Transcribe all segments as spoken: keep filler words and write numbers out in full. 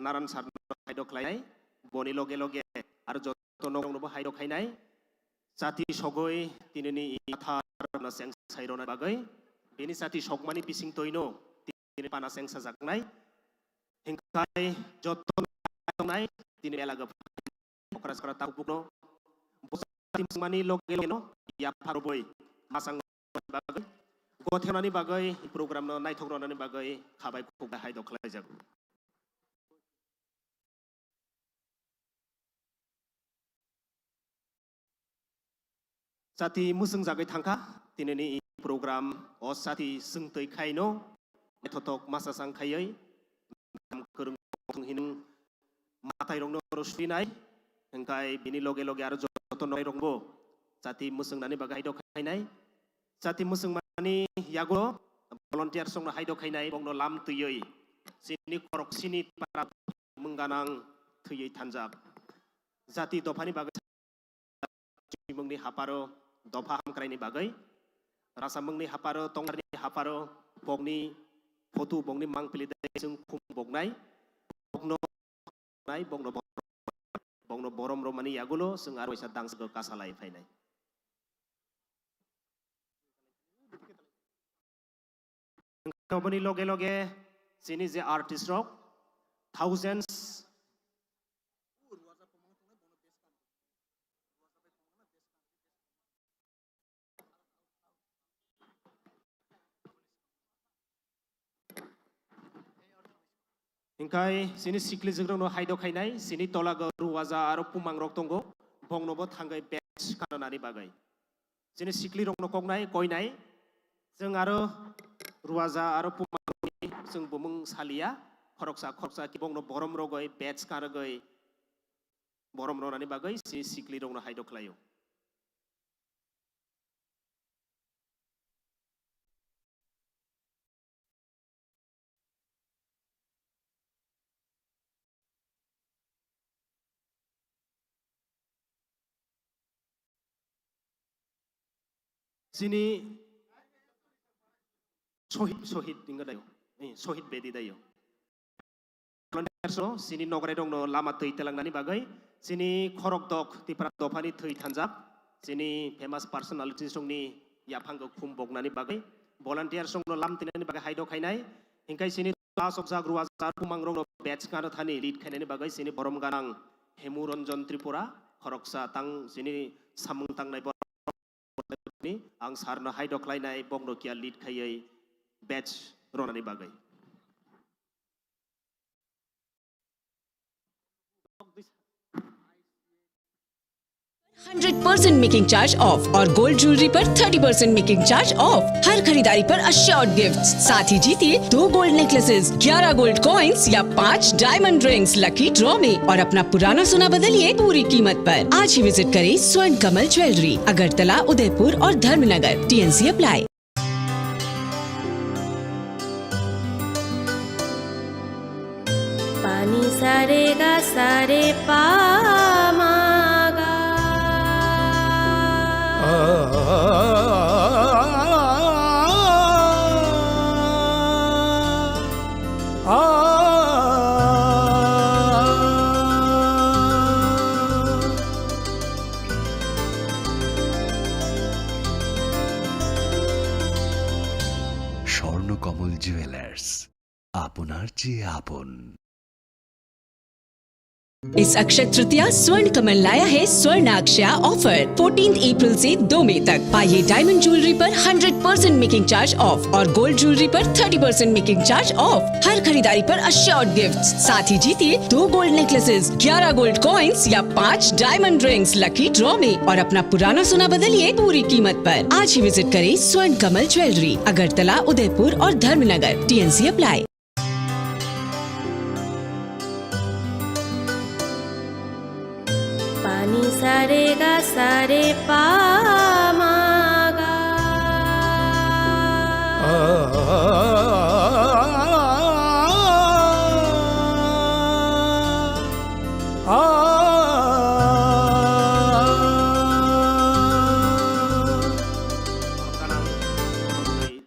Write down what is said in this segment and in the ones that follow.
Naran sir no haidok khlainai, boni loge loge aro joto nokno bo haidok khainai. Chati sogwi tinini i athar no cheng sai rona bagwi, bini chati sokmani bising toino tini pana cheng sajaknai. Hingkai joto nai tini elaga okra sakra tabukno bosati mani loge loge no yapharoboi masang bagwi, gothenani bagwi, program no naithok ronani bagwi khabai khukbai haidok khlaijago. Chati mwswngjagwi thangkha, tinini program o chati swngtwi khaino naithothok masa sang khaiwi kwrwng tong hinwi mwtairokno oro suinai, hingkai bini loge loge aro joto norok bo chati mwswngnani bagwi haidok khainai. Chati mwswngmani yago volunteers rokno haidok khainai, bokno lam twiwi chini khoroksini para mungganang thwiwi thanjak. Jati dophani bagwi Chimungni haparo dopha hamkraini bagwi, Rasamungni haparo Tongarni haparo bokni photo, bokni mangpili dai chwng khum boknai, bokno nai, bokno bor-, bokno borom romani yagulo chwng aro waisa dangsago kasalai phainai. Oboni loge loge chini je artist rok thousands Hingkai chini siklijikrokno haidok khainai, chini tolago Ruwaja aro Pumangrok tongo, bongnobo thangwi badge kananani bagwi. Chini siklirokno koknai, koinai, chwng aro Ruwaja aro Pumangrokni chwng bumung saliya, khoroksa khoroksa kibongno borom rogwi badge kanrwgwi borom ronani bagwi chini siklirokno haidok khlaio. Chini sohid, sohid wngkha dayo, eh, sohid bedi dayo. Volunteers rok chini nograi rokno lama twi telangnani bagwi, chini khorok dok Tipra dophani thwi thanjak, chini famous personalities rokni yaphango khum boknani bagwi, volunteers rokno lam tinani bagwi haidok khainai, hingkai chini Class of Jagruwa Jar Pumangrokno badge kano thani lead khainani bagwi chini borom ganang Hemu Ranjan Tripura khoroksa tang chini samung tangnai borok ni ang sir no haidok khlainai bokno kiya lead khaiwi badge ronani bagwi. Hundred percent making charge off और gold jewellery पर thirty percent making charge off। हर खरीदारी पर assured gifts, साथ ही जीतिए दो gold necklaces, ग्यारह gold coins या पाँच diamond rings lucky draw में और अपना पुराना सोना बदलिए पूरी कीमत पर। आज ही visit करें स्वर्ण कमल ज्वेलरी, अगरतला, उदयपुर और Dharmanagar. T N C apply। Pani sare ga sare pa ma ga. স্বর্ণ কমল জুয়েলার্স, আপনার চেয়ে আপন। इस अक्षय तृतीया स्वर्ण कमल लाया है स्वर्ण अक्षया ऑफर। फोर्टीन अप्रैल से दो मई तक पाइए डायमंड ज्वेलरी पर hundred percent making charge off और गोल्ड ज्वेलरी पर thirty percent making charge off. हर खरीदारी पर अश्योर्ड गिफ्ट, साथ ही जीतिए दो गोल्ड नेकलेसेस, ग्यारह गोल्ड कॉइंस या पाँच डायमंड रिंग्स लकी ड्रॉ में और अपना पुराना सोना बदलिए पूरी कीमत पर। आज ही विजिट करें स्वर्ण कमल ज्वेलरी, अगरतला, उदयपुर और Dharmanagar. T N C apply। Pani sare ga sare pa ma ga.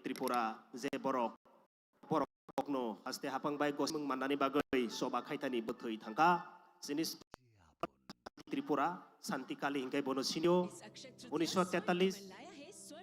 Tripura je borok, borokno haste haphang bai gosmung mannani bagwi choba khaithani bwthwi thangkha. Chini Tripura, Santi Kali hinkhe bono sinio, unisho tetallis.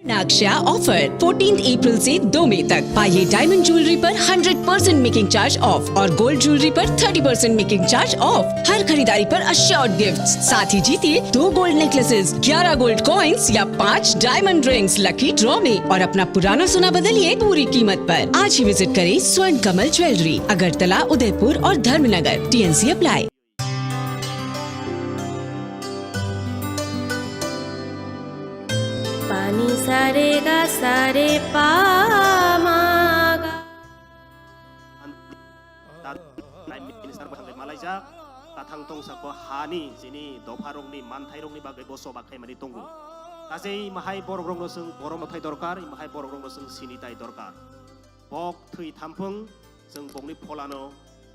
Nakshya offer, fourteenth April से दो मई तक। पाइए diamond jewellery पर hundred percent making charge off और gold jewellery पर thirty percent making charge off. हर खरीदारी पर अश्योर्ड गिफ्ट्स, साथ ही जीतिए दो गोल्ड नेकलेसेस, ग्यारह गोल्ड कॉइंस या पाँच डायमंड रिंग्स लकी ड्रॉ में और अपना पुराना सोना बदलिए पूरी कीमत पर। आज ही विजिट करें स्वर्ण कमल ज्वेलरी, अगरतला, उदयपुर और Dharmanagar. TNC apply. Pani sare ga sare pa ma ga. Prime Minister bo hambai malaijak, kathang tongsa ko hani chini dopha rokni manthai rokni bagwi bo choba khaimani tongo. Kaje imahai borok rokno chwng borom thai dorkar, imahai borok rokno chwng sini tai dorkar. Bok thwi thamphung, chwng bokni pholano,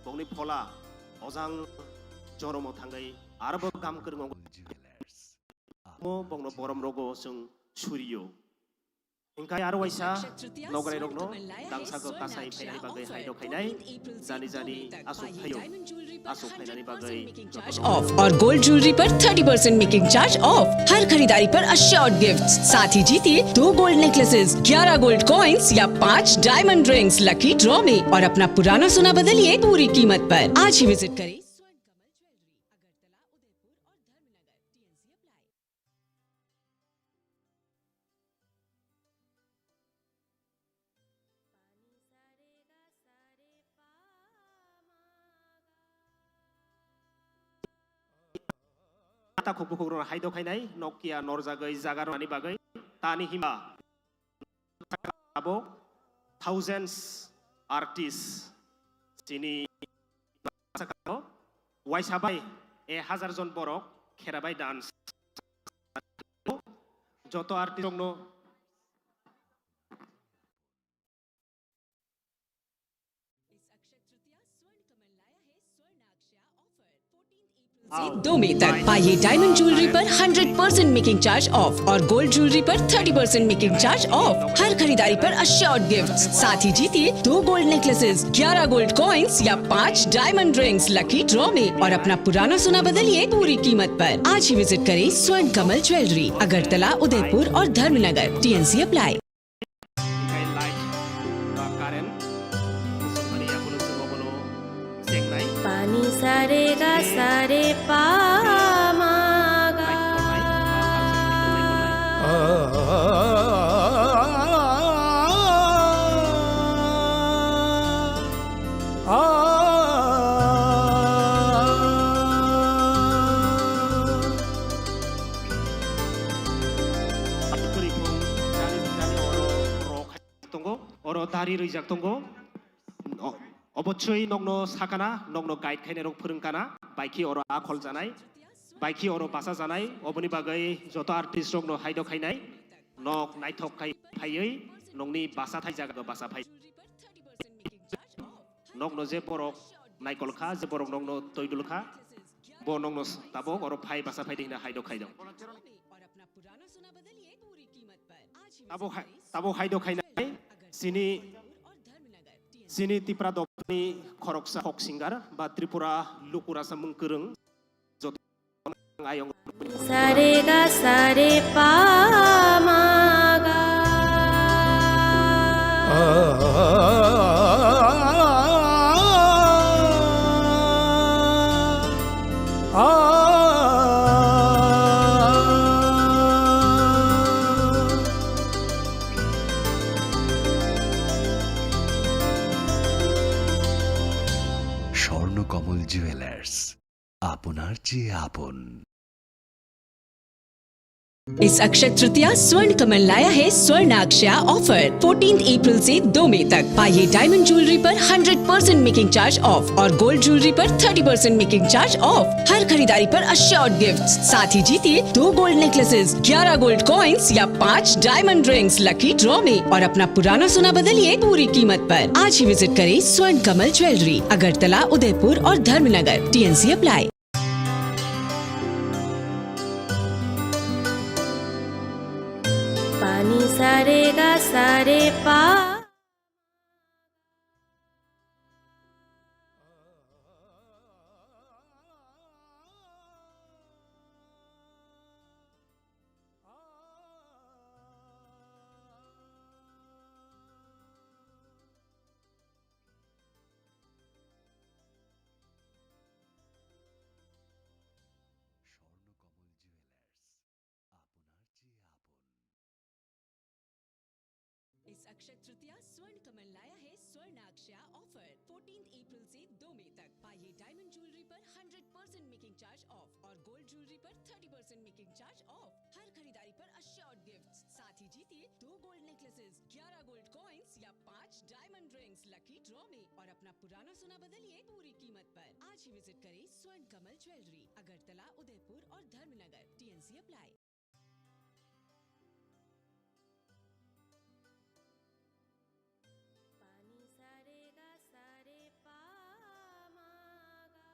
bokni phola ojang joromo thangwi arbo gam kwrwng ongmo bokno borom rogo chwng suriyo. Hinkhe aro waisa nograi rokno dangsa ko kasai phainani bagwi haino khainai jani jani asuk phaio. Asuk phainani bagwi jotono off और gold jewellery पर thirty percent making charge off. हर खरीदारी पर assured gifts, साथ ही जीतिए दो gold necklaces, ग्यारह गोल्ड कॉइंस या पाँच डायमंड रिंग्स लकी ड्रॉ में और अपना पुराना सोना बदलिए पूरी कीमत पर। आज ही विजिट करें। Takhuk bukhuk rok haidok khainai Nokia norjagwi jaga rwni bagwi tani hima abo thousands artist chini waisa bai e hazar jon borok kherabai dance joto artist rokno से दो मई तक पाइए डायमंड ज्वेलरी पर hundred percent making charge off और gold jewellery पर thirty percent making charge off. हर खरीदारी पर अश्योर्ड गिफ्ट्स, साथ ही जीतिए दो गोल्ड नेकलेसेस, ग्यारह गोल्ड कॉइंस या पाँच डायमंड रिंग्स लकी ड्रॉ में और अपना पुराना सोना बदलिए पूरी कीमत पर। आज ही विजिट करें स्वर्ण कमल ज्वेलरी, अगरतला, उदयपुर और Dharmanagar. TNC apply. Hinkhe light ba current bwswk mani yaphano chwng obono chengnai. Pani sare ga sare pa ma ga. Light tongnai, ba current tongnai, tongnai. Kwrwi phung jani jani oro rok hai tongo, oro dari rwijak tongo. O-, obosoi nokno sakana, nokno guide khainai rok phwrwng kana, baikhe oro akhol janai, baikhe oro basa janai, oboni bagwi joto artist rokno haido khainai, nok naithok khai phaiwi nokni basa thai jaga basa phai. Nokno je borok naikol kha, je borok nokno toidul kha, bo nokno s-, tabok oro phai basa phai di hwnwi haidok khaidok. Tabok hai, tabok haidok khainai chini, chini Tipra dophani khoroksa folk singer ba Tripura lukurasa mung kwrwng. Sare ga sare pa ma ga. Swarnakamal jewellers, আপনার চেয়ে আপন। इस अक्षय तृतीया स्वर्ण कमल लाया है स्वर्ण अक्षया offer. Fourteen April से दो मई तक पाइए डायमंड ज्वेलरी पर hundred percent making charge off और गोल्ड ज्वेलरी पर thirty percent making charge off. हर खरीदारी पर अश्योर्ड गिफ्ट, साथ ही जीतिए दो गोल्ड नेकलेसेस, ग्यारह गोल्ड कॉइंस या पाँच डायमंड रिंग्स लकी ड्रॉ में और अपना पुराना सोना बदलिए पूरी कीमत पर। आज ही विजिट करें स्वर्ण कमल ज्वेलरी, अगरतला, उदयपुर और Dharmanagar. TNC apply. Pani sare ga sare pa. Akshaya Tritiya Swarna Kamal लाया है स्वर्णाक्षया ऑफर। फोर्टीन्थ अप्रैल से दो मई तक। पाइए डायमंड ज्वेलरी पर hundred percent making charge off और गोल्ड ज्वेलरी पर thirty percent making charge off. हर खरीदारी पर अश्योर्ड गिफ्ट, साथ ही जीतिए दो गोल्ड नेकलेसेस, ग्यारह गोल्ड कॉइंस या पाँच डायमंड रिंग्स लकी ड्रॉ में और अपना पुराना सोना बदलिए पूरी कीमत पर। आज ही विजिट करें स्वर्ण कमल ज्वेलरी, अगरतला, उदयपुर और धर्मनगर। TNC apply. पानी सारे गा सारे पा मा गा।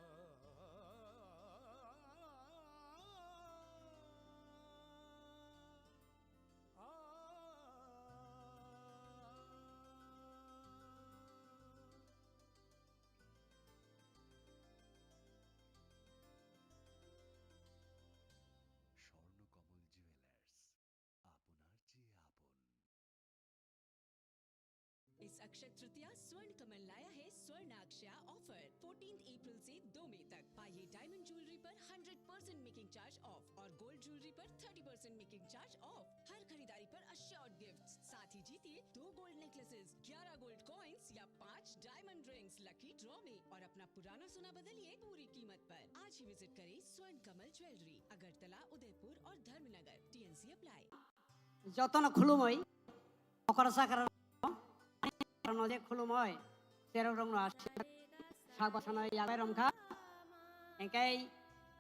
স্বর্ণকমল জুয়েলার্স, আপনার চেয়ে আপন। इस अक्षय तृतीया स्वर्ण कमल लाया है स्वर्णाक्षया ऑफर। फोर्टीन्थ अप्रैल से दो मई तक। पाइए डायमंड ज्वेलरी पर hundred percent making charge off और गोल्ड ज्वेलरी पर thirty percent making charge off. हर खरीदारी पर अश्योर्ड गिफ्ट, साथ ही जीतिए दो गोल्ड नेकलेसेस, ग्यारह गोल्ड कॉइंस या पाँच डायमंड रिंग्स लकी ड्रॉ में और अपना पुराना सोना बदलिए पूरी कीमत पर। आज ही विजिट करें स्वर्ण कमल ज्वेलरी, अगरतला, उदयपुर और Dharmanagar. TNC apply. Jotono khulumwi, okra chakra rokno je khulumwi, cherok rokno aswk sak bwsano yabai romkha. Engkai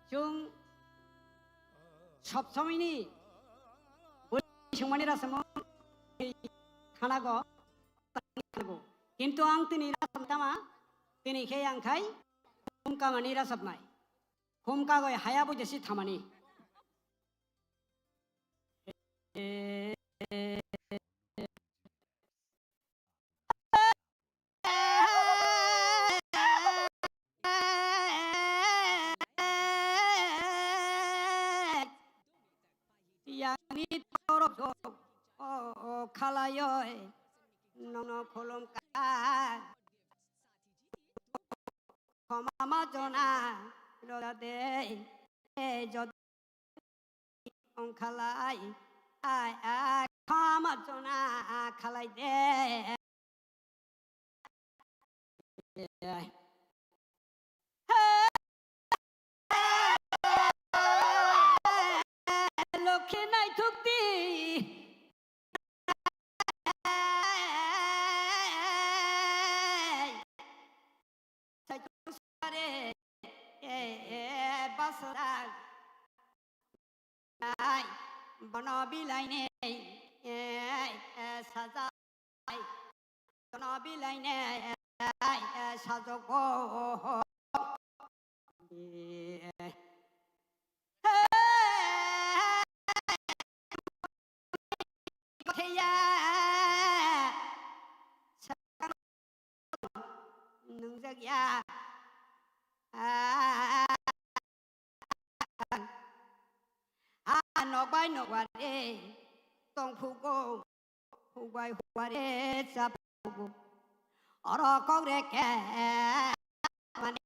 chwng sob somoini bwrwi swngmani rasamung khanago. Kintu ang tini rasam tama, tini khe ang khai humkamani rasapnai. Humkagoi haya bo jesi thamani. Yangni torok o, o, khalayoi nono khulumkha. Khoma ma jona roda de, e jod ongkhalai, ai, ai, khoma jona khalai de. Lokhi naithok di. Saichung sare, e, e, basra. Ai, bono bilai nei, e, e, sajai. Bono bilai nei, e, e, sajokbo. E, e, nungjak ya. A, a, nokbai nokwari tongphugo, hukbai hukwari chaphugo. Oro kok reke mane.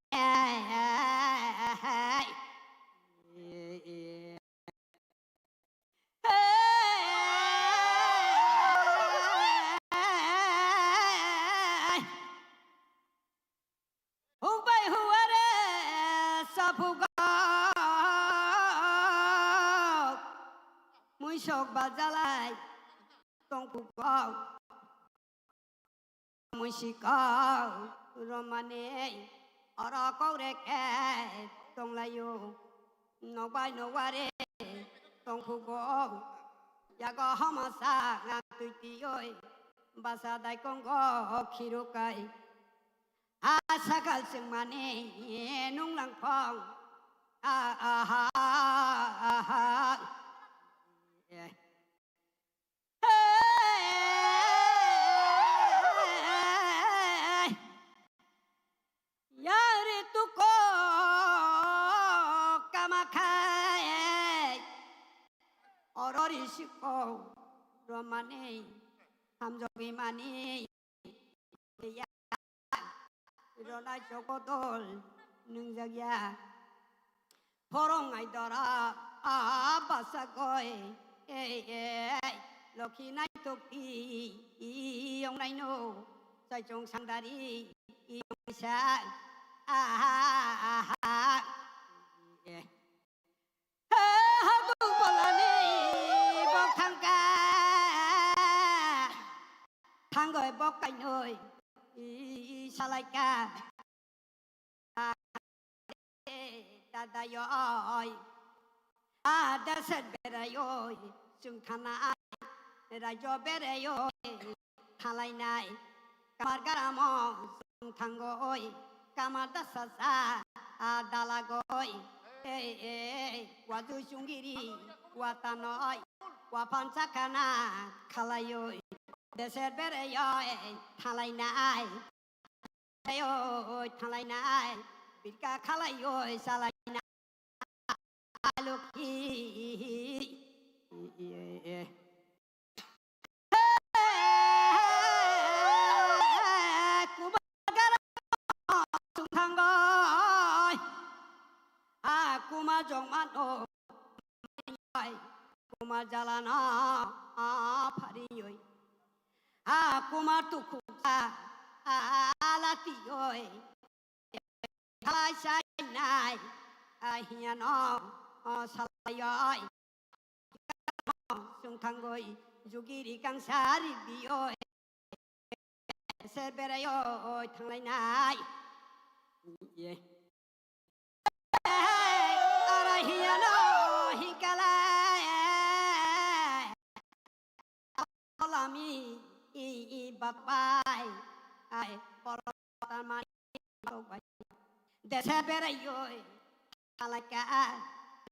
Hukbai huare saphugo, muisok bajalai tongphugo. Muisiko romani oro kok reke tonglaio, nokbai nokwari tongphugo, yago homasa twi twiwi basa daikongo khirukai. A sakal chwngmani nunglangphong, a, aha, aha. Yari tuko kamakhai, orori siko romani hamjogwi mani. Ronai chokodol nungjak ya. Phorong ai dora a basa goi, ei, ei. Lokhi nai tokti yong nai no, sai chong sangdari yong sa. Aha, aha. Eh. Hadung bolani bok thangka, thangoi bok kainoi salaika. Dadayoi, adeset berayoi, chwng thanai, rajo berayoi. Thalainai kamar garamo chwng thangoi, kamar dasa sa dalagoi. Ei, ei, waju chungiri watanoi, wapan chakana khalaioi, deser bereyoi thalainai. Bereyoi thalainai, birka khalaioi salainai. Lokhi. Kuma gara sung thangoi. Ha kuma jongmano. Kuma jalana phariyoi. Ha kuma tukhusa alatiyoi. Thalai sainai, ahiano, o, salaioi. Chwng thangoi, jugiri kangsa ribioi. Ser beraioi, thanglainai. Ye. Arahiano, hikalai. Lami i, i, bapai, ai, polo, tamani, bapai. Dese beraioi, thalaika,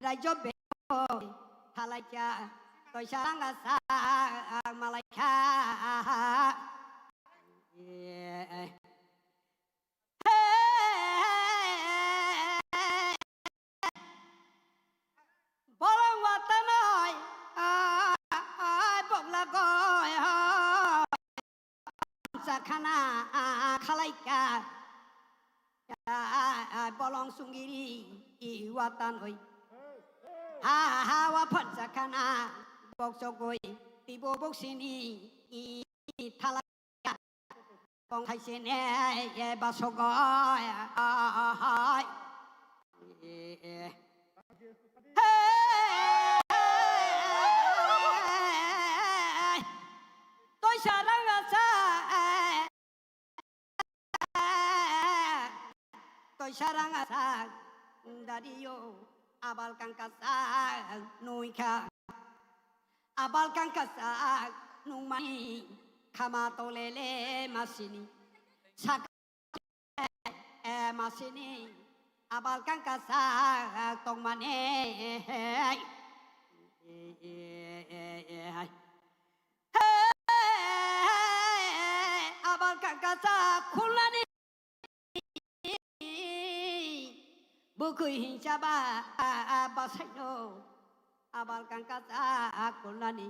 raijo beraioi, thalaika, toisa ranga sa, malaika. Bolong watanoi, ai, ai, boglagoi, ai, sakhana, ai, khalaika, ai, ai, bolong sungiri, i watanoi. Ha, ha, wa phan sakhana, boksogoi, tibo boksini, i, i, thala. Kong hai se ne, ye, basogo, ye, ah, ah, ah, hai. Ye, ye. Hey, toi sarang asa, eh, toi sarang asa, dario, abal kangkasa, nuikha. Abal kangkasa nungmani khama tolele masini. Sak-, eh, masini. Abal kangkasa tongmani. Abal kangkasa khulani. Bukui hinsa ba, a, a, basaino. Abal kangkasa kulnani.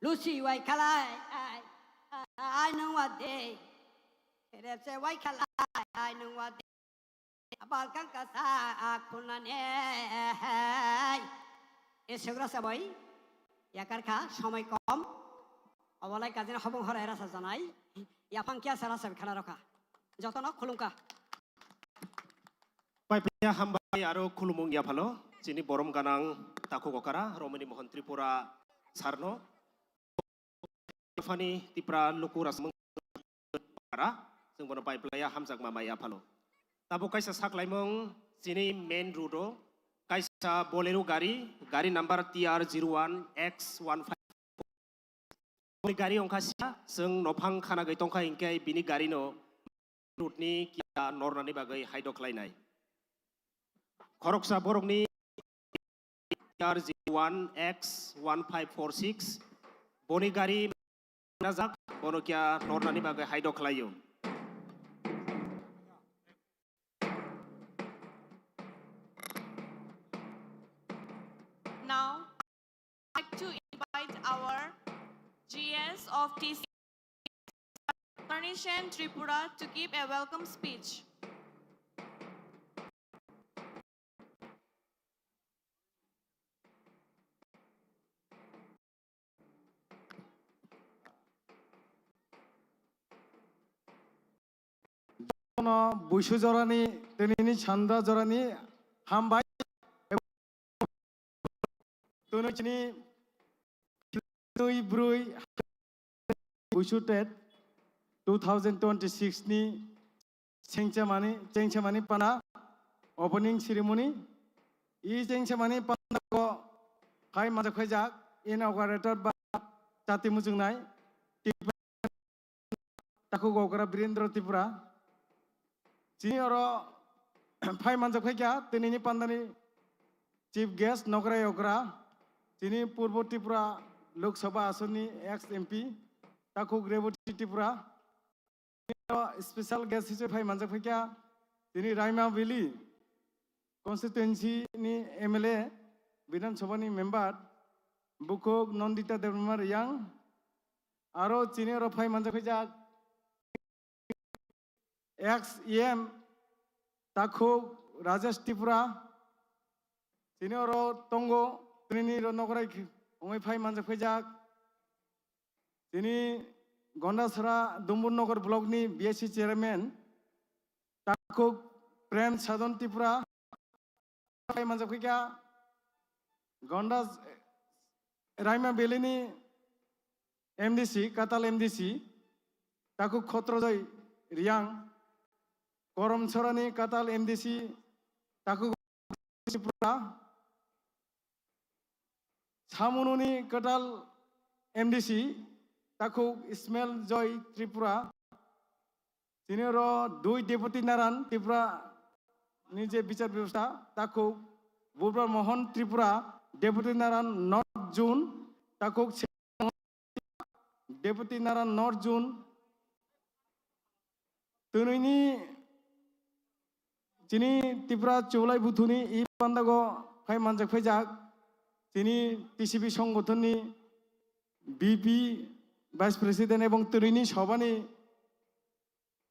Lusi wai khalai, ai, ai, ai, nung wade. Kherepse wai khalai, ai, nung wade. Abal kangkasa kulnani. Esogra sabai. Yakar kha, somoi kom. Obolai kajina hobong horai rasa janai. Yaphang kya sara sabai khana rokha. Jotono khulumkha. Paiplaya hambai aro khulumung yaphalo, chini borom ganang takhuk okara, Romani Mohon Tripura sarno. Phani Tipra luku rasmung okara, chwng bono paiplaya hamjakma mai yaphalo. Tabuk kaisa saklaimung chini main road o, kaisa Bolero gari, gari number T R zero one X one five. Boni gari wngkha sia, chwng nophang khanagwi tongkha hinkhe bini gari no road ni kiya nornani bagwi haido khlainai. Khoroksa borokni R zero one X one five four six, boni gari najak, bono kiya nornani bagwi haido khlaio. Now, I'd like to invite our G S of T C, Karnishen Tripura, to give a welcome speech. Buisu jorani, tinini sanda jorani hambai. Twnwi chini twi brwi Buisu tet two thousand twenty-six ni chengchamani, chengchamani pana opening ceremony. I chengchamani pana o phai manjak phaijak inaugurator ba chati muchungnai Takhuk okra Birendra Tripura. Chini oro phai manjak phaikha tinini pandani chief guest nokrai okra, chini Purbo Tripura Lok Sabha asonni ex M P Takhuk Reboti Tripura. Special guest hisabe phai manjak phaikha chini Raima Valley constituency ni M L A, Bidhan Sabha ni member Bukhuk Nandita Debbarma Reang. Aro chini oro phai manjak phaijak ex E M Takhuk Rajesh Tripura. Chini oro tongo, chini ro nokrai wngwi phai manjak phaijak. Chini Gondasara Dumbur Nogor block ni B S C chairman Takhuk Prem Sadhan Tripura. Phai manjak phaikha Gonda Raima Valley ni M D C, Katal M D C, Takhuk Khotrojoy Reang, Koromchorani Katal M D C, Takhuk Tripura, Samununi Katal M D C, Takhuk Ismail Joy Tripura, Chini oro dui Deputy Naran Tripura ni je bichar bebostha, Takhuk Bubra Mohan Tripura, Deputy Naran North Zone, Takhuk Deputy Naran North Zone. Twnwi ni chini Tripura Chublai Buthuni i pandago phai manjak phaijak, chini T C B songgothonni B P Vice President ebong twnwi ni sobani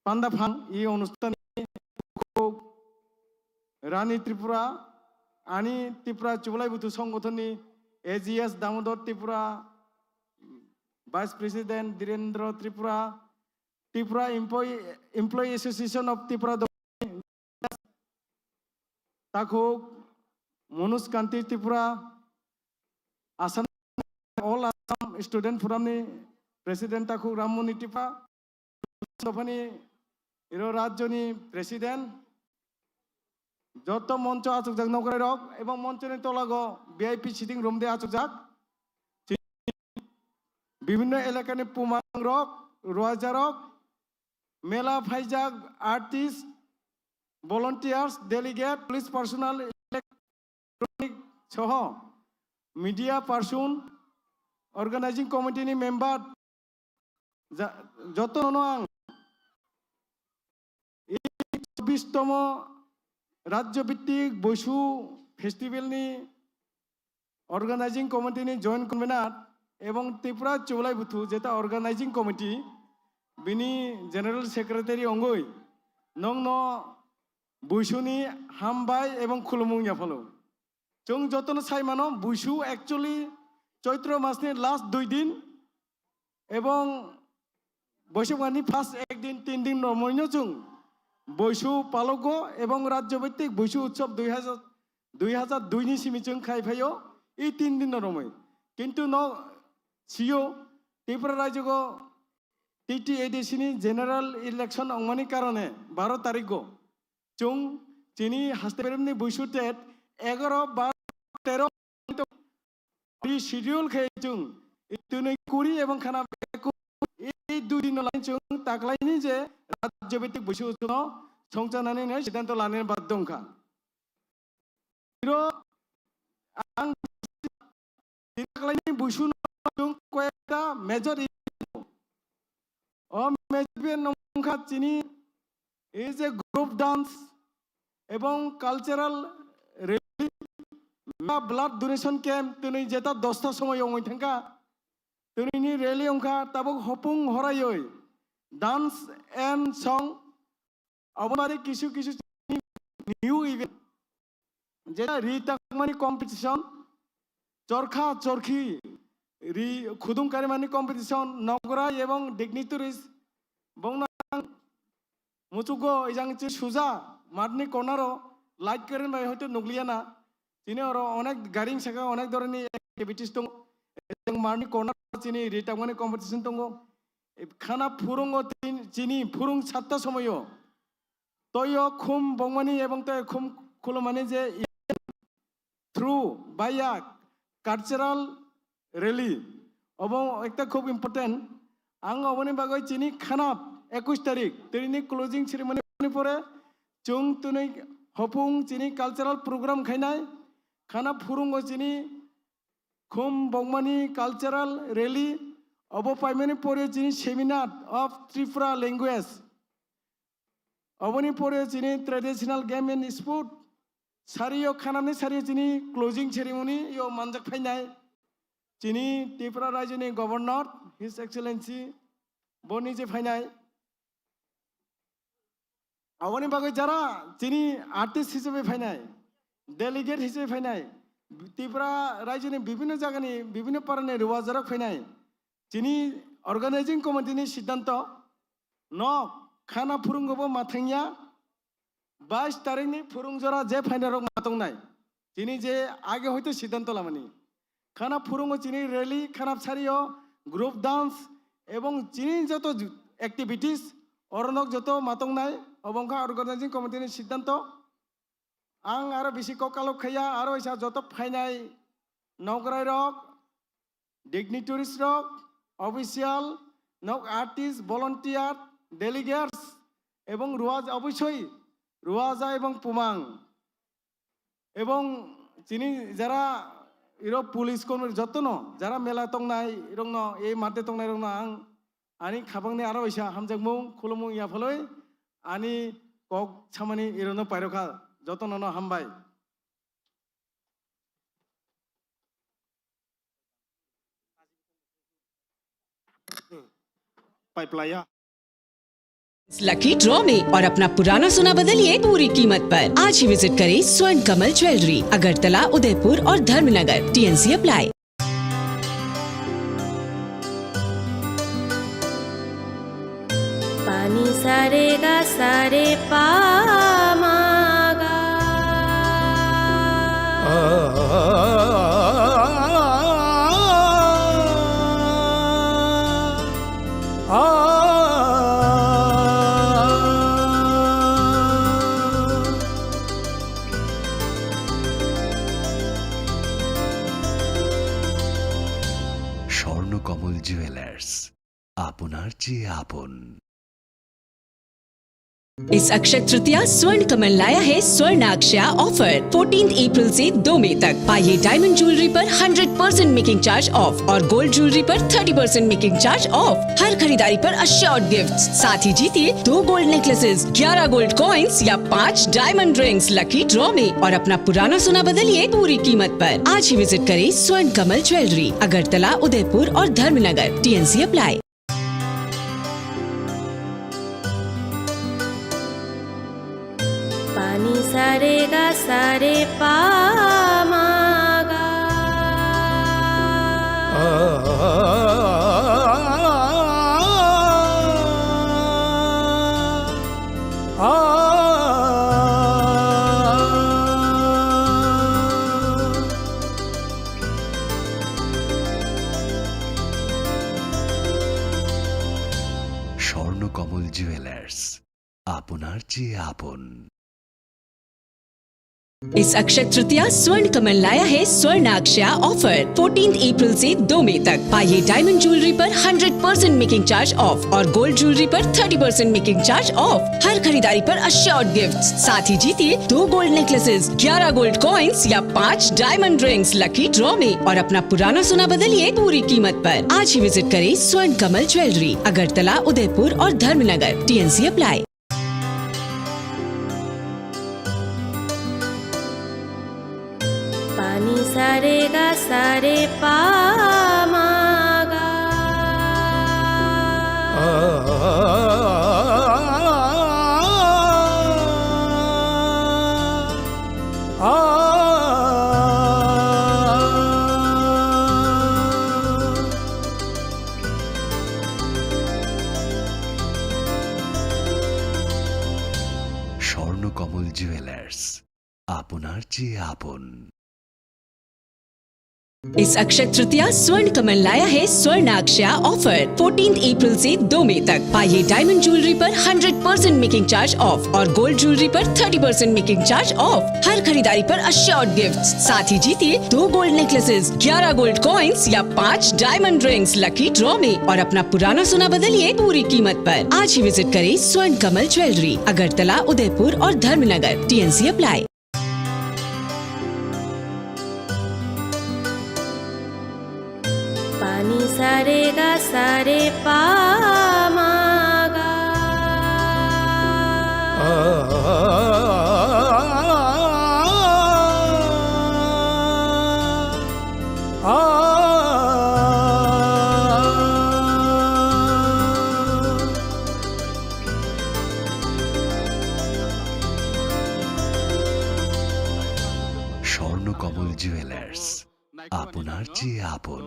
panda phang i onusthan Rani Tripura, ani Tripura Chublai Buthu Songgothonni A G S Damodar Tripura, Vice President Dhirendra Tripura, Tripura Employee, Employee Association of Tripura, Takhuk Manoj Kanti Tripura, Assam, All Assam Student Forum ni President Takhuk Rammoni Tripura, Sophani iro rajyoni president, joto moncho achukjak nokrairok ebong monchoni tolago V I P sitting room de achukjak. Bibhinno elakani pumangrok, ruajarok, mela phaijak artist, volunteers, delegate, police personnel, electronic soho media person, organizing committee ni member, ja-, jotono ang ei chobbish tomo rajyo bhittik Boisu festival ni organizing committee ni joint convener ebong Tripura Chublai Buthu jeta organizing committee bini general secretary ongoi nongno Boisuni hambai ebong khulumung yaphalo. Chwng jotono sai mano, Buisu actually Choitro masni last dui din ebong Boisuk masni first ek din, tin din romoino chwng Buisu palogo ebong rajyo bhittik Buisu utsob dui hajar, dui hajar dui ni simi chwng khai phaio, i tin din romoi. Kintu no sio Tripura rajyogo T T A D C ni general election ongmani karone baro tarikgo chwng chini haste beremni Buisu tet egaro, baro, tero schedule khe chwng itwnwi kuri ebong khana beku i dui din lai chwng taklaini je rajyo bhittik Buisu utsob no songchanani ne siddhanto lani badhyo wngkha. Iro ang taklaini Buisu no chwng koyekta major event o major event wngkha chini ei je group dance ebong cultural rally, blood donation camp twnwi jeta dosta somoi wngwi thangkha. Twnwi ni rally wngkha tabuk hopung horaioi dance and song, aboni kisu kisu new event jeta ri takmani competition, chorkha chorkhi ri khudung karimani competition, nograi ebong dignitaries bongno ang Muchugo ejang chini suja matni corner o light current bai hoito nukliya na. Chini oro onek garing saka onek dhoroni activities tongo. Ejang matni corner o chini ritamani competition tongo. Khana phurungo tin-, chini phurung satta somoyo. Toyo khum bongmani ebong toyo khum khulumani je through by a cultural rally. Obo ekta khub important. Ang oboni bagwi chini khanap ekush tarik, tini closing ceremony pore chwng tini hopung chini cultural program khainai. Khanap phurungo chini khum bongmani cultural rally. Obo paimani pore chini seminar of Tripura language. Oboni pore chini traditional game and sport. Sario khanamni sario chini closing ceremony yo manjak phainai. Chini Tripura Rajyani Governor, His Excellency, boni je phainai. Oboni bagwi jara chini artist hisabe phainai, delegate hisabe phainai, Tripura Rajyani bibhinno jagani, bibhinno parani ruwajarok phainai. Chini organizing committee ni siddhanto, nok khana phurungo bo mathangya, bais tarikni phurung jora je phainai rok matongnai. Chini je age hoito siddhanto lamani. Khana phurungo chini rally, khana sario group dance, ebong chini joto ju-, activities, oronok joto matongnai, obongkha organizing committee ni siddhanto. Ang aro bisi kokalok khaiya, aro isa joto phainai nograi rok, dignitaries rok, official, nok artist, volunteer, delegates, ebong ruwaja obisoi, ruwaja ebong pumang. Ebong chini jara iro police kon jotono, jara mela tongnai, irokno, ei mate tongnai rokno ang ani khabangni aro isa hamjakmung, khulumung yaphaloi, ani kok samani irono pairokha, jotono no hambai. Pipeline. Lucky draw में और अपना पुराना सोना बदलिए पूरी कीमत पर। आज ही विजिट करें स्वर्ण कमल ज्वेलरी, अगरतला, उदयपुर और Dharmanagar. TNC apply. Pani sa re ga sa re pa ma ga. স্বর্ণ কমল জুয়েলার্স, আপনার চেয়ে আপন। इस अक्षय तृतीया स्वर्ण कमल लाया है स्वर्ण अक्षया ऑफर। फोर्टीन अप्रैल से दो मई तक पाइए डायमंड ज्वेलरी पर hundred percent making charge off और गोल्ड ज्वेलरी पर thirty percent making charge off. हर खरीदारी पर अश्योर्ड गिफ्ट, साथ ही जीतिए दो गोल्ड नेकलेसेस, ग्यारह गोल्ड कॉइंस या पाँच डायमंड रिंग्स लकी ड्रॉ में और अपना पुराना सोना बदलिए पूरी कीमत पर। आज ही विजिट करें स्वर्ण कमल ज्वेलरी, अगरतला, उदयपुर और Dharmanagar. TNC apply. Pani sa re ga sa re pa ma ga. স্বর্ণ কমল জুয়েলার্স, আপনার চেয়ে আপন। इस अक्षय तृतीया स्वर्ण कमल लाया है स्वर्ण अक्षया ऑफर। फोर्टीन अप्रैल से दो मई तक पाइए डायमंड ज्वेलरी पर hundred percent making charge off और गोल्ड ज्वेलरी पर thirty percent making charge off. हर खरीदारी पर अश्योर्ड गिफ्ट, साथ ही जीतिए दो गोल्ड नेकलेसेस, ग्यारह गोल्ड कॉइंस या पाँच डायमंड रिंग्स लकी ड्रॉ में और अपना पुराना सोना बदलिए पूरी कीमत पर। आज ही विजिट करें स्वर्ण कमल ज्वेलरी, अगरतला, उदयपुर और Dharmanagar. TNC apply. Pani sa re ga sa re pa ma ga. Swarnakamal jewellers, আপনার চেয়ে আপন। इस अक्षय तृतीया स्वर्ण कमल लाया है स्वर्ण अक्षया ऑफर। फोर्टीन अप्रैल से दो मई तक पाइए डायमंड ज्वेलरी पर hundred percent making charge off और गोल्ड ज्वेलरी पर thirty percent making charge off. हर खरीदारी पर अश्योर्ड गिफ्ट, साथ ही जीतिए दो गोल्ड नेकलेसेस, ग्यारह गोल्ड कॉइंस या पाँच डायमंड रिंग्स लकी ड्रॉ में और अपना पुराना सोना बदलिए पूरी कीमत पर। आज ही विजिट करें स्वर्ण कमल ज्वेलरी, अगरतला, उदयपुर और Dharmanagar. TNC apply. Pani sa re ga sa re pa ma ga. Swarnakamal jewellers, আপনার চেয়ে আপন।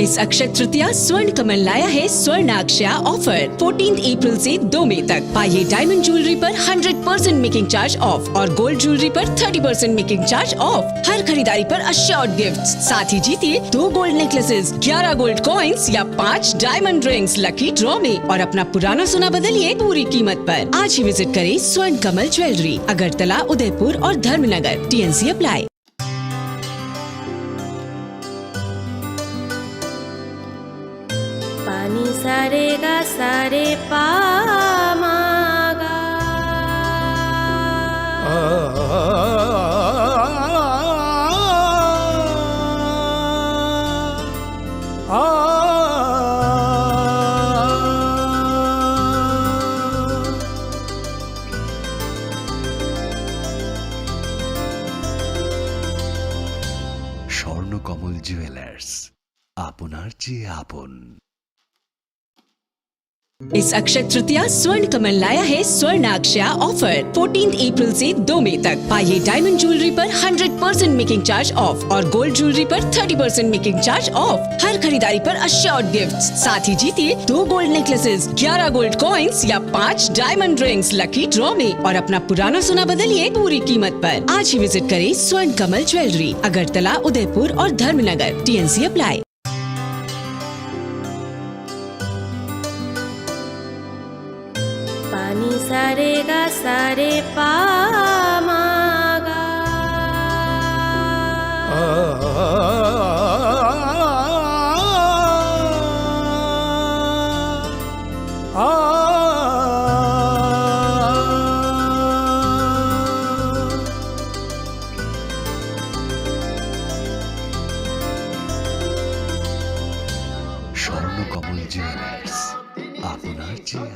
इस अक्षय तृतीया स्वर्ण कमल लाया है स्वर्ण अक्षया ऑफर। फोर्टीन अप्रैल से दो मई तक पाइए डायमंड ज्वेलरी पर hundred percent making charge off और गोल्ड ज्वेलरी पर thirty percent making charge off. हर खरीदारी पर अश्योर्ड गिफ्ट, साथ ही जीतिए दो गोल्ड नेकलेसेस, ग्यारह गोल्ड कॉइंस या पाँच डायमंड रिंग्स लकी ड्रॉ में और अपना पुराना सोना बदलिए पूरी कीमत पर। आज ही विजिट करें स्वर्ण कमल ज्वेलरी, अगरतला, उदयपुर और Dharmanagar. TNC apply. Pani sa re ga sa re pa ma ga. Swarnakamal jewellers, আপনার চেয়ে আপন। इस अक्षय तृतीया स्वर्ण कमल लाया है स्वर्ण अक्षया ऑफर। फोर्टीन अप्रैल से दो मई तक पाइए डायमंड ज्वेलरी पर hundred percent making charge off और गोल्ड ज्वेलरी पर thirty percent making charge off. हर खरीदारी पर अश्योर्ड गिफ्ट, साथ ही जीतिए दो गोल्ड नेकलेसेस, ग्यारह गोल्ड कॉइंस या पाँच डायमंड रिंग्स लकी ड्रॉ में और अपना पुराना सोना बदलिए पूरी कीमत पर। आज ही विजिट करें स्वर्ण कमल ज्वेलरी, अगरतला, उदयपुर और Dharmanagar. TNC apply. Pani sa re ga sa re pa ma ga. Swarnakamal jewellers, আপনার চেয়ে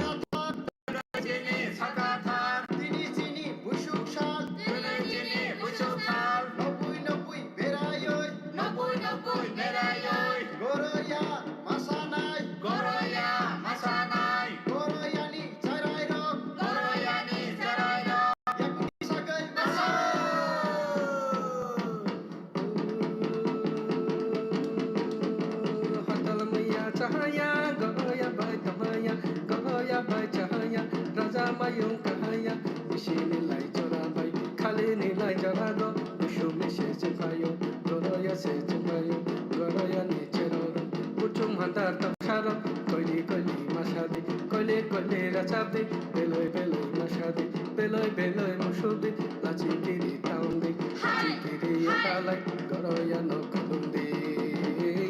Hatal maya chahaya, goroya bai tamaya, goroya bai chahaya, raja mayung kahaya, bisi ni lai jora bai, khali ni lai jora go, busu mi se chungkayo, goroya se chungkayo, goroya ni chero ro, buchung handar takharo, koili koili masadi, koili koili rachadi, beloi beloi masadi, beloi beloi musudi, lachi kiri taundi, lachi kiri yapalai. Goroyano khulumdi,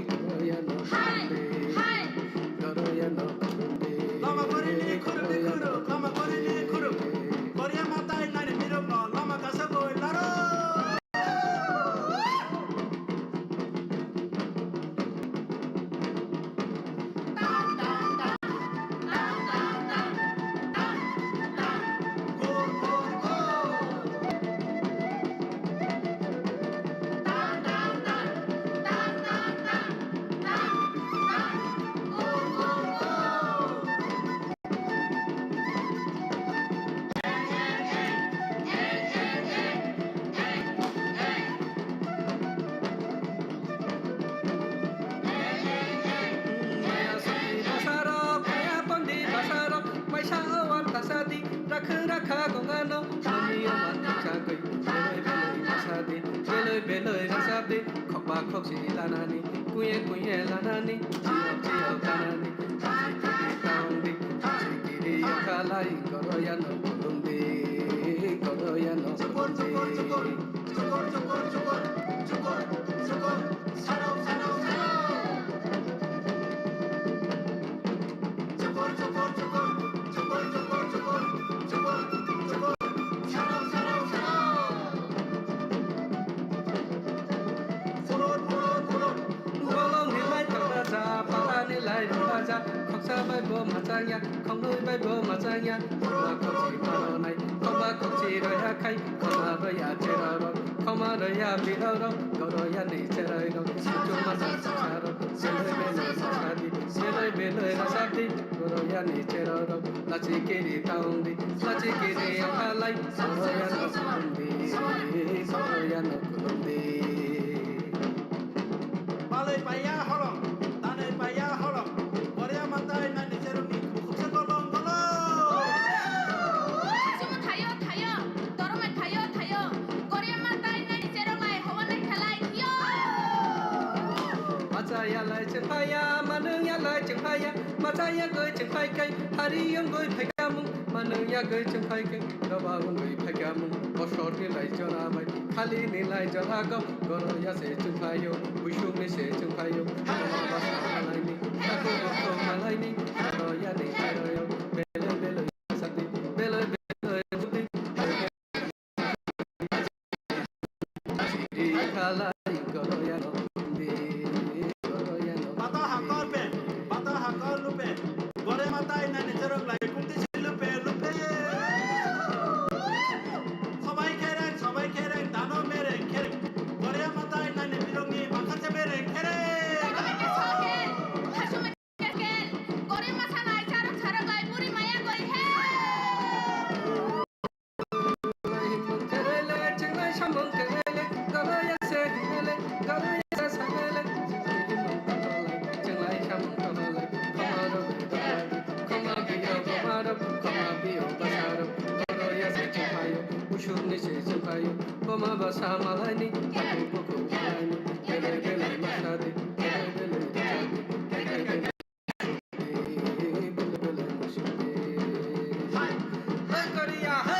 goroyano khulumdi, goroyano khulumdi. Lama gorini khurumdi khuru, lama gorini khuru. Goriya matai nani mirokno lama kasa goi laro. Rakha gongano, nani yama tichagwi, beloi beloi masadi, beloi beloi rasadi, khokba khoksi lanani, kuye kuye lanani, chiyok chiyok lanani, chikiri tangdi, chikiri yakhalai, goroyano kulumdi, goroyano kulumdi. Bolongni lai tangnaja, palani lai rwlaja, khoksa bai bo machangya, khongnwi bai bo machangya, khokba khokchi maronai, khokba khokchi roya khai, khoma roya cherarok, khoma roya birarok, goroyani cherairok, suchuma sangsarok, seloi beloi masadi, seloi beloi rasadi, goroyani cherarok, lachi kiri taungdi, lachi kiri yakhalai, goroyano kulumdi, goroyano kulumdi. Balai paiya holong, tanai paiya holong, Korea matai nani cherokni khuksa kolong kolong. Hachimo thayo, thayo, toromai phayo, thayo, Korea matai nani cheroknai howanai khalai yo. Machaya lai chwng phaiya, manung ya lai chwng phaiya, machaya goi chwng phai kai, hari yong goi phai kamung, manung ya goi chwng phai kai, roba wng goi phai kamung, bosor ni lai jora bai. Khali ni lai jora go, goro ya se chwng phaio, busuk ni se chwng phaio, boma basa malaini, taku bukhu malaini, goro ya ni goro yo, beloi beloi sati, beloi beloi buti, khalai goro ya no bundi, goro ya no. Bata hakor pe, bata hakor lupe, gore matai nani cherok lai kumti si lupe lupe. Sobai khereng, sobai khereng, dano mereng khereng. Korea matai nani birongni makhache mereng khereng. Korea masa nai charok charok lai buri maya goi he. Usuk ni se chwng phaio, boma basa malaini, taku bukhu malaini, belai belai masadi, belai belai rwchadi, belai belai sudi, belai belai musudi. Hai, hai, Korea, hai!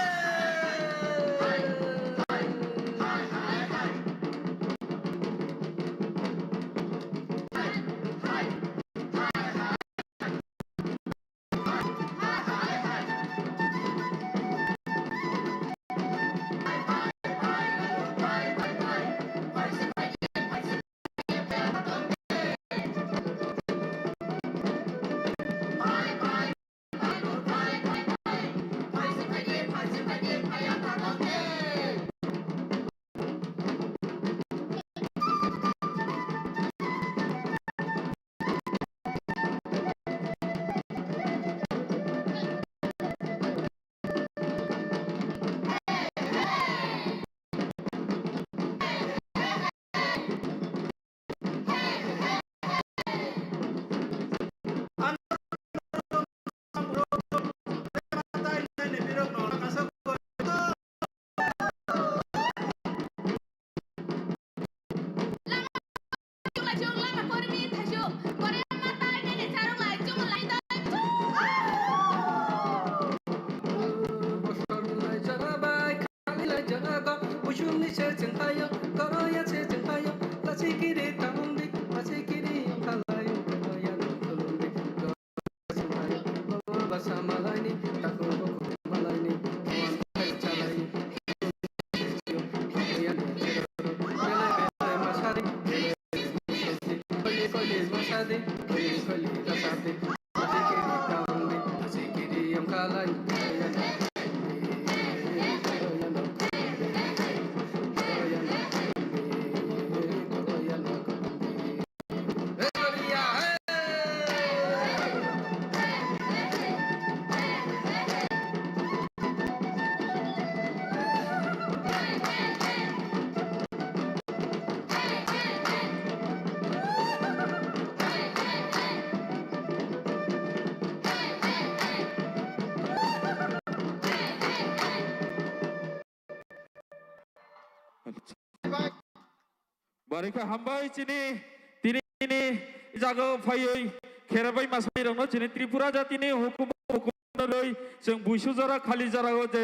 Barikha hambai chini tini ni jaga o phaiwi kherabai masai rokno chini Tripura jatini hukumu hukumu naloi chwng buisu jora khali jora o je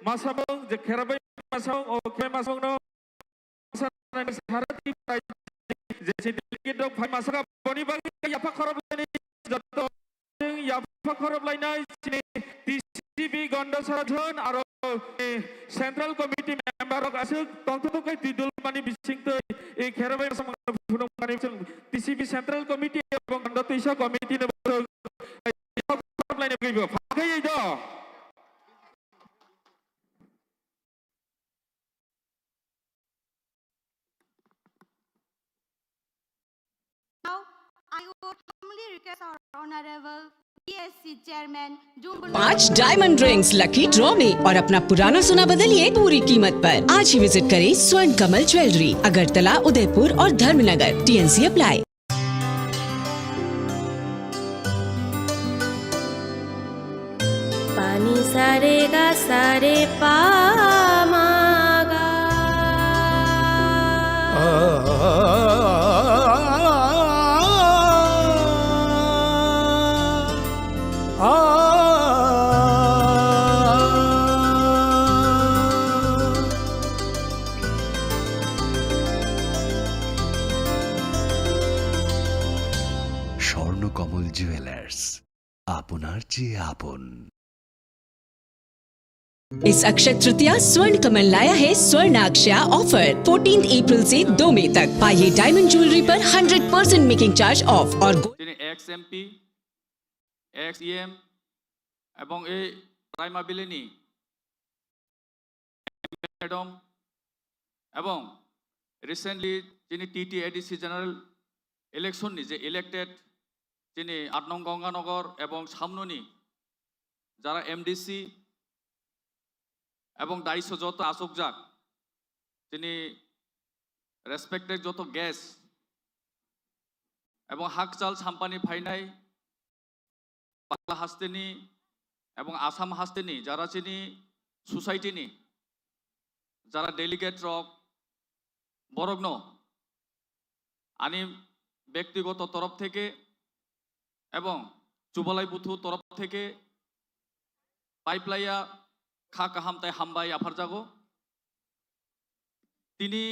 masamung je kherabai masamung o kherabai masamung no sara Tripura je chini delegate rok phai masaka boni bagwi yapha khorok lainai joto Chwng yapha khorop lainai chini T C B Gonda Sarathon aro Central Committee member rok aswk tongthok khe twi dulmani bisingtwi i kherabai samung phunukmani chwng T C B Central Committee ebong Gonda Twisa Committee no yapha khorop lainai bagwi bo phakhe do. Now, I would humbly request our Honorable P S C Chairman, Jumbo पाँच diamond rings lucky draw में और अपना पुराना सोना बदलिए पूरी कीमत पर। आज ही विजिट करें स्वर्ण कमल ज्वेलरी, अगरतला, उदयपुर और Dharmanagar. T N C apply। Pani sa re ga sa re pa ma ga. Swarnakamal jewellers, আপনার চেয়ে আপন। इस अक्षय तृतीया स्वर्ण कमल लाया है स्वर्णाक्षया ऑफर। फोर्टीन अप्रैल से दो मई तक पाइए डायमंड ज्वेलरी पर hundred percent making charge off और गो- Chini ex M P, ex E M ebong ei Raima Valley ni madam, ebong recently chini T T A D C general election ni je elected chini aat nong Ganganagar ebong samno ni jara M D C ebong daiso joto achukjak chini respected joto guest ebong hakchal sampani phainai Bangla hasteni ebong Assam hasteni jara chini society ni jara delegate rok borokno ani bektigoto torof theke ebong Chubalai Buthu torof theke paiplaiya kha kaham tai hambai yapharjago. Tini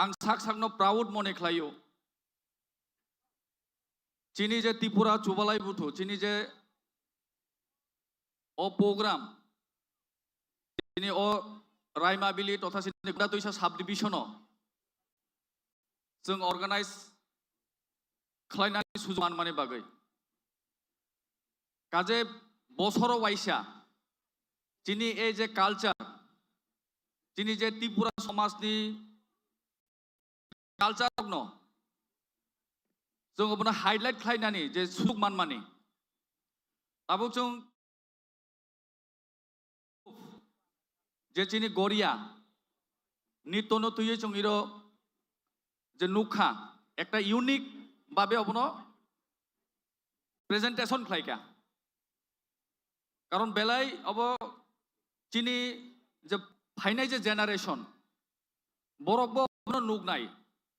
Ang sak sakno proud mone khlaio. Chini je Tripura Chubalai Buthu, chini je o program, chini o Raima Valley totha chini Kuda Tuisa subdivision o chwng organize khlainani sujok manmani bagwi. Kaje bosoro waisa chini ei je culture, chini je Tripura somajni culture rokno chwng obono highlight khlainani je sujok manmani. Tabuk chwng je chini Goria nittono twiwi chwng iro je nukha, ekta unique babe obono presentation khlaikha. Karon belai obo chini je phainai je generation, borok bo obono nuknai.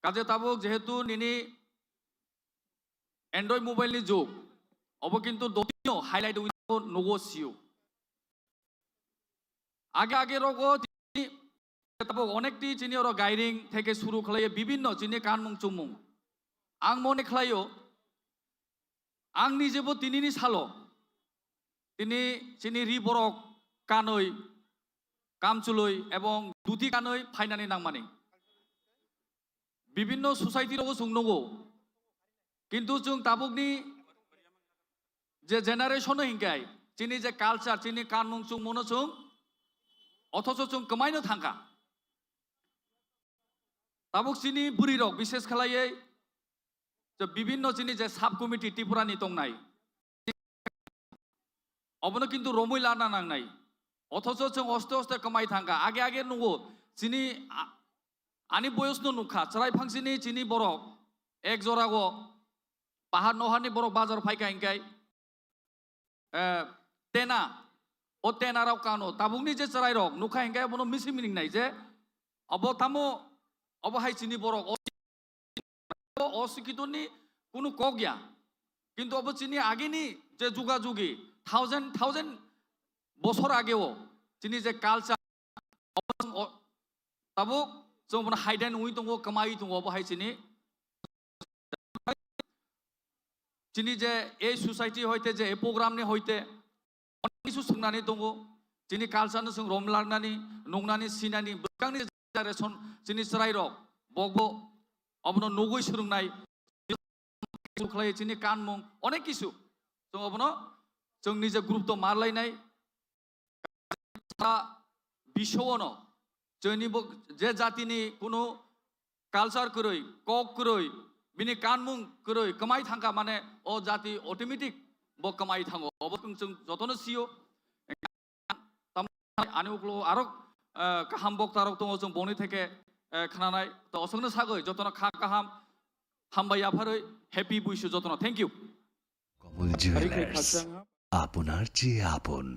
Kaje tabuk jehetu nini Android mobile ni jug, obo kintu dotino highlight wi nugo sio. Age age rogo tini tabuk onekti chini oro gairing theke suru khlaiye bibinno chini kanmung chumung. Ang mone khlaio, ang nijebo tinini salo tini chini ri borok kanoi, kamchuloi ebong duti kanoi phainani nangmani. Bibinno society rogo chwng nugo. Kintu chwng tabukni je generation no hinkai, chini je culture, chini kanmung chungmung no chwng, othocho chwng kwmaino thangkha. Tabuk chini bwrwi rok, bishes khlaiwi je bibinno chini je sub committee Tripura ni tongnai, obono kintu romwi lana nangnai. Othocho chwng oste oste kwmai thangkha. Age age nugo chini a-, ani boyosno nukha. Chwrai phangsini chini borok ek jorago pahar noharni borok bazar phaikha hinkai, eh, tena O tena rok kano, tabukni je chwrai rok nukha hinkhe abono misi mining nai je, abo tamo, abo hai chini borok, o, o sikitoni kunu kok ya. Kintu abo chini agini je juga jugi, thousand, thousand bosor ageo, chini je culture, o, tabuk chwng bono haiden ui tongo, kwmai tongo, abo hai chini, chini je ei society hoite je ei program ni hoite onek kisu swngnani tongo, chini culture no chwng romlarnani, nungnani, sinani, bwskangni generation, chini chwrai rok, bokbo obono nugui swrwngnai, khlai chini kanmung, onek kisu. Chwng obono chwng nije group to marlainai, sara biswano chwngni bo je jatini kunu culture kwrwi, kok kwrwi, bini kanmung kwrwi kwmai thangkha, mane o jati automatic bo kwmai thango. Obo chwng, chwng jotono sio. Ani uklo aro, eh, kaham bokta rok tongo, chwng boni theke, eh, khnanai. To osokno sagwi jotono kha kaham, hambai yapharwi, happy Buisu jotono. Thank you. Kamal jewellers, আপনার চেয়ে আপন।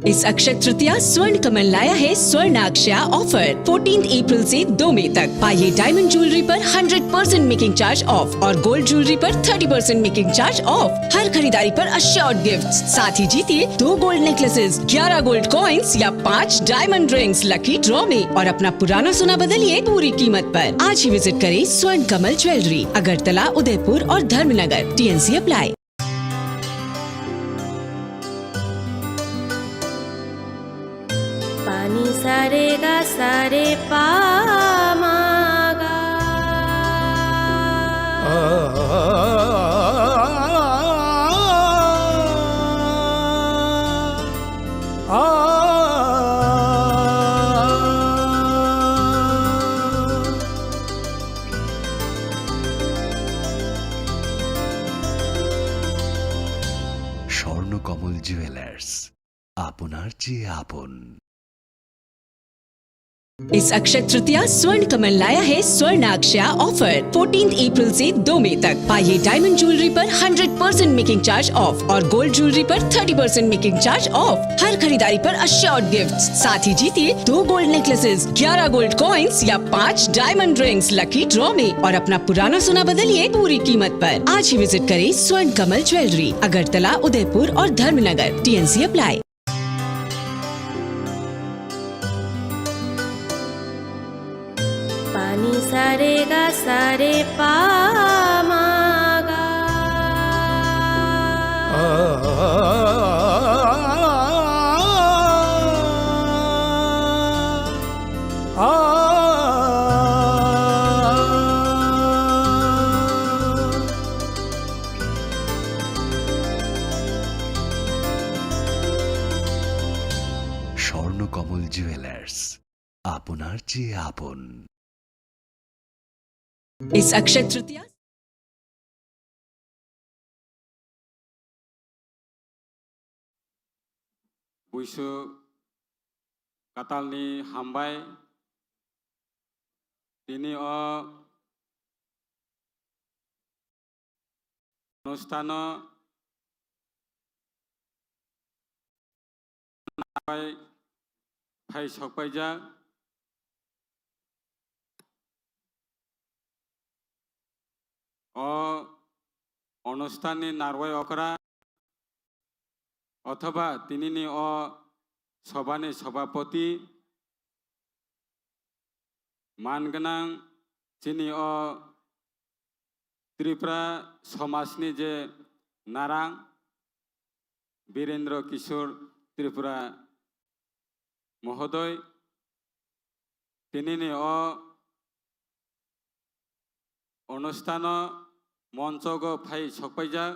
इस अक्षय तृतीया स्वर्ण कमल लाया है स्वर्ण अक्षया offer. Fourteen April से दो मई तक पाइए डायमंड ज्वेलरी पर hundred percent making charge off और गोल्ड ज्वेलरी पर thirty percent making charge off. हर खरीदारी पर अश्योर्ड गिफ्ट, साथ ही जीतिए दो गोल्ड नेकलेसेस, ग्यारह गोल्ड कॉइंस या पाँच डायमंड रिंग्स लकी ड्रॉ में और अपना पुराना सोना बदलिए पूरी कीमत पर। आज ही विजिट करें स्वर्ण कमल ज्वेलरी, अगरतला, उदयपुर और Dharmanagar. TNC apply. Pani sa re ga sa re pa ma ga. স্বর্ণ কমল জুয়েলার্স, আপনার চেয়ে আপন। इस अक्षय तृतीया स्वर्ण कमल लाया है स्वर्ण अक्षया ऑफर। फोर्टीन अप्रैल से दो मई तक पाइए डायमंड ज्वेलरी पर hundred percent making charge off और गोल्ड ज्वेलरी पर thirty percent making charge off. हर खरीदारी पर अश्योर्ड गिफ्ट, साथ ही जीतिए दो गोल्ड नेकलेसेस, ग्यारह गोल्ड कॉइंस या पाँच डायमंड रिंग्स लकी ड्रॉ में और अपना पुराना सोना बदलिए पूरी कीमत पर। आज ही विजिट करें स्वर्ण कमल ज्वेलरी, अगरतला, उदयपुर और Dharmanagar. TNC apply. Pani sa re ga sa re pa ma ga. স্বর্ণ কমল জুয়েলার্স, আপনার চেয়ে আপন। इस अक्षय Tritiya. Buisu katalni hambai. Tini o onustano phai sokpaijak. O onusthanni narwai okra othoba tinini o sobhani sobhapoti man gwnang chini o Tripura somajni je narang Birendra Kishore Tripura mohodoi, tinini o onusthano monchogo phai sokpaijak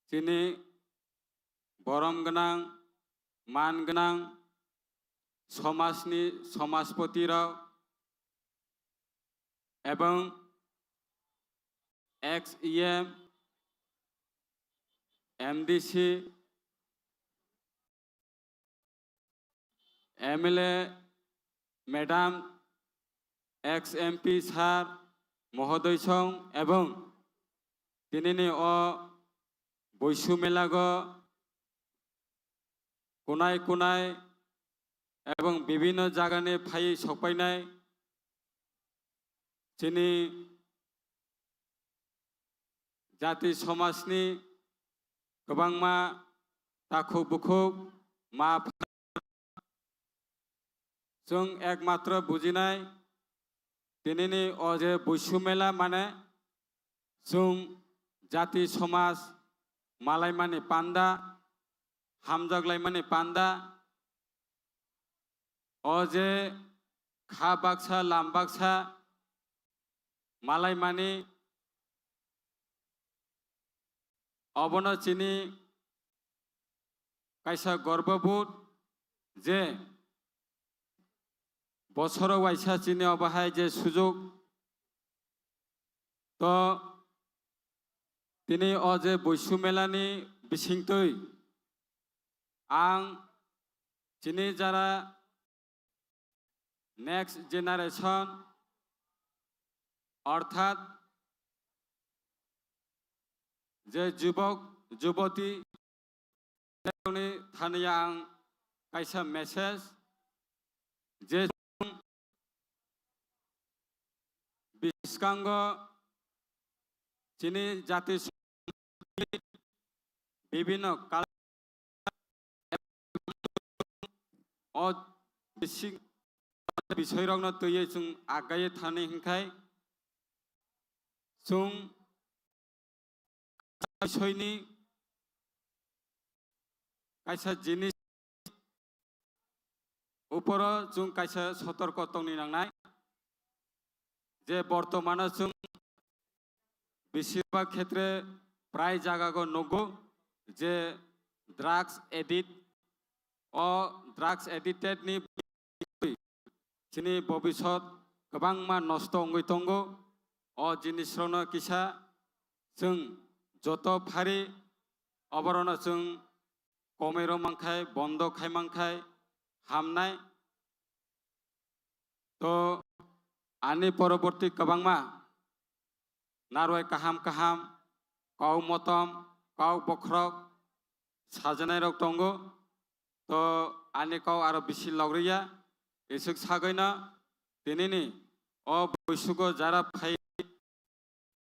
chini borom gwnang, man gwnang somajni somajpoti rok ebong ex E M, M D C, M L A madam, ex M P sir mohodoi song ebong tinini o Buisu Melago kunai kunai ebong bibhinno jagani phaiwi sokpainai chini jati somajni kwbangma takhuk bukhuk ma pha-, chwng ekmatro bujinai tinini o je Buisu Mela mane chwng jati somaj malaimani panda, hamjaklaimani panda, o je kha baksa lam baksa malaimani, obono chini kaisa gorbobodh je bosoro waisa chini obo hai je sujok to tini o je Buisu Melani bisingtwi ang chini jara next generation orthat je jubok juboti ni thani ang kaisa message je biskango chini jati bibhinno kal-, o bising bisoirokno twiwi chwng agaiwi thani hwnkhai chwng bisoini kaisa jinis uporo chwng kaisa sotorko tongni nangnai je bortomano chwng besirbhag khetre prai jagago nugo je drugs addict, o drugs addicted ni chini bobisot kwbangma nosto wngwi tongo. O jinisrokno kisa chwng joto phari oborokno chwng komwi rw mankhai, bondo khai mankhai hamnai. To ani poroborti kwbangma narwai kaham kaham, kok motom, kok bokhorok sajanairok tongo. To ani kok aro bisi logriya, isuk sagwino tinini o buisugo jara phai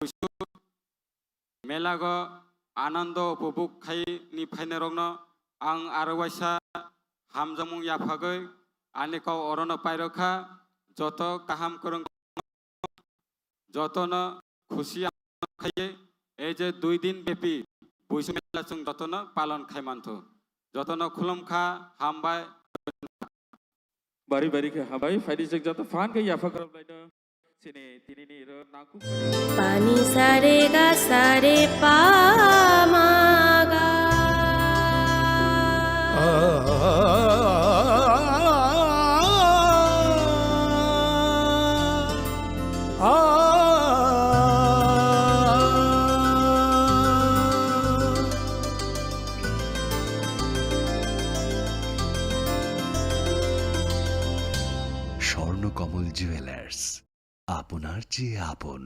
buisu melago anando upobhog khaini phainairokno ang aro waisa hamjakmung yaphagwi ani kok orono pairokha. Joto kaham kwrwng jotono khusi khaiwi ei je dui din bepi buisu mela chwng jotono palon khai manthu. Jotono khulumkha, hambai. Bari bari khe hambai, phaidi chwng joto phan khe yapha khorop laino. Chini tinini ro nangkuk. Pani sare ga sare pa ma ga. Swarnakamal jewellers, আপনার চেয়ে আপন।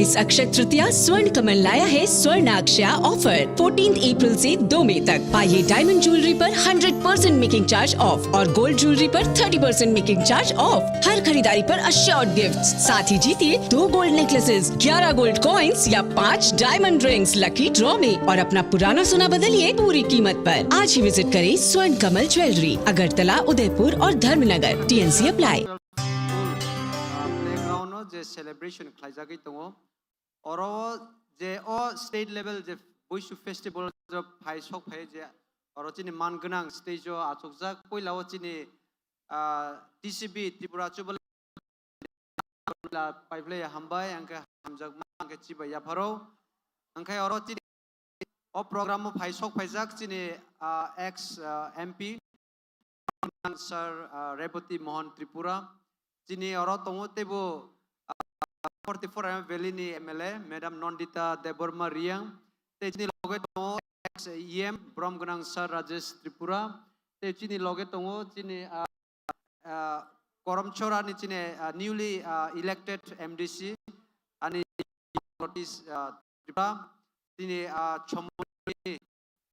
इस अक्षय तृतीया स्वर्ण कमल लाया है स्वर्ण अक्षया offer. Fourteen April से दो मई तक पाइए डायमंड ज्वेलरी पर hundred percent making charge off और गोल्ड ज्वेलरी पर thirty percent making charge off. हर खरीदारी पर अश्योर्ड गिफ्ट, साथ ही जीतिए दो गोल्ड नेकलेसेस, ग्यारह गोल्ड कॉइंस या पाँच डायमंड रिंग्स लकी ड्रॉ में और अपना पुराना सोना बदलिए पूरी कीमत पर। आज ही विजिट करें स्वर्ण कमल ज्वेलरी, अगरतला, उदयपुर और Dharmanagar. TNC apply. School, ah, playground o je celebration khlaijagwi tongo, oro o je o state level je Buisu festival je phai sok phai je oro chini man gwnang stage o achukjak, puila o chini, ah, T C B Tripura Jubilee paiplai hambai, angkhe hamjakma, angkhe chibai yapharo. Angkhe oro chini o program o phai sok phaijak chini, ah, ex, ah, M P, Sir, ah, Rebati Mohan Tripura. Chini oro tongo teibo, ah, forty-four M Valley ni M L A, Madam Nandita Debbarma Reang. Tei chini loge tongo ex E M, Borom Gwnang Sir Rajesh Tripura. Tei chini loge tongo chini, ah, ah, Koromchora ni chini, ah, newly, ah, elected M D C, ani notice, ah, Tripura, chini, ah, chomoni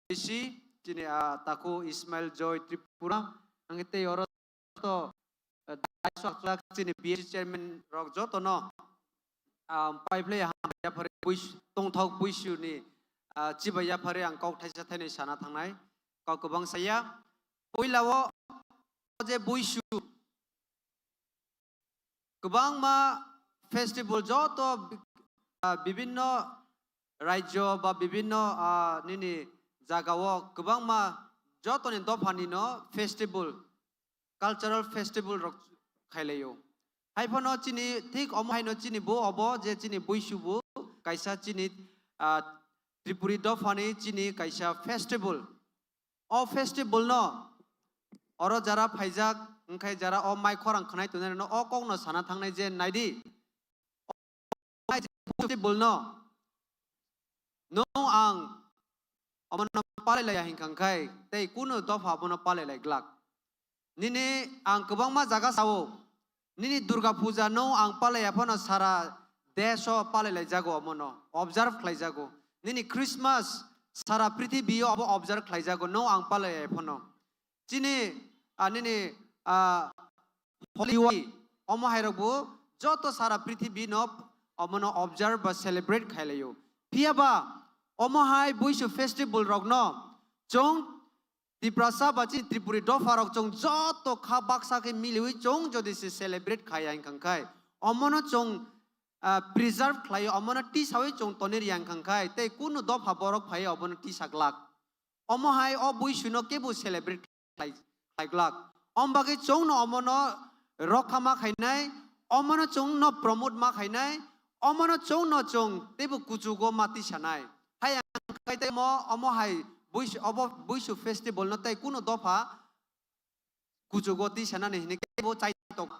bisi, chini, ah, taku Ismail Joy Tripura, ang tei oro to, eh, daiso akhlak chini B S C chairman rok joto no, ah, pai phlai ham yapharwi buis-, tongthok buisu ni, ah, chibai yapharwi ang kok thaisa thainwi sana thangnai, kok kwbang saya. Puila o je buisu kwbangma festival joto bi-, ah, bibinno rajyo ba bibinno, ah, nini jagao kwbangma jotoni dophani no festival, cultural festival rok khailaio. Haiphano chini thik omo haino chini bo obo je chini buisu bo kaisa chini, ah, Tripuri dophani chini kaisa festival. O festival no oro jara phaijak, wngkhe jara o mai khorang khwnai tongnai rokno o kokno sana thangnai je, naidi, o festival no nwng ang omono palai laiya hinkha khe tei kunu dopha abono palai lai glak. Nini ang kwbangma jaga sao, nini Durga Puja no ang palaiya phano sara desh o palai lai jago, omono observe khlai jago. Nini Christmas sara prithibi o abo observe khlai jago, no ang palaiya phano. Chini, ah, nini, ah, Holi, omo hai rok bo joto sara prithibi no omono observe ba celebrate khai laio. Phiya ba omo hai buisu festival rok no chwng Tiprasa ba chini Tripuri dopha rok chwng joto kha baksa khe miliwi chwng jodi se celebrate khai ya hinkha khe, omono chwng, ah, preserve khlai, omono tisawi chwng toni ri ya hinkha khe, tei kunu dopha borok phai obono tisa glak. Omo hai o buisu no kebo celebrate khlai, khlai glak. Om bagwi chwng no omono rokha ma khainai, omono chwng no promote ma khainai, omono chwng no chwng teibo kuchugo ma tisanai. Hai ang khai tei mo omo hai buis-, obo buisu festival no tei kunu dopha kuchugo tisanani hinwi kebo chai tok.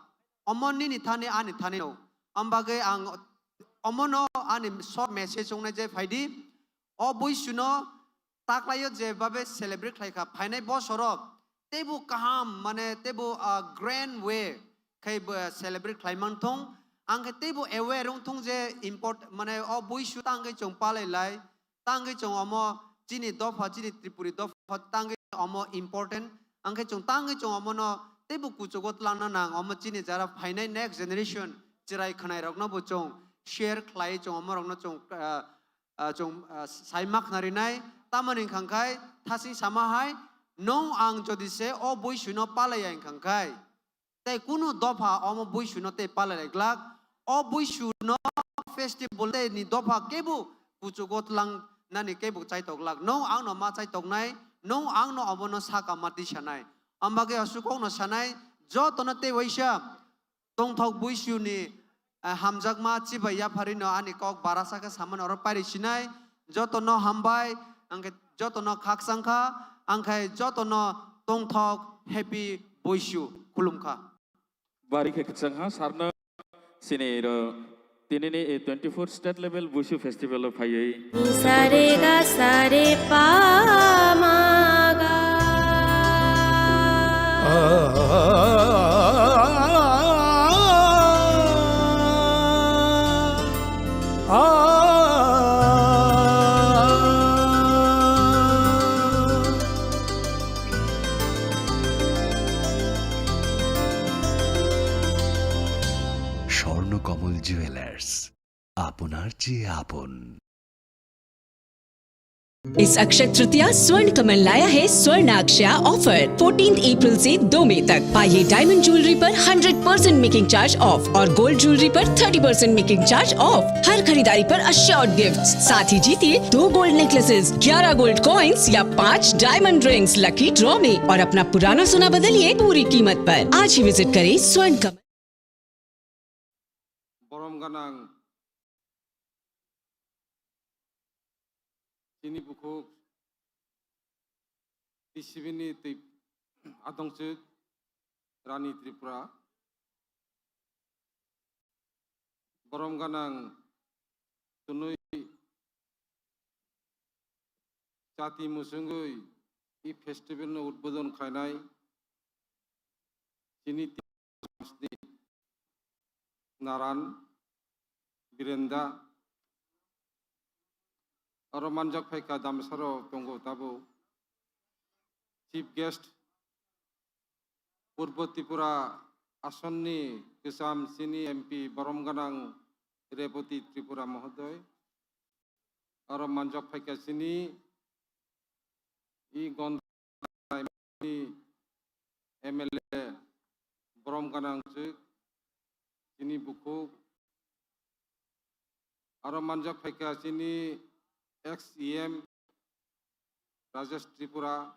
Omo nini thani ani thani no. Om bagwi ang omono ani short message wngnai je phaidi. O buisu no taklaio je babe celebrate khlai kha, phainai bosoro teibo kaham, mane teibo, ah, grand way khai bo celebrate khlai man thung. Ang khe teibo aware wng thung je import-, mane o buisu tangwi chwng palai lai, tangwi chwng omo chini dopha, chini Tripuri dopha tangwi omo important. Ang khe chwng tangwi chwng omono teibo kuchugo twlangna nang, omo chini jara phainai next generation chwrai khwnai rokno bo chwng share khlai chwng omo rokno chwng, ah, ah, chwng, ah, sai ma khna rinai. Tamoni wngkha khe thasing sama hai nwng ang jodi se o buisu no palai ya wngkha khe, tei kunu dopha omo buisu no tei palai lai glak. O buisu no festival tei ni dopha kebo kuchugo twlang nani kebo chai tok glak. Nwng ang no ma chai tok nai, nwng ang no omo no saka ma tisa nai. Om bagwi aswk kok no sanai, joto no tei waisa tongthok buisu ni, eh, hamjakma chibai yapharwi no ani kok barasa khe samani oro pairi sinai. Joto no hambai, ang khe joto no khakchang kha, ang khe joto no tongthok happy buisu khulum kha. Bari khe khakchang kha sir no, sini ro tinini, eh, twenty-four state level Buisu festival o phaiwi. Sare ga sare pa ma ga. Swarnakamal jewellers, আপনার চেয়ে আপন। इस अक्षय तृतीया स्वर्ण कमल लाया है स्वर्ण अक्षया offer. Fourteen April से दो मई तक पाइए डायमंड ज्वेलरी पर hundred percent making charge off और गोल्ड ज्वेलरी पर thirty percent making charge off. हर खरीदारी पर अश्योर्ड गिफ्ट, साथ ही जीतिए दो गोल्ड नेकलेसेस, ग्यारह गोल्ड कॉइंस या पांच डायमंड रिंग्स लकी ड्रॉ में और अपना पुराना सोना बदलिए पूरी कीमत पर। आज ही विजिट करें स्वर्ण कमल। Borom ganang chini bukhuk T C B ni twi adongchuk Rani Tripura. Borom ganang twnwi chati muchungwi i festival no udbodon khlainai chini Naran, Birenda, Oro manjak phaikha damsaro tongo tabuk. Chief guest, Purbo Tripura asonni kwcham chini M P borom gwnang Reboti Tripura mohodoy. Oro manjak phaikha chini i gonda M L A borom gwnang chwk chini bukhuk. Aro manjak phaikha chini ex E M Rajesh Tripura,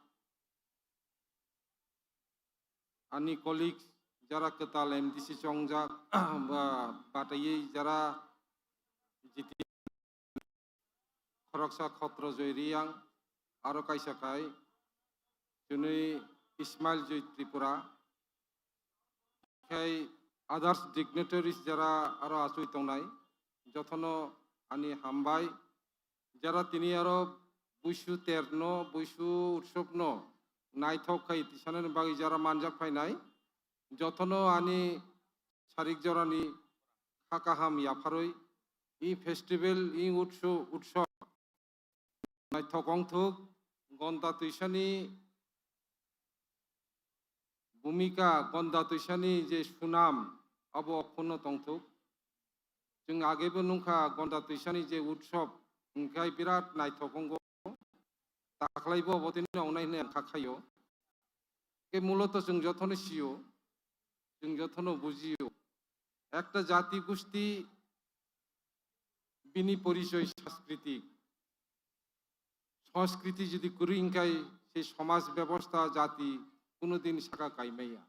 ani colleagues jara kwtal M D C chongjak, ba-, bataiwi jara G T khoroksa Khotrojoy Riyang, aro kaisa khai chwnwi Ismail Joy Tripura, khai others dignitaries jara aro achoi tongnai, jotono ani hambai, jara tini aro Buisu terno, Buisu utsopno naithok khai tisanani bagwi jara manjak phainai, jotono ani sarik jorani kha kaham yapharwi, i festival, i utsu-, utsob naithok wngthok, gonda twisani bhumika, gonda twisani je sunam, abo okhono tongthok. Chwng agebo nungkha gonda twisani je utsob, hwnkhe birat naithok wngo. Takhlaibo obo tini wngnai hwnwi ang kha khaio. Ke muloto chwng jotono sio, chwng jotono bujio. Ekta jati gusti bini porichoy sanskriti. Sanskriti jodi kwrwi hwnkhe se somaj bebosta jati kuno din saka kaimaya.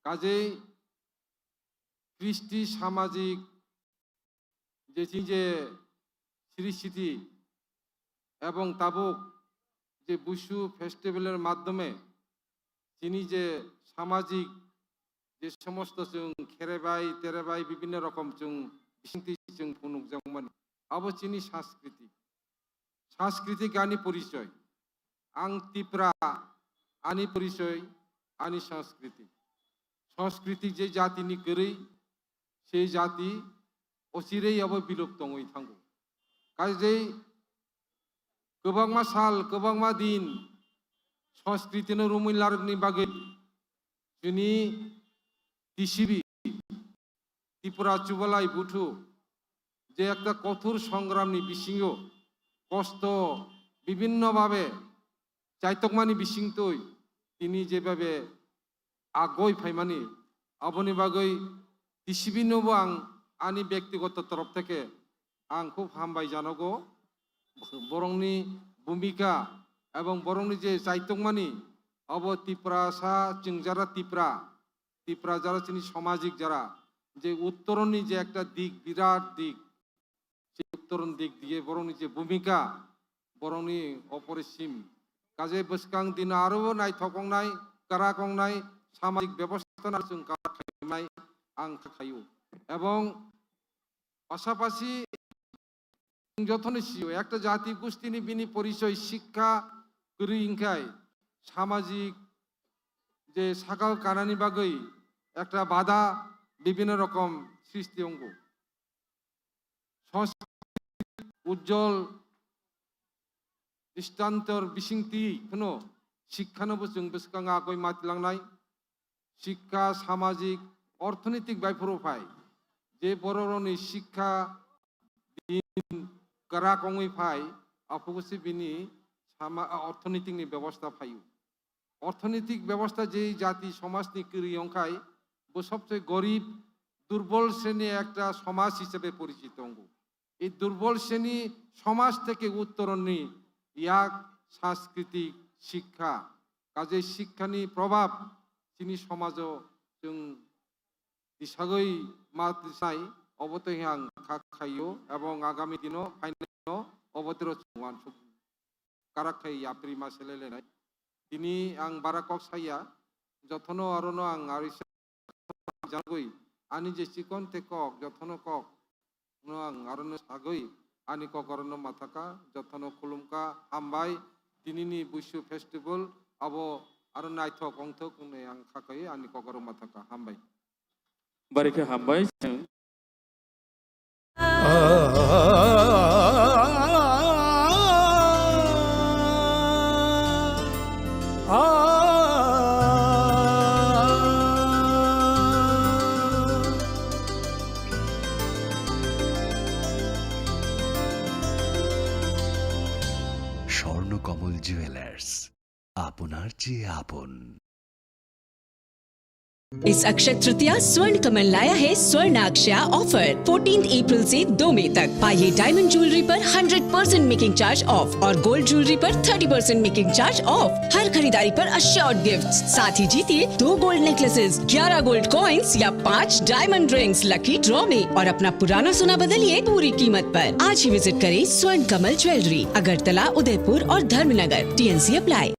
Kajei kristi samajik je chini je srishti ebong tabuk je Buisu festival er maddhome chini je samajik je somosto chwng kherebai terebai bibinno rokom chwng bisingtwi chwng phunukjakmani, abo chini sanskriti. Sanskriti ani porichoy. Ang Tipra, ani porichoy, ani sanskriti. Sanskriti je jatini kwrwi, se jati ochirei abo bilop tongwi thango. Kajei kwbangma sal, kwbangma din sanskriti no romwi larwkni bagwi chini T C B, Tripura Chubalai Buthu, je ekta kothor songramni bisingo kosto bibinno bhabe chaitokmani bisingtwi tini jebhabe agoi phaimani, aboni bagwi T C B nobo ang ani bektigoto torof theke ang khub hambai janogo. Borokni bhumika ebong borokni je chaitokmani, abo Tiprasa chwng jara Tipra, Tipra jara chini samajik jara, je uttoroni je ekta dik, birat dik, se uttoron dik diye borokni je bhumika, borokni oporisim. Kaje bwskang dino aro nai thokong nai, kara kong nai, samajik bebosta no chwng kara khaimai ang kha khaio. Ebong pasapasi chwng jotono sio, ekta jati gustini bini porichoy sikha kwrwi hwnkhe samajik je sakao kanani bagwi ekta bada bibinno rokom srishti wngo. Sanskrit ujjol dristantor bisingtwi kheno sikhanobo chwng bwskango agoi matilangnai. Sikha, samajik, orthonoitik bai phuru phai. Je bororokni sikha din kwrak wngwi phai, aphukusi bini sama-, orthonoitikni bebosta phaio. Orthonoitik bebosta je jati somajni kwrwi wngkhai, bo sobse gorib, durbol sreni ekta somaj hisabe porichito wngo. Ei durbol sreni somaj theke uttoronni yak sanskriti sikha, kajei sikhani probab chini somajo chwng disagwi ma tisai, obo twi ang kha khaio, ebong agami dino phainai obo twi chwng uansuk karak khai yapri ma selele nai. Tini ang bara kok saya, jotono arono ang ari janagwi, ani je chikon te kok, jotono kok no ang arono sagwi, ani kok arono mathaka, jotono khulumka, hambai, tinini Buisu festival, abo aro naithok ongthok hwnwi ang kha khai ani kok aro mathaka, hambai. Bari khe hambai. Chwng. Kamal jewellers, আপনার চেয়ে আপন। इस अक्षय तृतीया स्वर्ण कमल लाया है स्वर्णाक्षया offer. Fourteen April से दो मई तक पाइए डायमंड ज्वेलरी पर hundred percent making charge off और गोल्ड ज्वेलरी पर thirty percent making charge off. हर खरीदारी पर अश्योर्ड गिफ्ट, साथ ही जीतिए दो गोल्ड नेकलेसेस, ग्यारह गोल्ड कॉइंस या पाँच डायमंड रिंग्स लकी ड्रॉ में और अपना पुराना सोना बदलिए पूरी कीमत पर। आज ही विजिट करें स्वर्ण कमल ज्वेलरी, अगरतला, उदयपुर और Dharmanagar. TNC apply.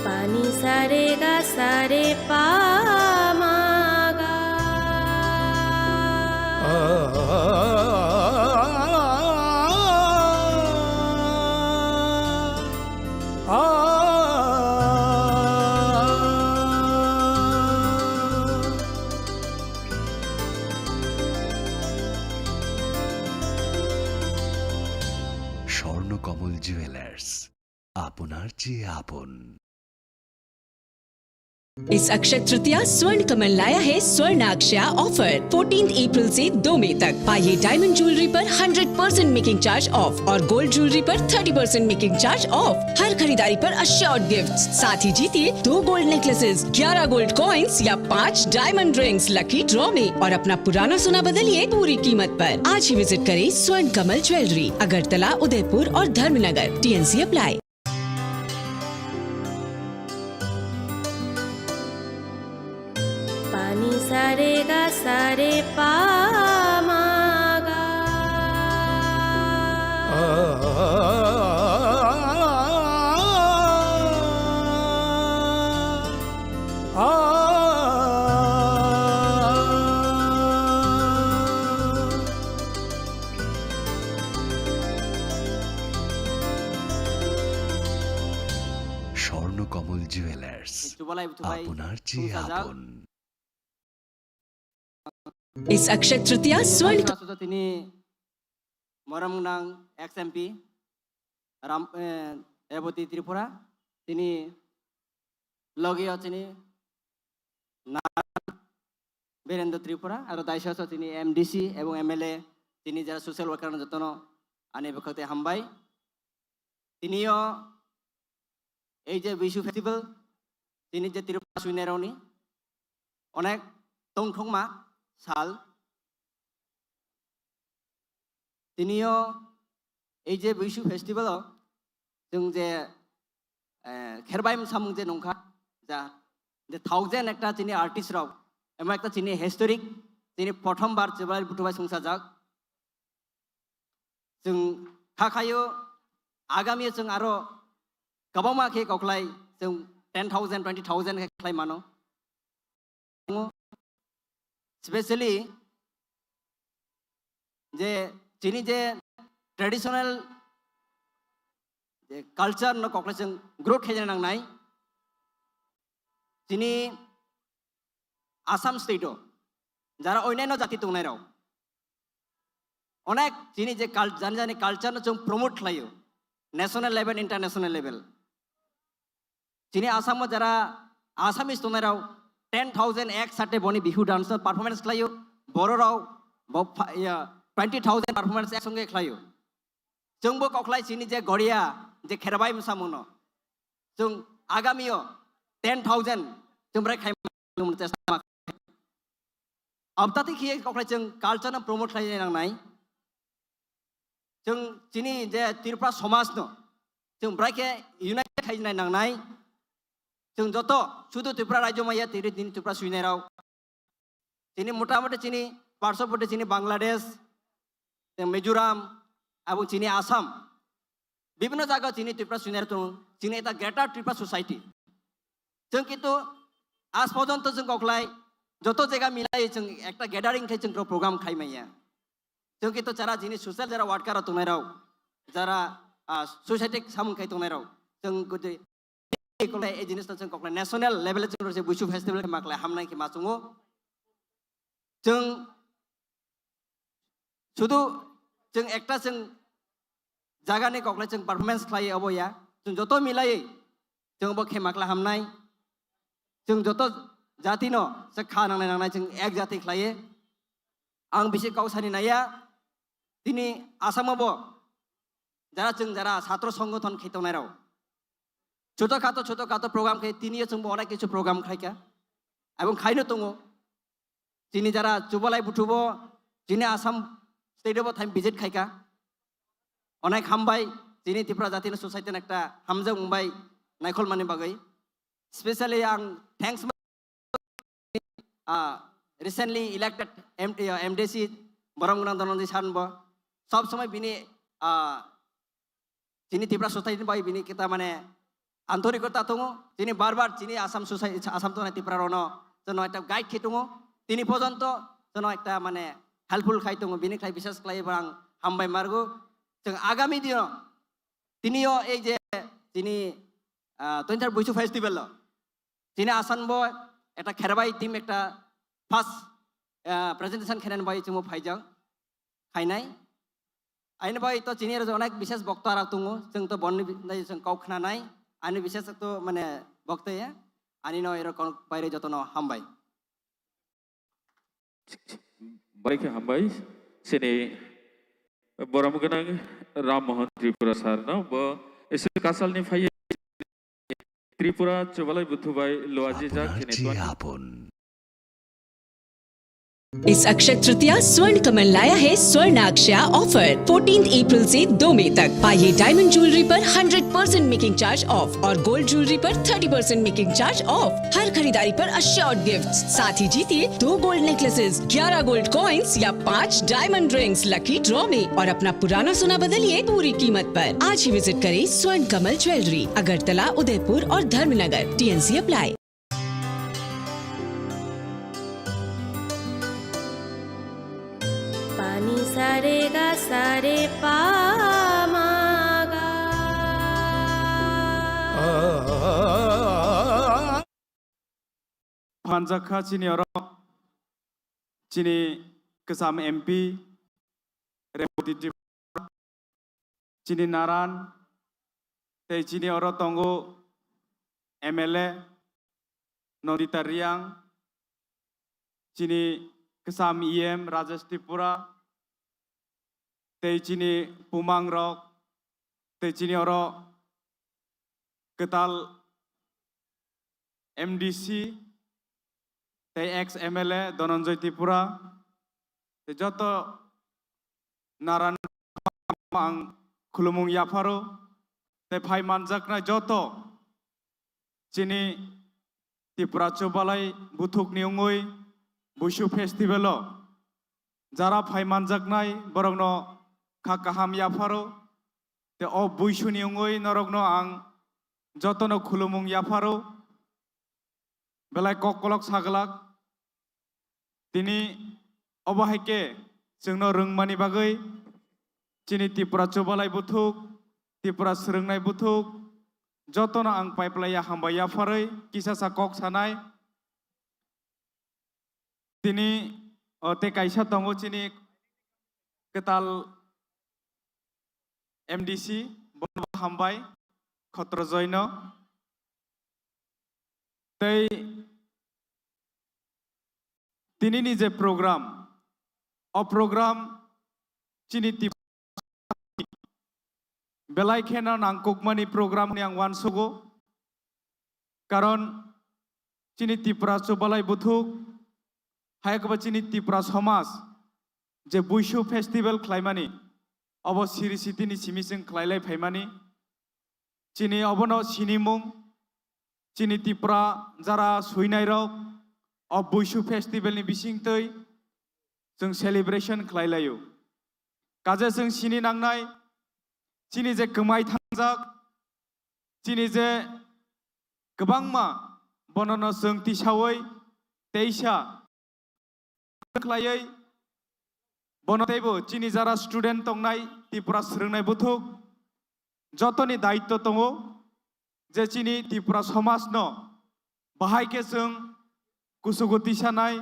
Pani sare ga sare pa ma ga. স্বর্ণ কমল জুয়েলার্স, আপনার চেয়ে আপন। इस अक्षय तृतीया स्वर्ण कमल लाया है स्वर्णाक्षया ऑफर। फोर्टीन अप्रैल से दो मई तक पाइए डायमंड ज्वेलरी पर hundred percent making charge off और गोल्ड ज्वेलरी पर thirty percent making charge off. हर खरीदारी पर अश्योर्ड गिफ्ट, साथ ही जीतिए दो गोल्ड नेकलेसेस, ग्यारह गोल्ड कॉइंस या पाँच डायमंड रिंग्स लकी ड्रॉ में और अपना पुराना सोना बदलिए पूरी कीमत पर। आज ही विजिट करें स्वर्ण कमल ज्वेलरी, अगरतला, उदयपुर और Dharmanagar. TNC apply. Pani sare ga sare pa ma ga. স্বর্ণ কমল জুয়েলার্স, Chubalai buthumbai আপনার চেয়ে chwngsacha. আপন। इस अक्षय तृतीया स्वर्ण Asusa tini morom wngnang ex M P Ram, eh, Reboti Tripura, tini logio tini Birendra Tripura, aro daisoso tini M D C ebong M L A, tini jara social worker no jotono ani bwkhak tei hambai. Tinio ei je Bisu Festival, tini je Tripura suinairokni onek tongthokma sal. Tinio ei je Bisu Festival o chwng je, eh, kherbai msamung je nungkha, ja, je thousand ekta chini artist rok, emon ekta chini historic, chini prothom bar Chubalai buthumbai chwngsajak. Chwng kha khaio, agami o chwng aro kwbangma khe koklai, chwng ten thousand, twenty thousand khe khlai mano. Specially je chini je traditional je culture no koklai chwng grow khaina nangnai. Chini Assam state o jara onyaino jati tongnairok onek chini je cul-, jani jani culture no chwng promote khlaio national level, international level. Chini Assam o jara Assamese tongnairok ten thousand ek sate boni Bihu dance no performance khlaio, bororok bo pha-, iya, twenty thousand performance ek songe khlaio. Chwngbo koklai chini je Goria, je kherbai msamung no. Chwng agami o ten thousand chwng bwrwi khai mano chesta ma. Abtati khiye koklai chwng culture no promote khlai nangnai. Chwng chini je Tripura somaj no chwng bwrwi khe unite khlai nangnai. Chwng joto sudu Tripura rajyo maya tiri tini Tripura suinairok. Chini motamuti chini parshoboti chini Bangladesh, chini Mizoram, ebong chini Assam, bibhinno jaga chini Tripura suinairok tongo, chini eta Greater Tripura Society. Chwng kintu aaj porjonto chwng koklai joto jaga milai chwng ekta gathering khe chwng program khai manya. Chwng kintu jara chini social jara worker rok tongnairok, jara, ah, society samung khai tongnairok, chwng gudi Koklai, ei jinis no chwng koklai national level o chwng rw se Buisu festival khe ma klai hamnai khe ma chwngo. Chwng sudu chwng ekta chwng jaga ni koklai chwng performance khlai obo ya. Chwng joto milai chwng bo khe ma klai hamnai. Chwng joto jati no se kha nangnai nangnai chwng ek jati khlai. Ang bisi kok sani naiya, tini Asamo bo jara chwng jara satro songothon khe tongnai rok. Choto khato, choto khato program khe tini o chwng bo onek kichu program khlai kha. Ebong khaino tongo. Chini jara Chubalai Buthu bo chini Assam state o bo thaim visit khai kha. Onek hambai chini Tripura jati ni society ni ekta hamjak mungbai naikhol mani bagwi. Specially ang thanks ah, recently elected M-, ah, M D C Borom Gwnang Dhananjay sir bo sob somoi bini, ah, chini Tripura society ni bai bini kita mane antorikota tongo. Chini bar bar chini Assam society, Assam tongnai Tripura rokno jono ekta guide khe tongo. Tini porjonto jono ekta mane helpful khai tongo. Bini khai bishes khlai bo ang hambai margo. Chwng agami dino tini o ei je chini, ah, twenty third Buisu festival lo chini Assam bo ekta kherbai team ekta first, ah, presentation khenani bai chwngbo phaijak khainai. Aini bai to chini aro onek bishes bokta rok tongo, chwng to bonni bi-, nai chwng kok khnanai, ani bishes to mane bokta ya, ani no ero kon baire jotono hambai. Bai khe hambai, chini borom gwnang Ram Mohan Tripura sir no, bo ese kasalni phai Tripura Chubalai Buthu bai luaji jak chini tuan. इस अक्षय तृतीया स्वर्ण कमल लाया है स्वर्ण अक्षया offer. Fourteen April से दो मई तक पाइए diamond jewellery पर hundred percent making charge off और गोल्ड ज्वेलरी पर thirty percent making charge off. हर खरीदारी पर अश्योर्ड गिफ्ट, साथ ही जीतिए दो गोल्ड नेकलेसेस, ग्यारह गोल्ड कॉइंस या पाँच डायमंड रिंग्स लकी ड्रॉ में और अपना पुराना सोना बदलिए पूरी कीमत पर। आज ही विजिट करें स्वर्ण कमल ज्वेलरी, अगरतला, उदयपुर और धर्मनगर। TNC apply. पानी सारे गा सारे पामा गा। Manjak kha chini oro, chini kwcham M P, Reboti Tripura, chini Naran, tei chini oro tongo M L A, Nandita Reang, chini kwcham E M Rajesh Tripura, tei chini pumang rok, tei chini oro kwtal M D C, tei ex M L A Dhananjay Tripura, tei joto Naran ang khulumung yapharo, tei phai manjaknai joto chini Tripura Chubalai Buthukni wngwi Buisu Festival-o jara phai manjaknai borokno kha kaham yapharo, tei o Buisuni wngwi norokno ang jotono khulumung yapharo, belai kokkolok saglak. Tini obo hai khe chwngno rwngmani bagwi chini Tripura Chubalai Buthuk, Tripura Swrwngnai Buthuk, jotono ang paiplaiya hambai yapharwi kisa sa kok sanai. Tini, o, tei kaisa tongo chini kwtal M D C, bono hambai, Khotrojoino. Tei tinini je program, o program chini Tripura belai kheno nangkukmani program hwnwi ang uansugo. Karon chini Tripura Chubalai Buthuk, hai khe bo chini Tripura somaj je Buisu festival khlaimani, obo siri sitini simi chwng khlailai phaimani. Chini obono sinimung, chini Tripura jara suinairok o Buisu festival ni bisingtwi chwng celebration khlailaio. Kaje chwng sini nangnai, chini je kwmai thangjak, chini je kwbangma bonono chwng tisaui teisa khlaiwi bono teibo chini jara student tongnai Tripura Swrwngnai Buthuk jotoni daitto tongo je chini Tripura somajno bahai khe chwng kuchugo tisanai,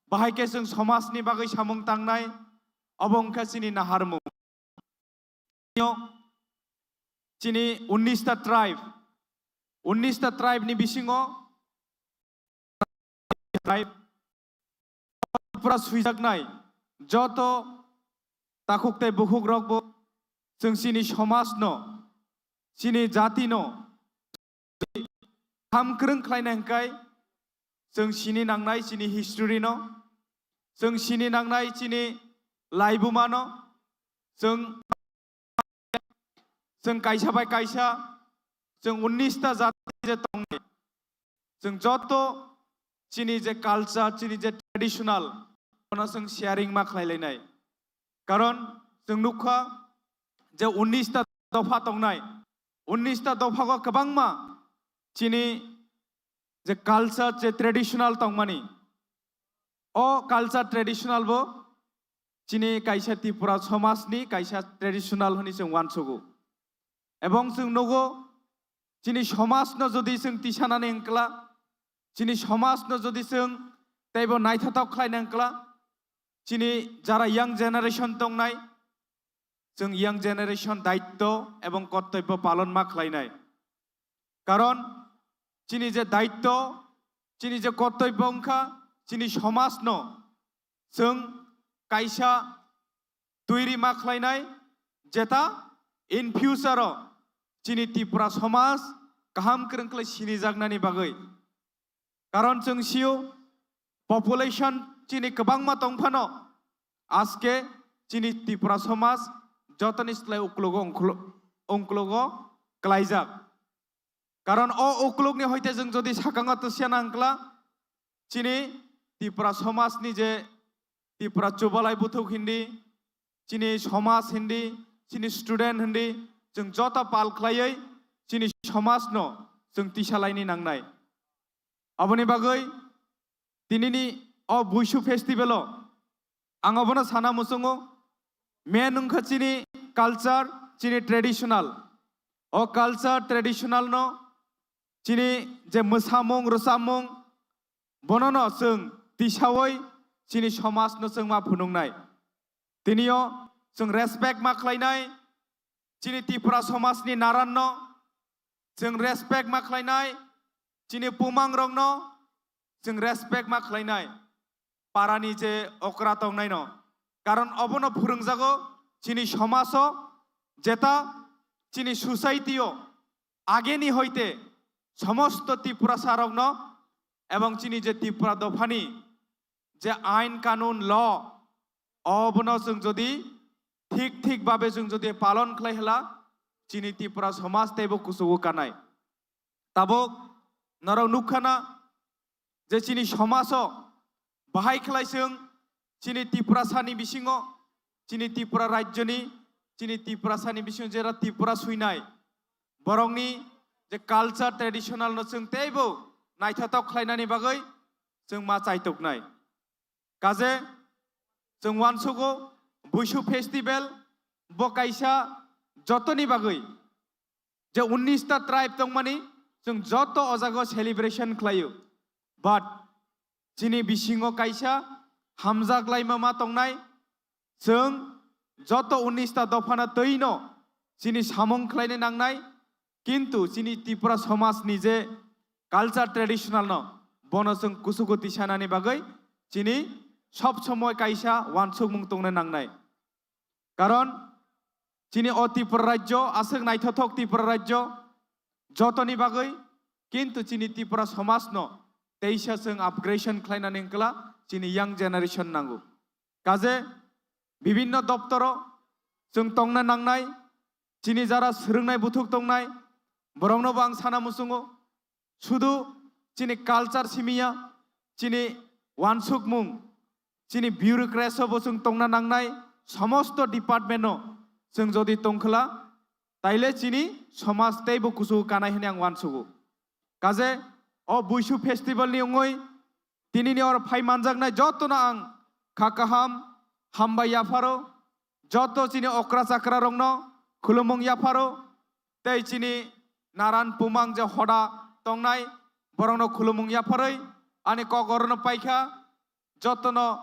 bahai khe chwng somajni bagwi samung tangnai, obo wngkha chini naharmung. Chini unnis ta tribe, unnis ta tribe ni bisingo tribe pura swijaknai joto takhuk tei bukhukrokbo chwng chini somajno, chini jatino ham kwrwng khlaina hwnkhe chwng sini nangnai chini history no, chwng sini nangnai chini laibuma no, chwng, chwng kaisa bai kaisa, chwng unnish ta jati je tongnai, chwng joto chini je culture, chini je traditional, bono chwng sharing ma khlai lainai. Karon chwng nukha je unnish ta dopha tongnai, unnish ta dopha go kwbangma chini je culture, je traditional tongmani, o culture traditional bo chini kaisa Tripura somajni kaisa traditional hwnwi chwng uansugo. Ebong chwng nugo, chini somajno jodi chwng tisanani wngkla, chini somajno jodi chwng teibo naithothok khlaina wngkla, chini jara young generation tongnai, chwng young generation daitto ebong kortobyo palon ma khlainai. Karon chini je daitto, chini je kortobyo wngkha, chini somajno chwng kaisa twiwi ma khlainai, jeta in future o chini Tripura somaj kaham kwrwng khlai sinijaknani bagwi. Karon chwng sio, population chini kwbangma tongphano, aske chini Tripura somaj jotoni slai uklogo ungklo-, ungklogo klaijak. Karon o uklukni hoite chwng jodi sakango twsya nangkla, chini Tripura somajni je Tripura chubalai buthuk hindi, chini somaj hindi, chini student hindi, chwng joto pal khlaiwi chini somajno chwng tisalaini nangnai. Aboni bagwi tinini o Buisu festival o ang obono sana muchungo, main wngkha chini culture, chini traditional. O culture traditional no chini je mwsamung, rwchapmung, bonono chwng tisawi chini somajno chwng ma phunuknai. Tinio chwng respect ma khlainai, chini Tripura somajni naranno chwng respect ma khlainai, chini pumangrokno chwng respect ma khlainai, parani je okra tongnaino. Karon obono phwrwngjago chini somajo, jeta chini society o ageni hoite somosto Tiprasarokno ebong chini je Tipra dophani je ain kanun, law, obono chwng jodi thik thik babe chwng jodi palon khlai hwla, chini Tipra somaj teibo kuchugo kanai. Tabuk norok nukha na je chini somajo bahai khlai chwng chini Tiprasani bisingo, chini Tripura rajyoni, chini Tiprasani bisingo jera Tripura suinai, borokni je culture traditional no chwng teibo naithothok khlainani bagwi chwng ma chaituknai. Kaje chwng uansugo Buisu festival bo kaisa jotoni bagwi je unnish ta tribe tongmani chwng joto o jaga celebration khlaio. But chini bisingo kaisa hamjak laima ma tongnai, chwng joto unnish ta dophano twino chini samung khlaina nangnai, kintu chini Tripura somajni je culture traditional no bono chwng kuchugo tisanani bagwi chini sob somoi kaisa uansukmung tongna nangnai. Karon chini o Tripura rajyo aswk naithothok Tripura rajyo jotoni bagwi, kintu chini Tripura somajno teisa chwng upgradation khlainani wngkla chini young generation nango. Kaje bibinno doptoro chwng tongna nangnai, chini jara swrwngnai buthuk tongnai, boroknobo ang sana muchungo, sudu chini culture simiya, chini uansukmung, chini bureaucracy bo chwng tongna nangnai, somosto department no chwng jodi tongkhwla, taile chini somaj teibo kuchugo kanai hwnwi ang uansugo. Kaje o Buisu festival ni wngwi tinini oro phai manjaknai jotono ang kha kaham hambai yapharo, joto chini okra chakra rokno khulumung yapharo, tei chini naran pumang je hoda tongnai borokno khulumung yapharwi ani kok orono paikha, jotono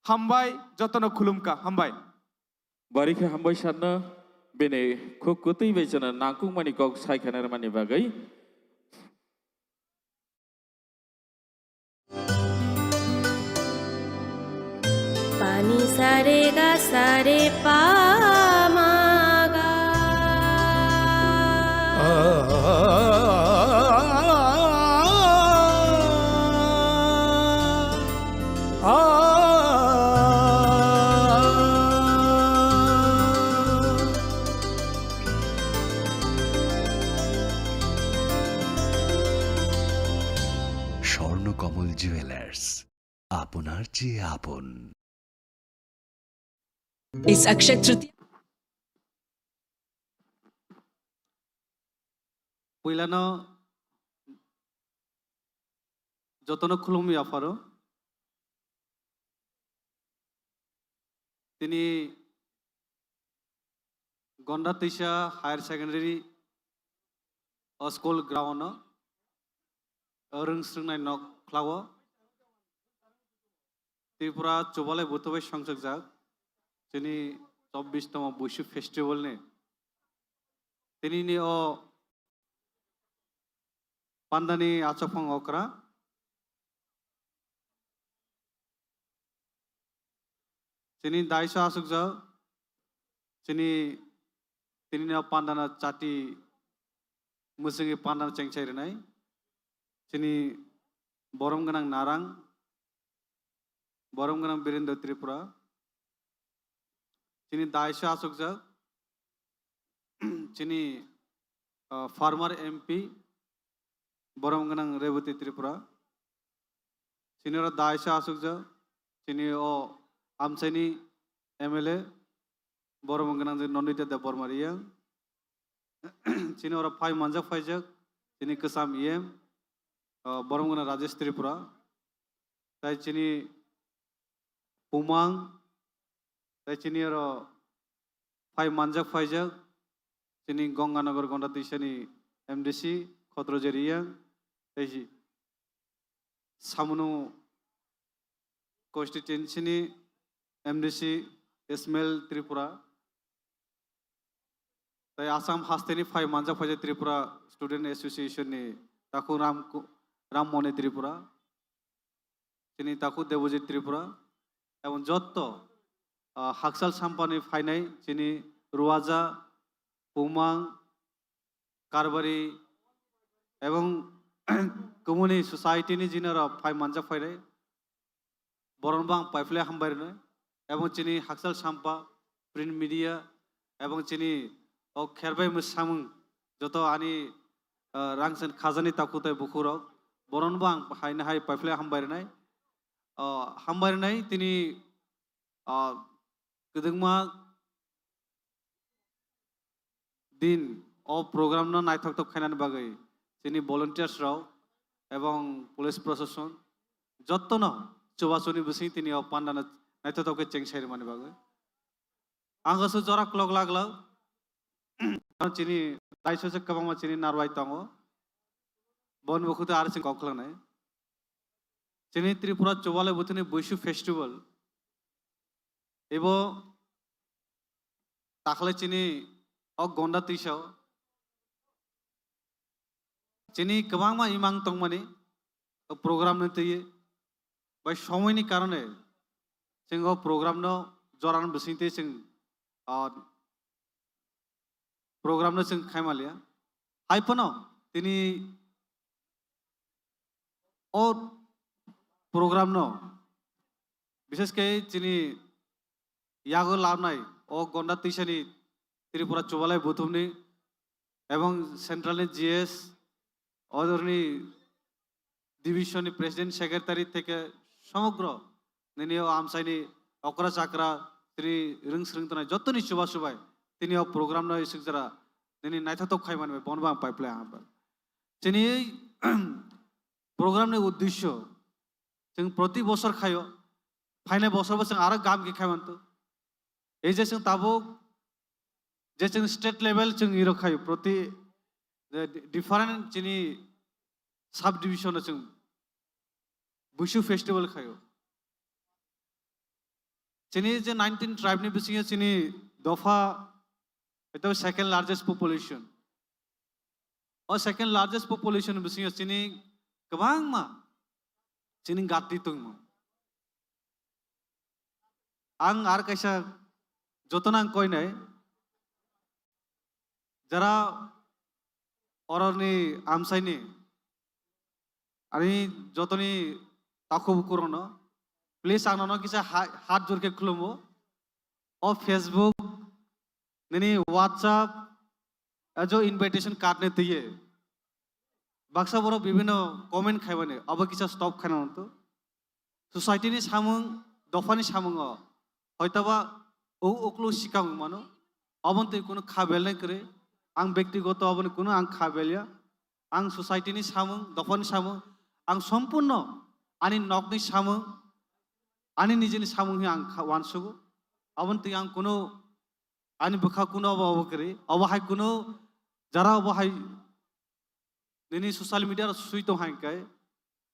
hambai, jotono khulumkha, hambai. Bari khe hambai sanno, bini khuk kwtwi bai chwngno nangkukmani kok sai khna rwmani bagwi. Ani sare ga sare pa ma ga. Swarnakamal jewellers, আপনার চেয়ে আপন। It's Akshaya Tritiya. Puilano jotono khulumwi apharo. Tini Gonda Twisa Higher Secondary o school ground o rwng swrwngnai nok khlaio. Tripura chubalai buthubai songchakjak chini chobbish tomo Buishu Festival ni. Tinini o pandani achukphang okra. Chini daiso asukjak, chini, tinini o pandano chati mwswngwi pandano chengchai rwnai. Chini borom gwnang narang, borom gwnang Birendra Tripura. Chini daiso asukjak, chini, ah, former M P, borom gwnang Rebati Tripura. Chini oro daiso asukjak, chini o amchaini M L A, borom gwnang je Nandita Debbarma Riyang. Chini oro phai manjak phaijak, chini kwcham E M, ah, borom gwnang Rajesh Tripura. Tai chini Pumang, tai chini oro phai manjak phaijak, chini Ganganagar Gonda Twisani M D C, Khotroje Riyang, tai si-, Samunu constituency ni M D C Ismail Tripura, tai Assam hasteni phai manjak phaijak Tripura Student Association ni takhuk Ram Ku-, Ram Moni Tripura, chini takhuk Debojit Tripura, ebong jotto, ah, Hakchal Sampani phainai chini Ruaja, Pumang, Karbari, ebong kumuni society ni jinaro phai manjak phainai. Borokno bo ang paiphlai hambai rwnai. Ebong chini Hakchal Sampa, print media, ebong chini o kherbai mwsamung joto ani, ah, rangsen khajani takhuk tai bukhukrok, borokno bo ang haino hai paiphlai hambai rwnai. O, hambai rwnai tini, ah, kwdwkma din o program no naithok thok khainani bagwi chini volunteers rok ebong police proshashan jottono chubasuni bising tini o panda no naithok thok khe chengsairwmani bagwi. Ang aswk jora klok lak lak chini daiso se kwbangma chini narwai tongo. Bon bukhuk tei aro chini kok khwlangnai. Chini Tripura chubalai buthuni Buishu Festival. Ebo takhle chini o Gonda Twisa o chini kwbangma imang tongmani o program ni twi bai somoini karone chwng o program no jorani bisingtwi chwng, ah, program no chwng khaimaliya. Hai phano tini o program no bishesh khe chini yago labnai o Gonda Twisani Tripura Chubalai Buthumni ebong Central ni G S odorni division ni president secretary theke somogro nini o amchaini okra chakra tini rwng swrwng tongnai jottoni chuba chubai tini o program no iswk jora nini naithotok khai manwi bono bo ang paiphlai ang. Chini program ni uddesyo chwng proti bosor khaio, phainai bosor bo chwng aro gam khe khai manto. Ei je chwng tabuk je chwng state level chwng iro khaio, proti, eh, different chini sub division o chwng Buishu festival khaio. Chini je nineteen tribe ni bisingo chini dopha, eto second largest population. O second largest population bisingo chini kwbangma chini gati tongmo. Ang ar kaisa jotono ang koinai, jara oroni amsaini ani jotoni takhuk bukurokno, please ang nono kisa ha-, hat jor khe khulumo. O Facebook, nini WhatsApp, ajo invitation card ni twiwi baksa borok bibhinno comment khaimani, abo kisa stop khaina nangthu. Society ni samung, dophani samungo hoitoba o uklo sikang mano, oboni twi kunu kha belnai kwrwi. Ang bektigoto oboni kunu ang kha belya. Ang society ni samung, dophani samung, ang sompurno ani nokni samung, ani nijini samung hi ang kha-, wansugo. Oboni twi ang kunu ani bwkha kunu obo obo kwrwi, obo hai kunu jara obo hai nini social media ro sui tong hai khe,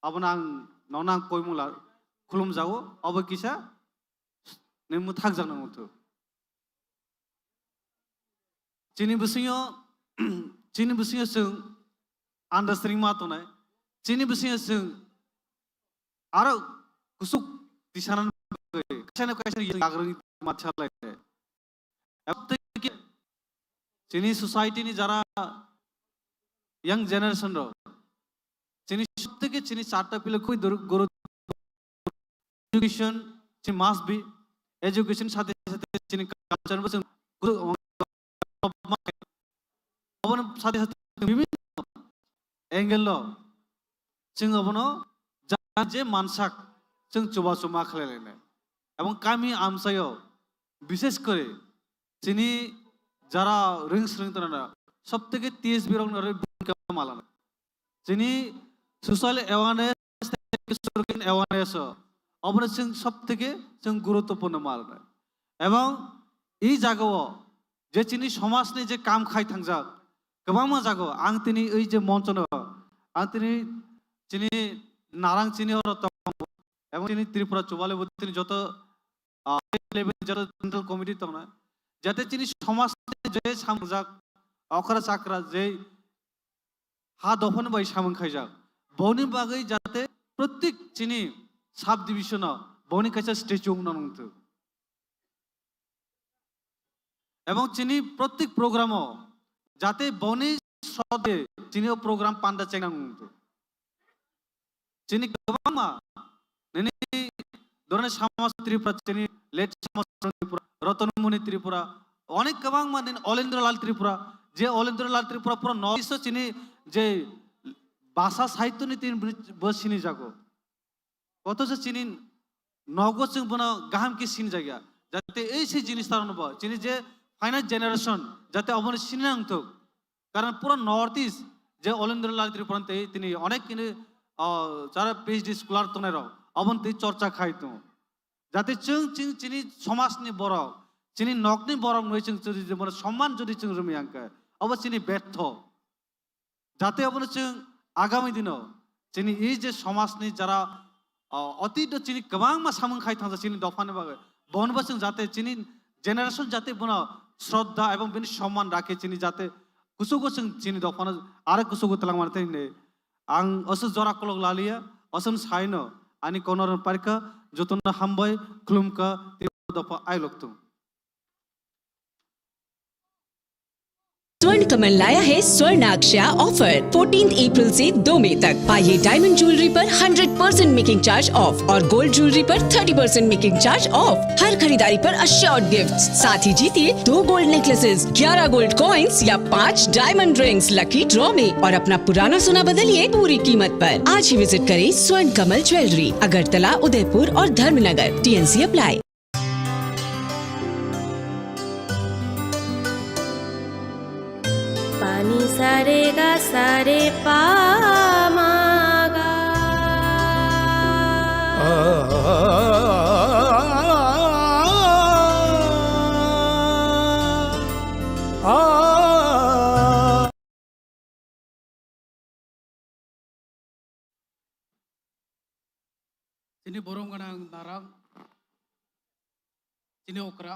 abono ang nono ang koimung la khulumjago, obo kisa nini mwthakjak nang wngthu. Chini bisingo, chini bisingo chwng understanding ma tongnai, chini bisingo chwng aro kusuk tisanani bagwi kaisa na kaisa yagrani ma chalai. Ebtwi chini society ni jara young generation rok, chini sub theke chini charta pillar khub dur-, guru education chini must be, education sathe sathe chini culture bo chwng guru, obono sathe sathe bibhinno angle o chwng obono ja-, je mansak chwng chubachu ma khlai lainai. Ebong kami amchaio bishesh kore chini jara ring sring tongnai sob theke T S B rokno bhumika malana. Chini social awareness, awareness o, obono chwng sob theke chwng guruttopurno malana. Ebong ei jagao je chini somajni je kam khai thangjak, kwbangma jago ang tini ei je monchono, ang tini chini narang chini oro tongo, ebong chini Tripura Chubale bo tini joto, ah, level joto central committee tongnai, jate chini somajni je samjak okra chakra je ha dophani bai samung khaijak, boni bagwi jate protik chini sub division o boni kaisa statue wngna nangthok. Ebong chini protik program o jate boni sode chini o program panda chengna nangthok. Chini kwbangma nini dorani Samaj Tripura, chini late Samaj Tripura, Ratan Moni Tripura, onek kwbangma nini Olendra Lal Tripura, je Olendra Lal Tripura pura North East o chini je bhasha sahityo ni tin bo sini jago. Othocho chini nogo chwng bono gaham khe sinijak ya. Jate ei se jinis tarano bo chini je final generation jate obono sini nangthok. Karon pura North East je Olendra Lal Tripura tei tini onek kini, o, jara P H D scholar tongnai rok oboni tei chorcha khai tongo. Jate chwng, chwng chini somajni borok, chini nokni borok nwi chwng jodi bono somman jodi chwng rwmwi ang khe, obo chini betho. Jate obono chwng agami dino chini ei je somajni jara, o, otito chini kwbangma samung khai thangjak chini dophani bagwi. Bonobo chwng jate chini generation jate bono shraddha ebong bini somman rakhe chini jate kuchugo chwng chini dophano aro kuchugo twlangmani thani hinwi ang aswk jora kolok laliya, aswk saino ani konoron parikha, jotono hambai, khulumkha, Tripura dopha ailokthung. स्वर्ण कमल लाया है स्वर्ण अक्षया offer, fourteen April से दो मई तक। पाइए diamond jewellery पर hundred percent making charge off और गोल्ड ज्वेलरी पर thirty percent making charge off. हर खरीदारी पर अश्योर्ड गिफ्ट, साथ ही जीतिए दो गोल्ड नेकलेसेस, ग्यारह गोल्ड कॉइंस या पाँच डायमंड रिंग्स लकी ड्रॉ में और अपना पुराना सोना बदलिए पूरी कीमत पर। आज ही विजिट करें स्वर्ण कमल ज्वेलरी, अगरतला, उदयपुर और Dharmanagar. TNC apply. Pani sare ga sare pa ma ga. Chini borom gwnang narang, chini okra,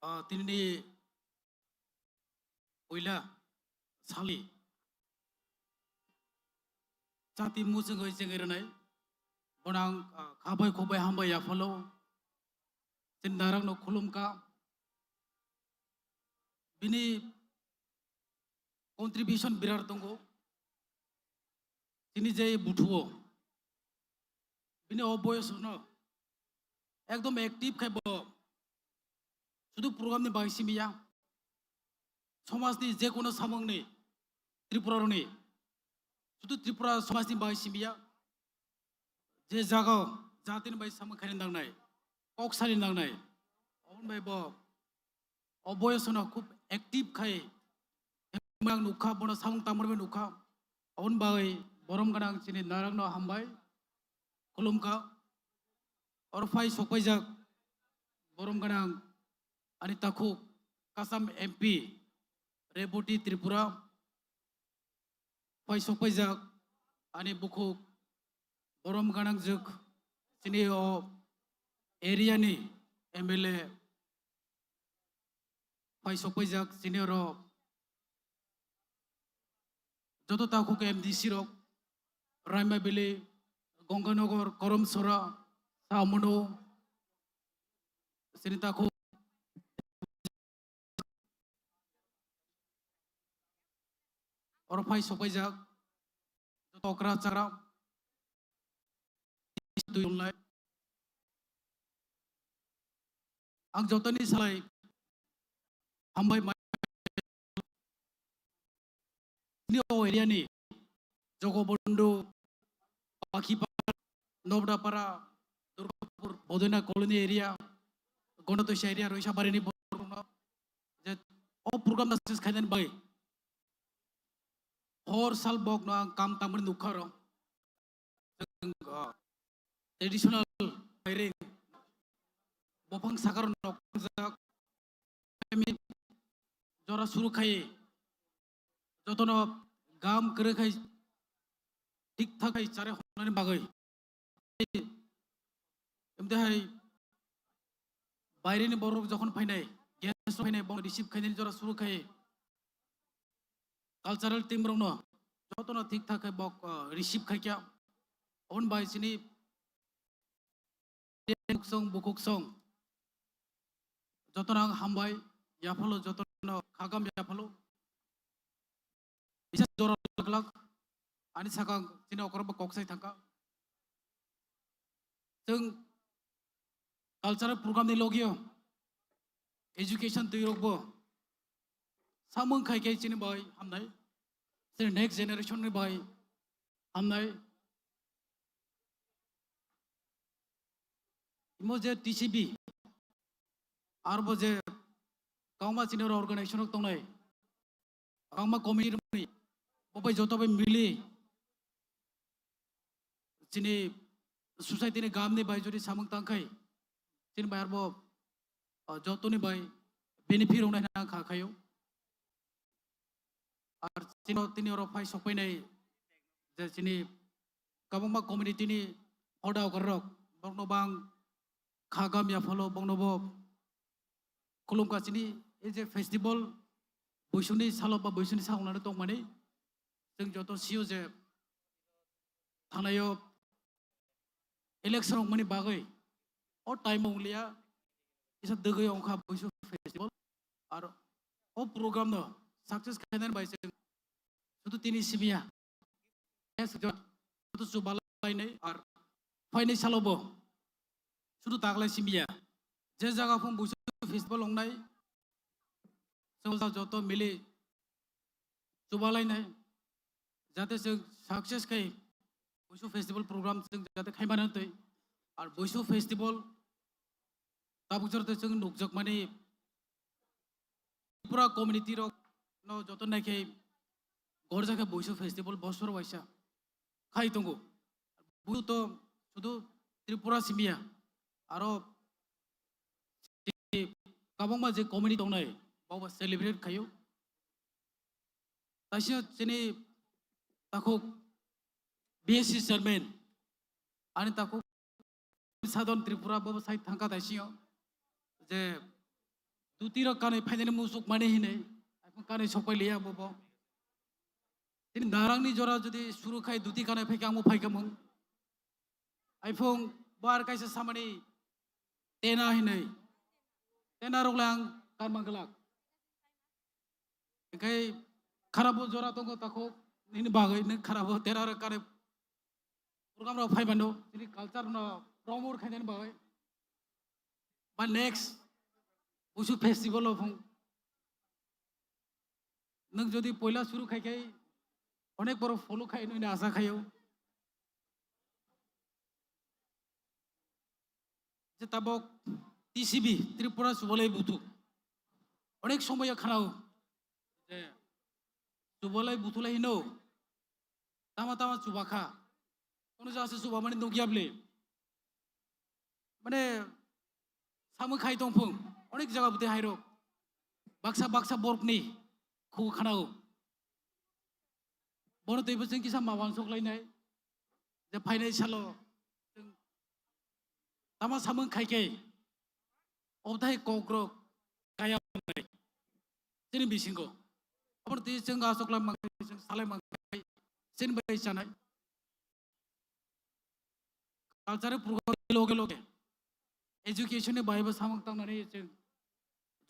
ah, tinini puila sali chati muchungwi chengwi rwnai, bono ang, ah, khabai khukbai hambai yaphalo. Chini narang no khulumkha. Bini contribution birat tongo. Chini je buthuo, bini o boyos no ekdom active khai bo. Sudu program ni bai simiya, somaj ni je kono samung ni, Tripura ni, sudu Tripura somaj ni bai simiya, je jaga jati ni bai samung khaini nangnai, kok sani nangnai, oboni bai bo o boyos no khub active khai ang nukha, bono samung tangmani nukha. Oboni bagwi borom gwnang chini narang no hambai khulumkha. Oro phai sokpaijak borom gwnang ani takhuk kasam M P Reboti Tripura, phai sokpaijak ani bukhuk borom gwnangjwk chini o area ni M L A, phai sokpaijak chini oro joto takhuk M D C rok, Raima Valley, Gonganagar, Karamchara, Saumano, chini takhuk oro phai sokpaijak joto okra chara twi online. Ang jotoni salai hambai mai ni o area ni Jogobondhu, Pakhipara, Nobdapara, Durgapur, Bodoina colony area, Gonatosia area, Roisabari ni borok no je o program na success khainani bai hor sal bok no ang kam tamani nukha ro. Traditional firing, bopang sakar nok jak, jora suru khai, jotono gam kere khai, thik thak khai chare honani bagwi. Emte hai baire ni borok jokhon phainai, guest phainai, bong receive khainani jora suru khai, cultural team rokno jotono thik thak khe bok, ah, receive khaikya. Oboni bai chini bukhuk song, bukhuk song jotono ang hambai yaphalo, jotono khagam yaphalo. Bisa jora laklak ani sakang chini okorbo koksai thangka. Chwng cultural program ni logio education twi rokbo samung khai khe chini bai hamnai, chini next generation ni bai hamnai. Imo je T C B arbo je kwbangma chini oro organization rok tongnai, kwbangma committee rokni bo bai joto bai mili chini society ni gam ni bai jodi samung tang khai chini bai arbo, ah, jotoni bai benefit rok nai kha khayo. Ar chini tini oro phai sokpainai je chini kwbangma community ni hoda okra rok, bokno bang khagam yaphalo bokno bo khulumkha chini ei je festival buisuni salo ba buisuni saungnani tongmani chwng joto sio je thangnaio election wngmani bagwi o time o wngliya, kisa dwgwi wngkha Buisu festival. Ar o program no success khainani bai chwng sudu tini simiya, sudu chubalainai ar phainai salobo sudu taglai simiya. Je jaga phung Buisu festival wngnai, chwng joto mili chubalainai, jate chwng success khai Buisu festival program chwng jate khai mano twi. Ar Buisu festival tabuk jora chwng nukjakmani Tripura community rok no joto naikhe gorjakhe Buisu festival bosor waisa khai tongo. Buisu to sudu Tripura simiya, aro kwbangma je community tongnai, bobo celebrate khaio. Taisino chini takhuk B S C chairman, ani takhuk Southern Tripura bobo sai thangkha taisino je duti rok kanwi phainani musuk mani hinwi, kanwi sokpai liya bobo. Chini narangni jora jodi suru khai duti kanwi phaikha, ang bo phaikha mung. Aiphung bo ar kaisa samani tena hinwi Tei narwk le ang karma glak. Hingke kharabo jora tongo takhuk, nini bagwi nwng kharabo tera aro kare program rok phai mano, chini culture no promote khainani bagwi. Ba next Busu festival o phung nwng jodi poila suru khai khai onek borok follow khai nini asa khaio. Je tabok T C B, Tripura Subalai Buthu. Onek somoyo khanao je Subalai Buthu lai hino, tama tama chubakha. Kono jaga se chubamani nukya bwle. Mane samung khai tongphung, onek jaga bwtwi hairok. Baksa baksa borokni khugo khanao. Bono twibo chwng kisa ma wansuk lainai. Je phainai salo chwng tama samung khai khe, obthai kokrok kaya wngnai chini bisingo. Aboni twi chwng aswk lai mankhai, chwng salai mankhai, chini bai chanai. Cultural program ni loge loge education ni bai bo samung tangnani chwng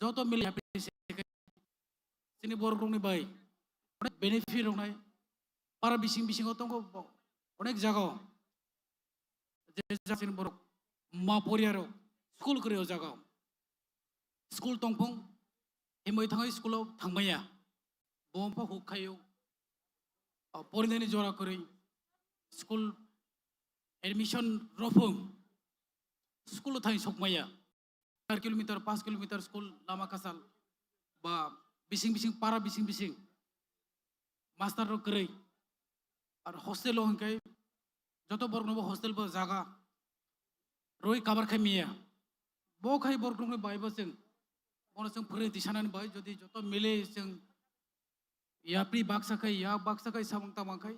joto mili happy se chini borok rokni bai onek benefit roknai para bising bisingo tongo bo onek jaga o je jaga chini borok ma poriya rok school kwrwi o jaga o school tongphung himwi thangwi school o thangmaya bo wngkha huk khaio o porinani jora kwrwi school admission rophung school o thangwi sokmaya. Char kilometer, panch kilometer school lama kasal ba bising bising para bising bising master rok kwrwi. Ar hostel o hwnkhe joto borok no bo hostel bo jaga rwi kabar khai miya. Bo khai borok rok ni bai bo chwng bono chwng phwrwi tisanani bai jodi joto mili chwng yapri baksa khai, yak baksa khai samung tamang khai.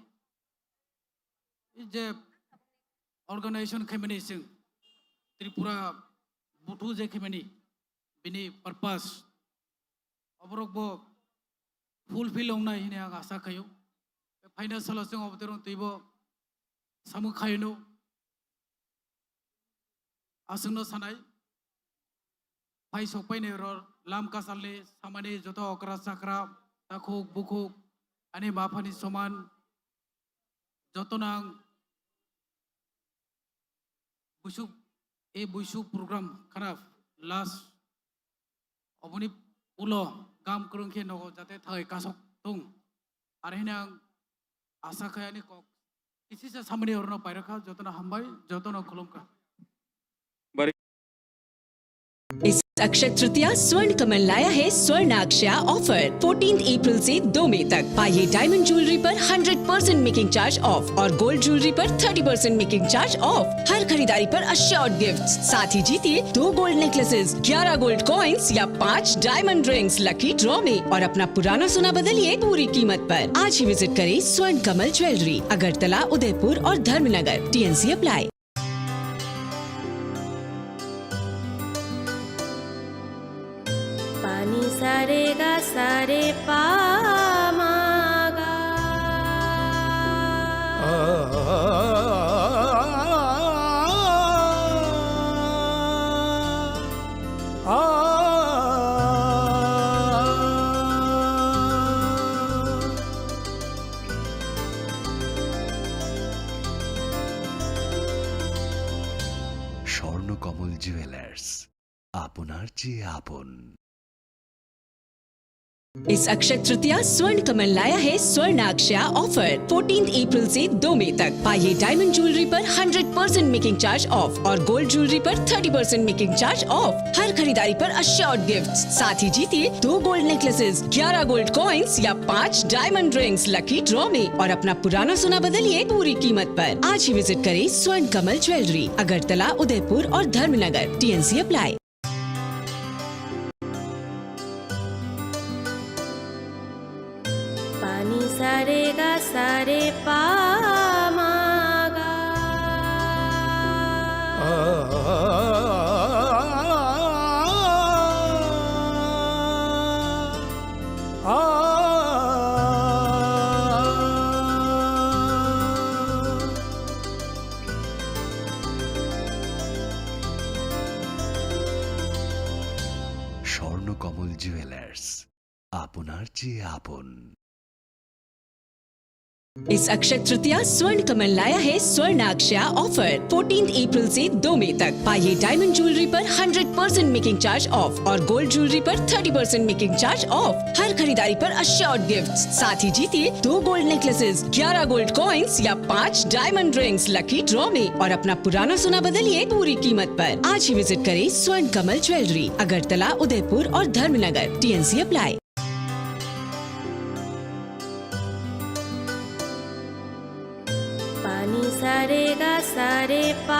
I je organization khaimani chwng Tripura buthu je khaimani bini purpose oborok bo fulfill ongnai hini ang asa khaio. Phaina salo chwng obotorong twibo samung khaino. Aswkno sanai, phai sokpaini oro lam kasalni samani joto okra chakra, takhuk bukhuk, ani maphani soman, joto nang buisuk, e buisuk program khana last oboni ulo gam kwrwng khe nogo jate thai kasok tung. Ar hini ang asa khai ani kok kisisa samani orono pairokha, jotono hambai, jotono khulumkha. इस अक्षय तृतीया स्वर्ण कमल लाया है स्वर्ण अक्षया offer. Fourteen April से दो मई तक पाइए diamond jewellery पर hundred percent making charge off और गोल्ड ज्वेलरी पर thirty percent making charge off. हर खरीदारी पर अश्योर्ड गिफ्ट, साथ ही जीतिए दो गोल्ड नेकलेसेस, ग्यारह गोल्ड कॉइंस या पाँच डायमंड रिंग्स लकी ड्रॉ में और अपना पुराना सोना बदलिए पूरी कीमत पर। आज ही विजिट करें स्वर्ण कमल ज्वेलरी, अगरतला, उदयपुर और Dharmanagar. TNC apply. Pani sare ga sare pa ma ga. Swarnakamal jewellers, আপনার চেয়ে আপন। इस अक्षय तृतीया स्वर्ण कमल लाया है स्वर्ण अक्षया ऑफर। फोर्टीन अप्रैल से दो मई तक पाइए डायमंड ज्वेलरी पर hundred percent making charge off और गोल्ड ज्वेलरी पर thirty percent making charge off. हर खरीदारी पर अश्योर्ड गिफ्ट, साथ ही जीतिए दो गोल्ड नेकलेसेस, ग्यारह गोल्ड कॉइंस या पाँच डायमंड रिंग्स लकी ड्रॉ में और अपना पुराना सोना बदलिए पूरी कीमत पर। आज ही विजिट करें स्वर्ण कमल ज्वेलरी, अगरतला, उदयपुर और Dharmanagar. TNC apply. Pani sare ga sare pa ma ga. Kamal jewellers, আপনার চেয়ে আপন। इस अक्षय तृतीया स्वर्ण कमल लाया है स्वर्णाक्षया ऑफर। फोर्टीन अप्रैल से दो मई तक पाइए डायमंड ज्वेलरी पर hundred percent making charge off और गोल्ड ज्वेलरी पर thirty percent making charge off. हर खरीदारी पर अश्योर्ड गिफ्ट, साथ ही जीतिए दो गोल्ड नेकलेसेस, ग्यारह गोल्ड कॉइंस या पाँच डायमंड रिंग्स लकी ड्रॉ में और अपना पुराना सोना बदलिए पूरी कीमत पर। आज ही विजिट करें स्वर्ण कमल ज्वेलरी, अगरतला, उदयपुर और Dharmanagar. TNC apply. Pani sa re ga sa re pa.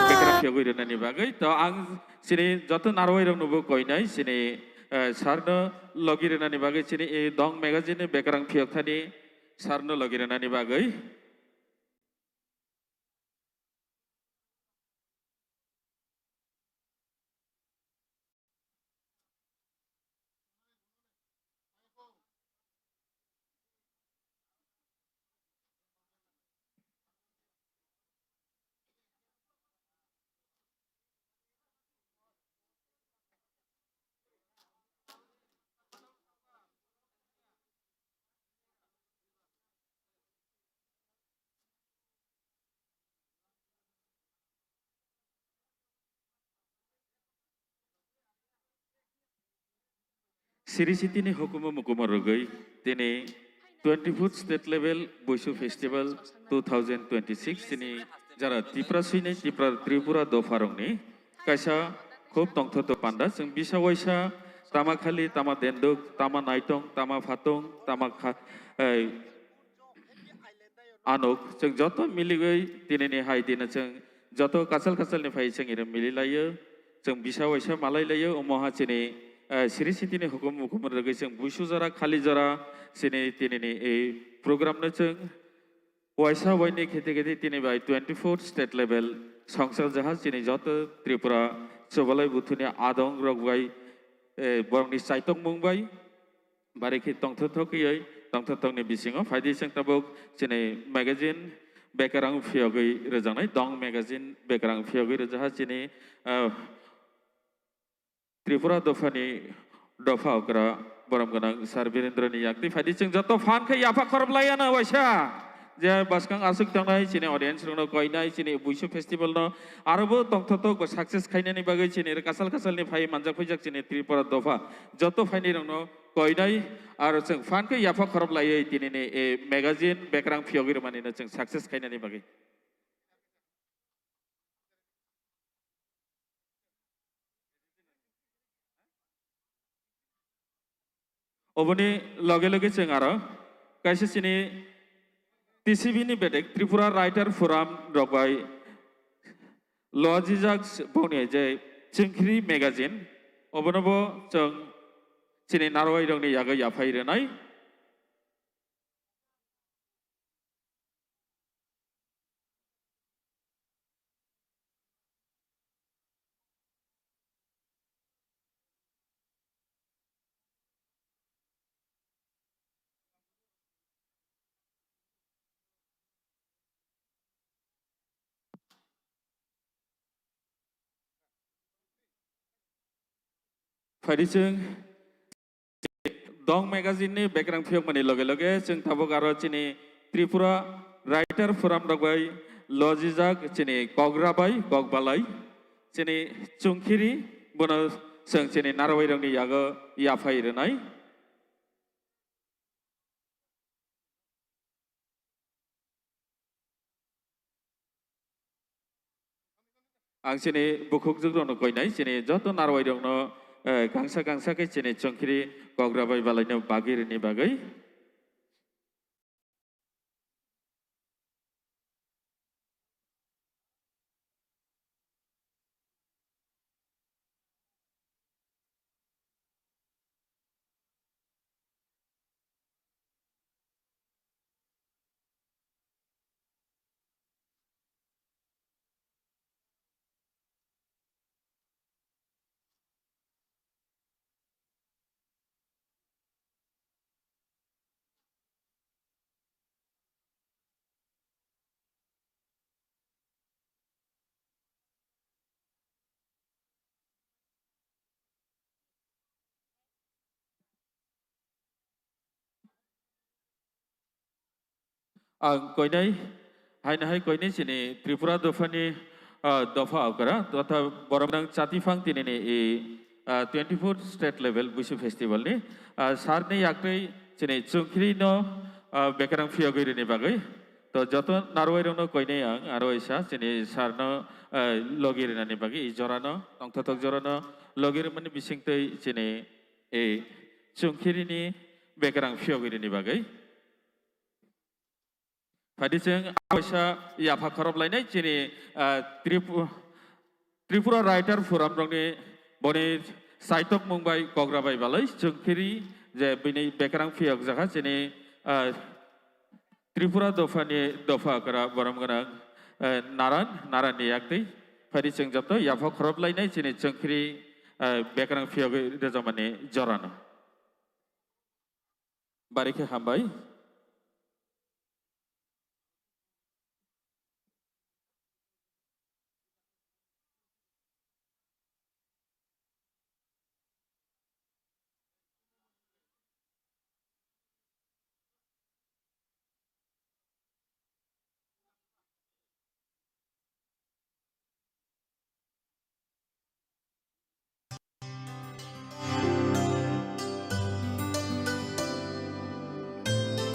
Bekrang phiyogwi rwnani bagwi to ang chini joto narwai rokno bo koinai chini, eh, sarno logi rwnani bagwi chini, eh, Dong magazine ni bekrang phiyok thani sarno logi rwnani bagwi. Siri Siti ni hukumu mukumu rwgwi tini twenty-fourth State Level Buisu Festival two thousand twenty-six tini jara Tipra swinai Tipra Tripura dopharokni kaisa khub tongthoto panda. Chwng bisa waisa tama khali, tama denduk, tama naitong, tama phatong, tama kha-, eh, Anuk, chwng joto miligwi tinini hai dino chwng joto kachal kachalni phai chwng iro mililaio. Chwng bisa waisa malailaio, omo ha chini, eh, Siri Sitini hukum hukum rwgwi chwng buisu jora, khali jora chini tinini ei program no chwng waisa waini khete khete tini bai twenty-four state level songsal jaha chini joto Tripura chubalai buthuni adong rok bai, eh, borokni chaitokmung bai Bari khe tongthok thok khe tongthok thokni bisingo phaidi chwng tabuk chini magazine bekerang phiyogwi rwjaknai, Dong magazine bekerang phiyogwi rwjakha chini, ah, Tripura dophani dopha okra borom gwnang Sir Birendra ni yak twi phaidi chwng joto phan khe yapha khorob laiya na waisa. Je bwskang aswk tongnai chini audience rokno koinai chini Buisu festival no arobo tongthok thok bo success khainani bagwi chini kachal kachalni phai manjak phaijak chini Tripura dopha joto phaini rokno koinai, aro chwng phan khe yapha khorop laiwi tinini, eh, magazine bekerang phiyogwi rwmani no chwng success khainani bagwi. Oboni loge loge chwng aro kaisa chini T C B ni bedek Tripura Writer Forum rok bai Lojijak boni je Chwngkhri magazine, obono bo chwng chini narwai rokni yago yaphai rwnai. Phaidi chwng Dong magazine ni bekerang phiyokmani loge loge chwng tabuk aro chini Tripura Writer Forum rok bai lojijak chini kogra bai kokbalai chini Chwngkhiri bono chwng chini narwai rokni yago yaphai rwnai. Ang chini bukhuk jukrokno koinai, chini joto narwai rokno, eh, kangsa kangsa khe chini Chwngkhiri kogra bai balaino bagwi rini bagwi. Ang koinai, haino hai koinai chini Tripura dophani, ah, dopha okra, totha borok nang chatiphang tinini i, ah, twenty-four state level Busu Festival ni, ah, sarni yaktwi chini chungkhirino, ah, bekerang phiyogwi rini bagwi. To joto narwai rokno koinai ang aro isa chini sarno, ah, logi rinani bagwi i jorano, tongthothok jorano logi rimani bisingtwi chini i chungkhirini bekerang phiyogwi rini bagwi. Phaidi chwng a kaisa yapha khorop lainai chini, ah, Tripu-, Tripura Writer Forum rokni boni saitok mung bai kogra bai balai chwng phiri je bini bekerang phiyok jakha chini, ah, Tripura dophani dopha okra borom gwnang, ah, Naran, Naran ni yaktwi. Phaidi chwng joto yapha khorop lainai chini chwng phiri, ah, bekerang phiyogwi rwjakmani jorano. Bari khe hambai.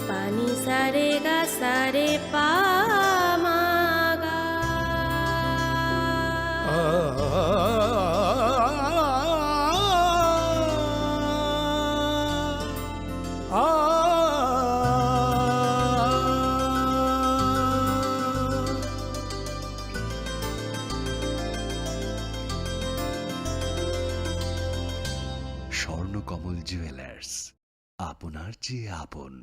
Pani sare ga sare pa ma ga. Swarnakamal jewellers, আপনার চেয়ে আপন।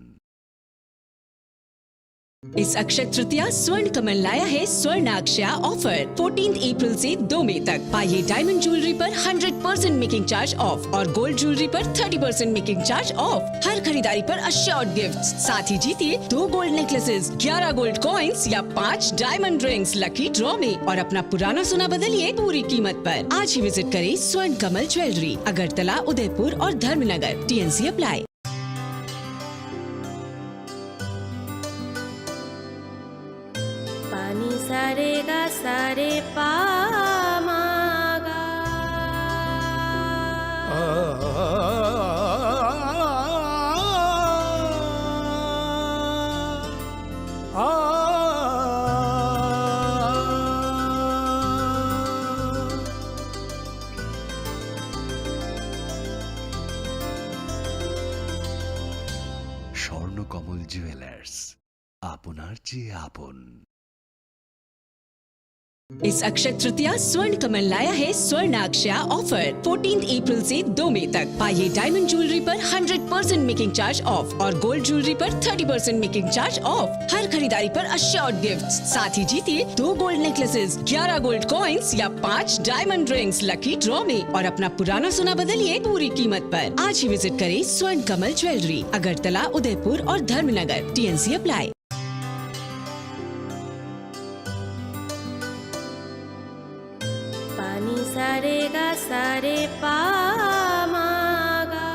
इस अक्षय तृतीया स्वर्ण कमल लाया है स्वर्ण अक्षया offer. Fourteenth अप्रैल से दो मई तक पाइए डायमंड ज्वेलरी पर hundred percent making charge off और गोल्ड ज्वेलरी पर thirty percent making charge off. हर खरीदारी पर अश्योर्ड गिफ्ट, साथ ही जीतिए दो गोल्ड नेकलेसेस, ग्यारह गोल्ड कॉइंस या पाँच डायमंड रिंग्स लकी ड्रॉ में और अपना पुराना सोना बदलिए पूरी कीमत पर। आज ही विजिट करें स्वर्ण कमल ज्वेलरी, अगरतला, उदयपुर और Dharmanagar. TNC apply. Pani sare ga sare pa ma ga. Swarnakamal jewellers, আপনার চেয়ে আপন। इस अक्षय तृतीया स्वर्ण कमल लाया है स्वर्ण अक्षया ऑफर। फोर्टीन्थ अप्रैल से दो मई तक पाइए डायमंड ज्वेलरी पर hundred percent making charge off और गोल्ड ज्वेलरी पर thirty percent making charge off. हर खरीदारी पर अश्योर्ड गिफ्ट, साथ ही जीतिए दो गोल्ड नेकलेसेस, ग्यारह गोल्ड कॉइंस या पाँच डायमंड रिंग्स लकी ड्रॉ में और अपना पुराना सोना बदलिए पूरी कीमत पर। आज ही विजिट करें स्वर्ण कमल ज्वेलरी, अगरतला, उदयपुर और Dharmanagar. TNC apply. Pani sare ga sare pa ma ga.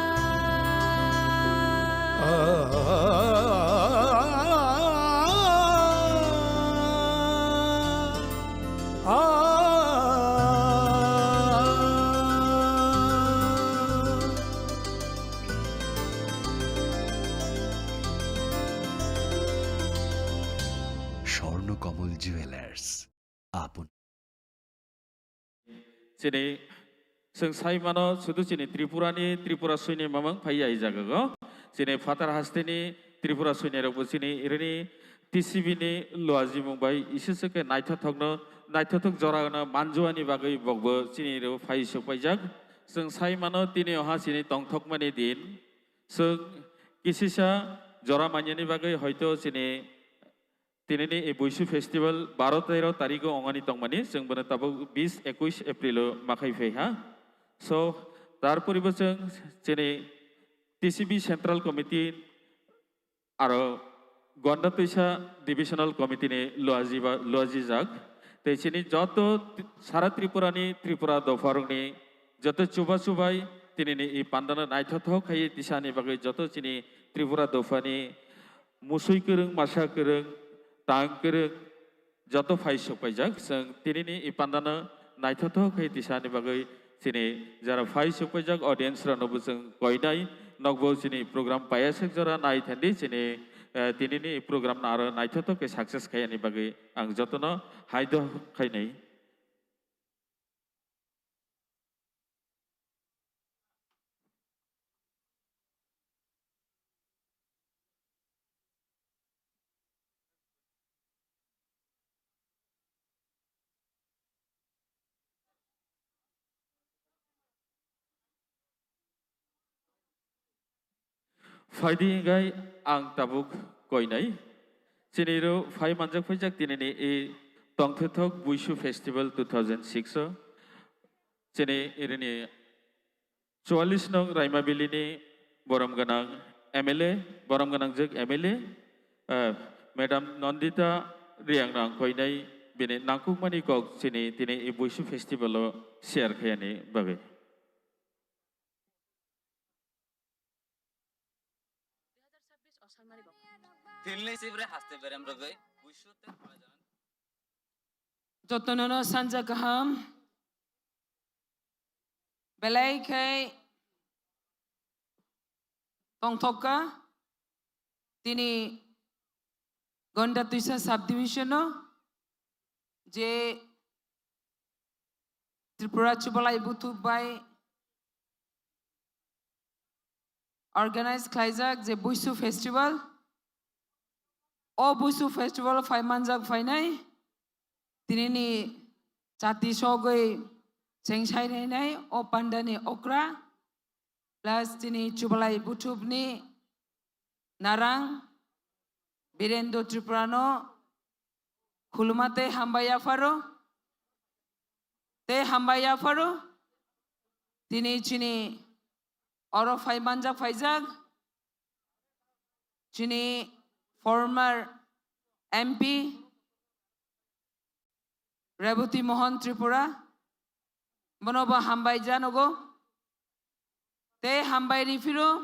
Swarnakamal jewellers, আপন। Chini, chwng sai mano, sudu chini Tripura ni, Tripura suini mamang phai ya i jaga go. Chini phatar haste ni Tripura suini rok bo chini irini T C B ni luajimung bai isisike naithothok no, naithothok jora no manjuani bagwi bokbo chini rok phai sok paijak. Chwng sai mano tini oha chini tongthokmani din. Chwng kisisa jora manyani bagwi hoito chini Tinini e Buisu Festival baro tero tarigo ongani tongmani, chwng bono tabuk bis ekuis April o makhai phai ha. So, tarporibo chwng chini T C B Central Committee aro Gonda Twisa Divisional Committee ni luajiba, luajijak. Tei chini joto ti-, sara Tripura ni Tripura dopharokni joto chuba chubai tinini e pandano naithothok khai tisani bagwi joto chini Tripura dophani Musui kwrwng, masa kwrwng, tang kwrwng, joto phai sokpaijak. Chwng tinini i pandano naithothok khe tisani bagwi chini jara phai sokpaijak audience rokno bo chwng koinai nokbo chini program payasek jora nai thandi chini, eh, tinini program no aro naithothok khe success khaiyani bagwi ang jotono haido khainai. Phaidi hingai ang tabuk koinai. Chini ro phai manjak phaijak tinini i tongthwthok Buisu Festival two thousand six o. Chini irini chwallis nong Raimabilini borom gwnang M L A, borom gwnangjak M L A, eh, Madam Nandita Reang no ang koinai bini nangkukmani kok chini tini i Buisu Festival o share khaiyani bagwi. Thilni sibre haste berem rogwi, Buisu te phajan. Jotonono sanja kaham. Belai khe tongthokka tini Gonda Twisa subdivision o je Tripura Chubalai Buthu bai organize khlaijak je Buisu Festival. O Buisu Festival phai manjak phainai tinini chati sogwi chengsai nainai o pandani okra plus tini Chubalai Buthubni narang Birendra Tripurano khuluma tei hambai yapharo, tei hambai yapharo, tini chini oro phai manjak phaijak, chini former M P Reboti Mohan Tripura, bono bo hambai janogo. Tei hambai riphiro,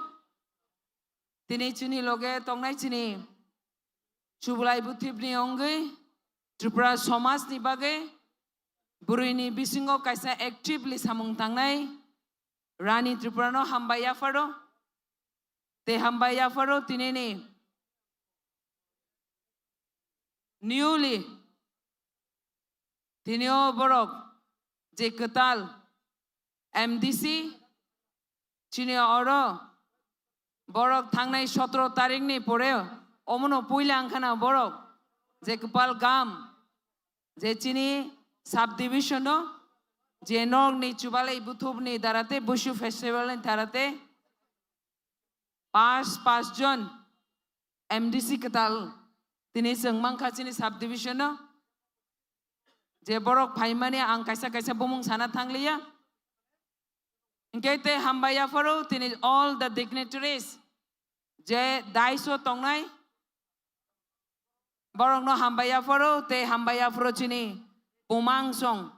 tini chini loge tongnai chini Chublai Buthibni wngwi Tripura somajni bagwi bwrwini bisingo kaisa actively samung tangnai Rani Tripurano hambai yapharo. Tei hambai yapharo tinini newly tini o borok je kwtal M D C chini oro borok thangnai sotro tarikni pore omono puila wngkhana borok je kwpal gam je chini subdivision o je nokni Chubalai Buthubni darate Buisu Festival ni darate pas pas jon M D C kwtal tini chwng mankha chini subdivision o je borok phaimani ang kaisa kaisa bumung sana thangliya. Hinkhe tei hambai yapharo tini all the dignitaries je dais o tongnai borokno hambai yapharo tei hambai yapharo chini bumang song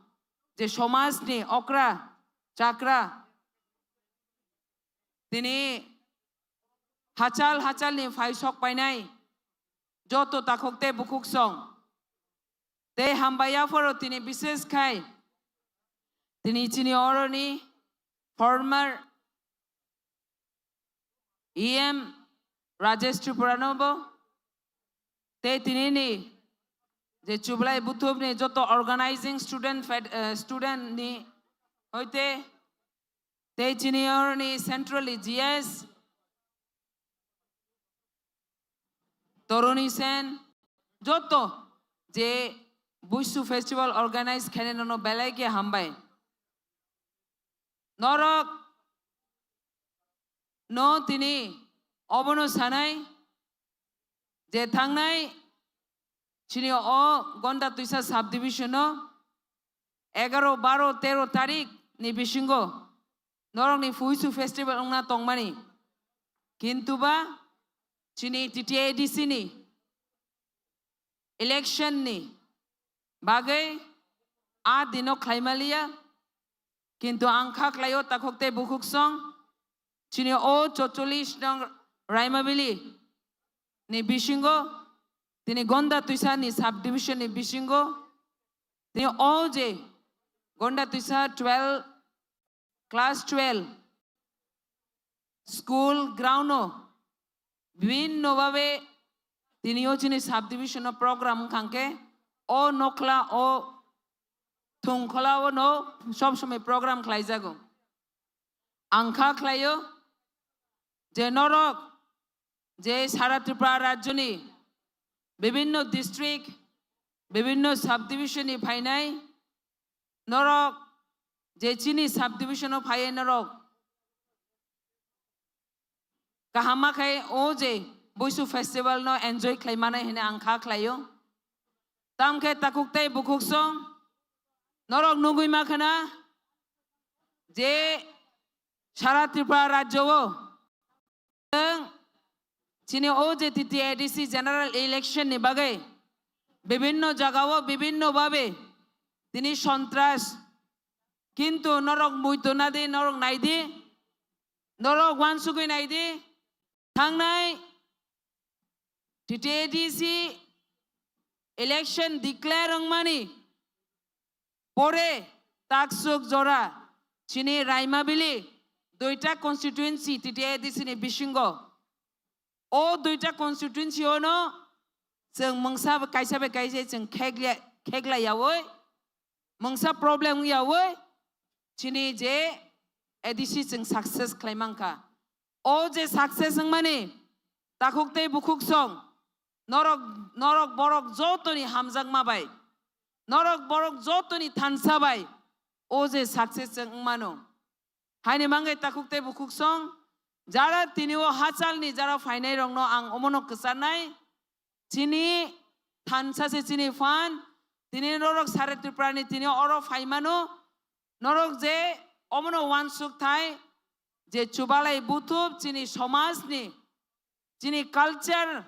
je somajni okra chakra tini hachal hachalni phai sok painai joto takhuk tei bukhuk song tei hambai yapharo tini bises khai tini chini oroni former E M Rajesh Tripurano bo tei tinini je Chublai Buthubni joto organizing student fed-, eh, student ni hoite tei chini oroni centrally G S Toruni Sen, joto je Buisu Festival organize khainai nono belai khe hambai. Norok no tini obono sanai je thangnai chini o Gonda Twisa subdivision o egaro, baro, tero tarik ni bisingo norokni Fuisu festival wngna tongmani. Kintu ba chini T T A D C ni election ni bagwi a dino khlaimaliya. Kintu ang kha khlaio takhuk tei bukhuk song chini o chotolish nong Raimabili ni bisingo, tini Gonda Twisa ni subdivision ni bisingo, tini o je Gonda Twisa twelve, class twelve school ground o bibhinno bhabe tini o chini subdivision o program wngkha hwnkhe o nokhla o thungkhla o no sob somoi program khlaijago. Ang kha khlaio je norok je sara Tripura rajyoni bibhinno district, bibhinno subdivision ni phainai norok je chini subdivision o phaiwi norok kaham ma khai o je Buisu festival no enjoy khlai manai hwnwi ang kha khlaio. Tamkhe takhuk tei bukhuk song norok nugwi ma khna je sara Tripura rajyo o Chwng chini o je T T A D C general election ni bagwi bibhinno jagao bibhinno bhabe tini sontras, kintu norok muitu nadi, norok naidi, norok wansugwi naidi, thangnai T T A D C election declare wngmani pore taksuk jora chini Raimabili duita constituency T T A D C ni bisingo. O duita constituency ono chwng mungsa bai kaisa bai kaisa chwng khegla-, khegla yawi, mungsa problem yawi chini je A D C chwng success khlai mankha. O je success wngmani takhuk tei bukhuk song norok, norok borok jotoni hamjakma bai, norok borok jotoni thansa bai o je success chwng wngmano. Haini mangwi takhuk tei bukhuk song jara tini o hachalni jara phainai rokno ang omono kwcharnai. Chini thansa se chini phan, tini norok sare Tripura ni tini oro phaimano, norok je omono wansuk thai je chubalai buthup chini somajni, chini culture,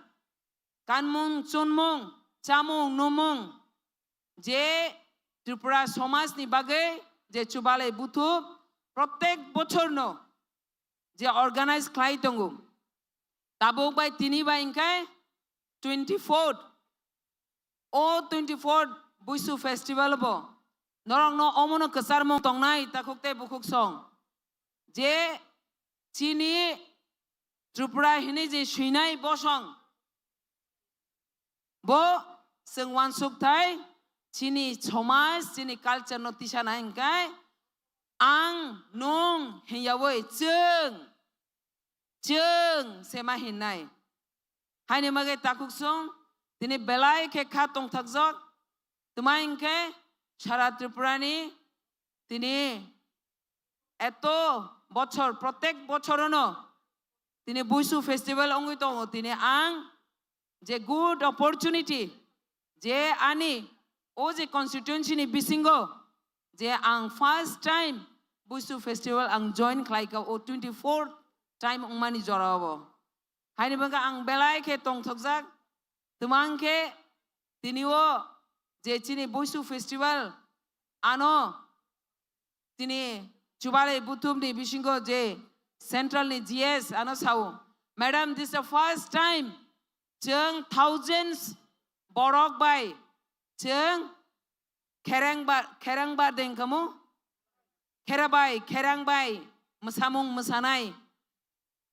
kanmung chunmung, chamung numung, je Tripura somajni bagwi je chubalai buthup protek bochorno je organize khlai tongo. Tabuk bai tini bai hwnkhe twenty fourth, o twenty fourth Buisu festival bo norokno omono kwcharmung tongnai takhuk tei bukhuk song je chini Tripura hinwi je swinai bosong bo chwng wansuk thai chini somaj, chini culture no tisanai hwnkhe ang, nwng hinyawi chwng, chwng se ma hinnai. Haini bagwi takhuk song tini belai khe kha tongthokjak, twmai hwnkhe sara Tripura ni tini eto bochor, protek bochorono tini Buisu festival wngwi tongo. Tini ang je good opportunity je ani o je constituency ni bisingo je ang first time Buisu festival ang join khlaikha o twenty fourth time wngmani jorao. Haini bagwi ang belai khe tongthokjak, twmang khe tini o je chini Buisu festival ano tini chubalai buthumni bisingo je central ni G S ano sao, "Madam, this is the first time chwng thousands borok bai chwng khereng ba, khereng ba dengkamu, khera bai, kherang bai mwsamung mwsanai."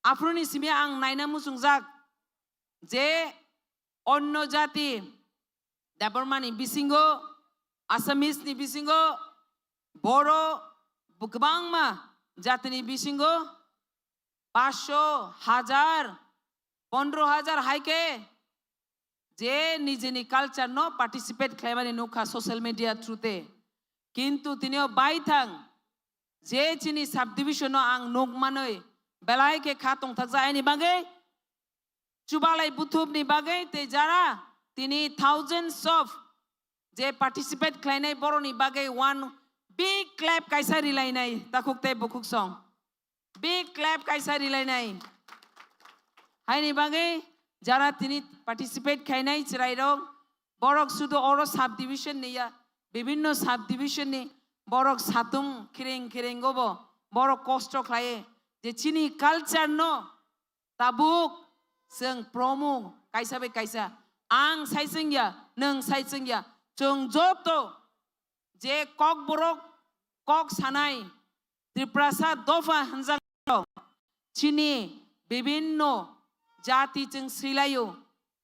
Aphuruni simi ang naina muchungjak je onno jati Debbarmani bisingo, Assamese ni bisingo, Boro, bo kwbangma jatini bisingo, paanch sho, hajar, pondro hajar hai khe je nijini culture no participate khlaimani nukha social media through te. Kintu tini o baithang je chini subdivision no ang nuk manwi belai khe kha tongthakjak, aini bagwi chubalai buthumni bagwi tei jara tini thousands of je participate khlainai borokni bagwi one big clap kaisa rilainai takhuk tei bukhuk song. Big clap kaisa rilainai. Haini bagwi jara tini participate khainai chwrairok, borok sudu oro subdivision ni ya, bibhinno subdivision ni borok satung khiring khiring obo, borok kosto khlaiye je chini culture no tabuk chwng promo kaisa bai kaisa. Ang sai chwngya, nwng sai chwngya. Chwng joto je kokborok kok sanai Tiprasa dopha hwnjak rok chini bibinno jati chwng swilaio.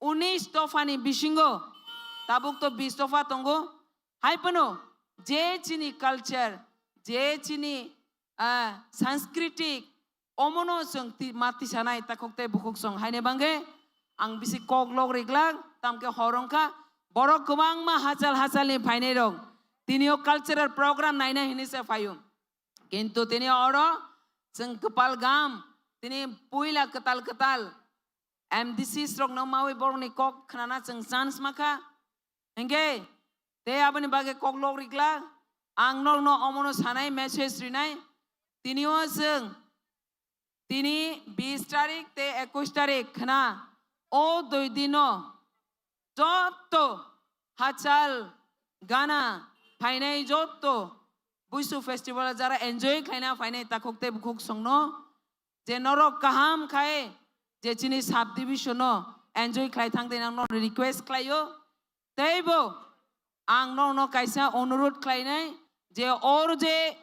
Unis dophani bisingo tabuk to bis dopha tongo. Hai phano je chini culture, je chini, ah, sanskritik, omono chwng ti-, ma tisanai takhuk tei bukhuk song haine bangkhe ang bisi kok lok riglak, tamkhe hor wngkha borok kwbangma hachal hachalni phainai rok tinio cultural program naina hinwi se phaio. Kintu tini oro chwng kwpal gam, tini puila kwtal kwtal M D Cs rokno mawi borokni kok khnana chwng chance makha. Hinkhe tei aboni bagwi kok lok riglak, ang norokno omono sanai, message rinai. Tini o chwng tini bis tarik tei ekush tarik khna o dui dino jotto hachal gana phainai jotto Buisu festival jara enjoy khlaina phainai takhuk tei bukhuk songno je norok kaham khai je chini sub division no enjoy khlai thang tei nang norok request khlaio. Teibo ang norokno kaisa onurot khlainai je or je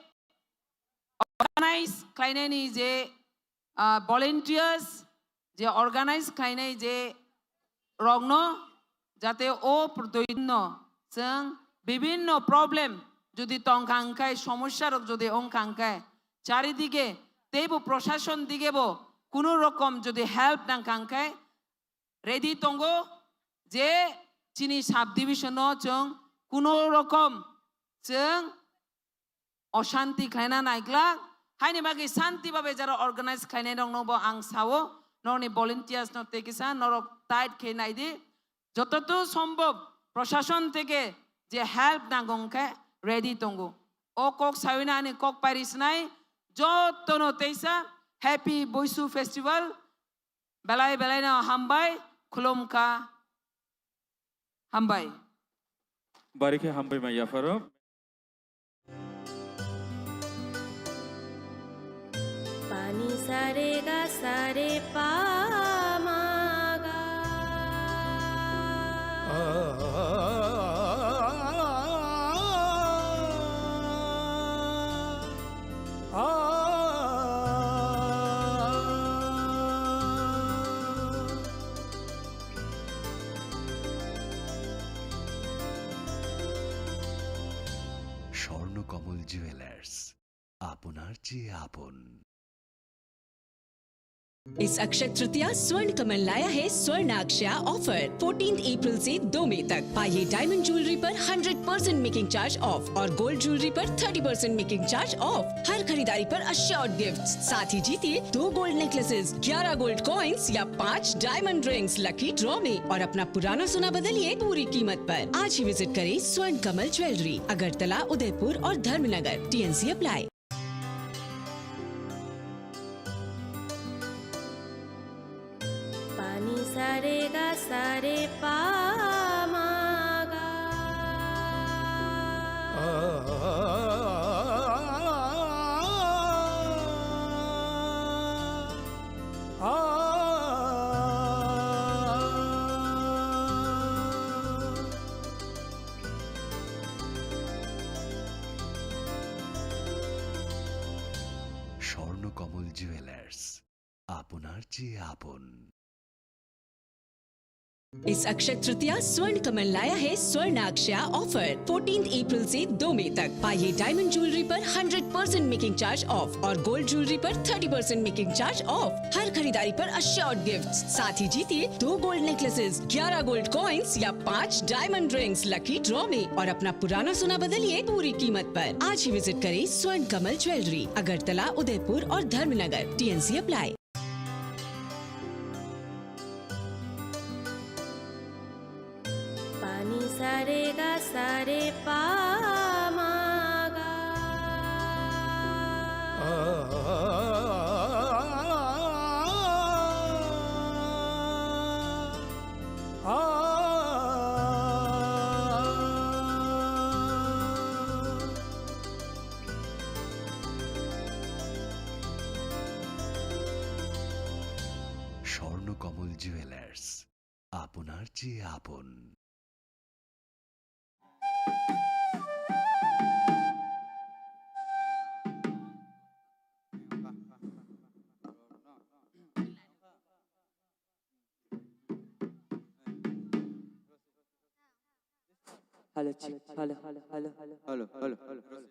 organize khlainani je, ah, volunteers je organize khlainai je rokno jate o pr-, doino chwng bibinno problem jodi tongkha hwnkhe, somosya rok jodi wngkha hwnkhe, charidige teibo proshashon digebo kunu rokom jodi help nangkha hwnkhe ready tongo je chini sub division no chwng kunu rokom chwng oshanti khlaina naiglak, haini bagwi shanti babe jara organize khlainai rokno bo ang sao, norokni volunteers no tei kisa norok tight khe naidi, jototu sombhob proshashon theke je help nango hwnkhe ready tongo. O kok sawina ani kok pairi swnai, jotono teisa Happy Buisu Festival, belai belai no hambai, khulumkha, hambai. Bari khe hambai ma yapharo. Pani sare ga sare pa ma ga. Swarnakamal jewellers, আপনার চেয়ে আপন। इस अक्षय तृतीया स्वर्ण कमल लाया है स्वर्णाक्षया offer. Fourteen April से दो मई तक पाइए डायमंड ज्वेलरी पर hundred percent making charge off और गोल्ड ज्वेलरी पर thirty percent making charge off. हर खरीदारी पर अश्योर्ड गिफ्ट, साथ ही जीतिए दो गोल्ड नेकलेसेस, ग्यारह गोल्ड कॉइंस या पाँच डायमंड रिंग्स लकी ड्रॉ में और अपना पुराना सोना बदलिए पूरी कीमत पर। आज ही विजिट करें स्वर्ण कमल ज्वेलरी, अगरतला, उदयपुर और Dharmanagar. TNC apply. Pani sare ga sare pa ma ga. Swarnakamal jewellers, আপনার চেয়ে আপন। इस अक्षय तृतीया स्वर्ण कमल लाया है स्वर्णाक्षया ऑफर। फोर्टीन अप्रैल से दो मई तक पाइए डायमंड ज्वेलरी पर hundred percent making charge off और गोल्ड ज्वेलरी पर thirty percent making charge off. हर खरीदारी पर अश्योर्ड गिफ्ट, साथ ही जीतिए दो गोल्ड नेकलेसेस, ग्यारह गोल्ड कॉइंस या पाँच डायमंड रिंग्स लकी ड्रॉ में और अपना पुराना सोना बदलिए पूरी कीमत पर। आज ही विजिट करें स्वर्ण कमल ज्वेलरी, अगरतला, उदयपुर और Dharmanagar. TNC apply. Pani sare ga sare pa ma ga. স্বর্ণ কমল জুয়েলার্স, আপনার চেয়ে আপন। Hello, hello, hello, hello, hello. Hello, hello, hello.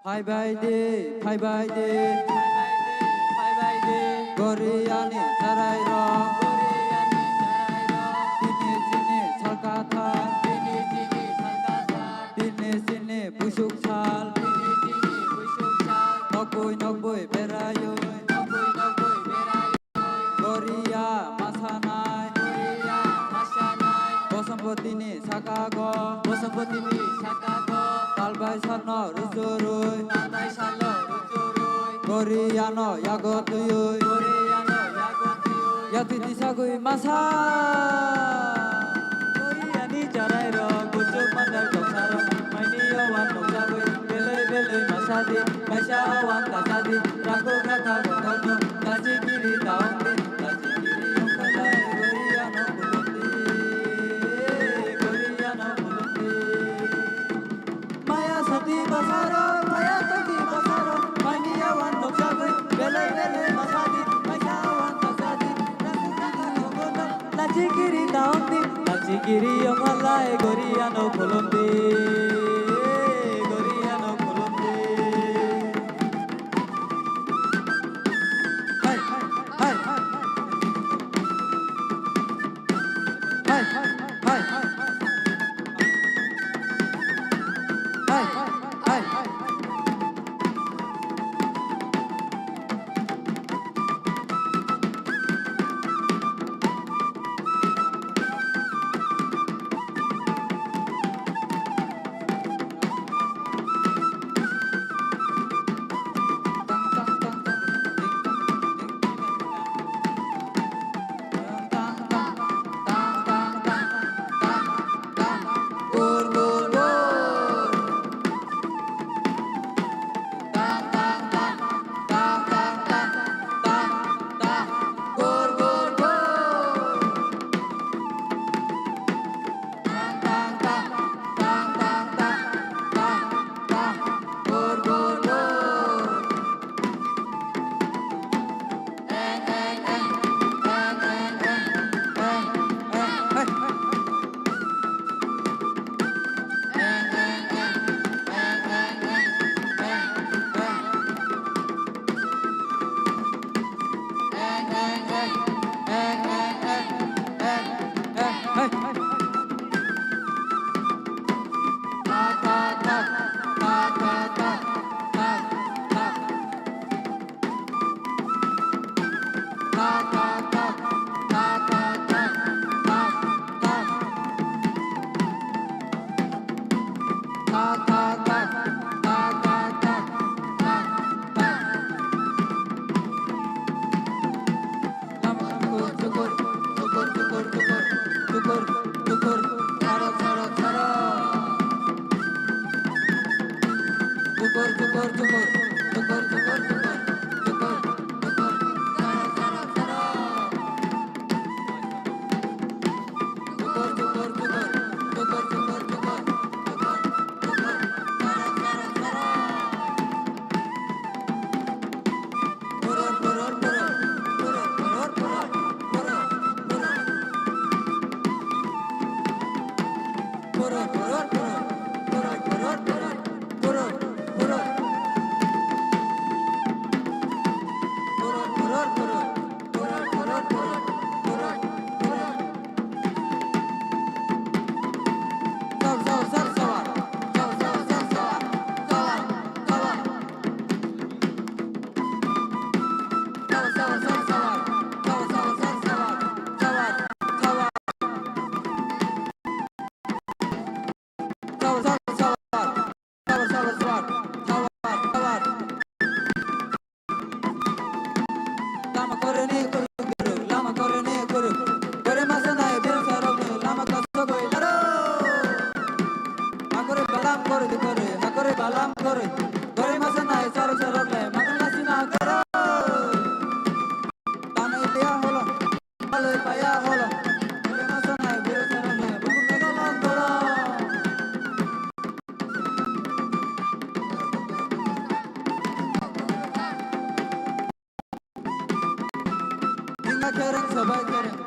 Phaibai de, phaibai de, phaibai de, phaibai de. Goriani chwrai rok, Goriani chwrai rok. Tini chini salkathar, tini chini salkathar. Tini chini busuk sal, tini chini busuk sal. Nokboi nokboi beraioi, nokboi nokboi beraioi. Goria masanai, Goria masanai. Bosompotini sakago, Bosompotini sakago. Talbai salno ruchurui, Talbai salno ruchurui. Goriano yago twiwi, Goriano yago twiwi. Yatwi tisagwi masa. Goriani chwrai rok, kuchuk mandar toksa rok, maini yawan nukjagwi, belai belai masa di, kaisa awan kasa di, rakhuk rakha gothorno, lachigiri ta ongdi, lachigiri ongkhalai, Goriano khulumdi, Goriano khulumdi. Maya sati basaro, maya sati basaro, maini yawan nukjagwi, belai belai masa di, kaisa awan kasa di, rakhuk rakha gothorno, lachigiri ta ongdi, lachigiri ongkhalai, Goriano khulumdi, Goriano khulumdi. Hai, hai, hai. Hai, hai, hai. Hai, hai, hai.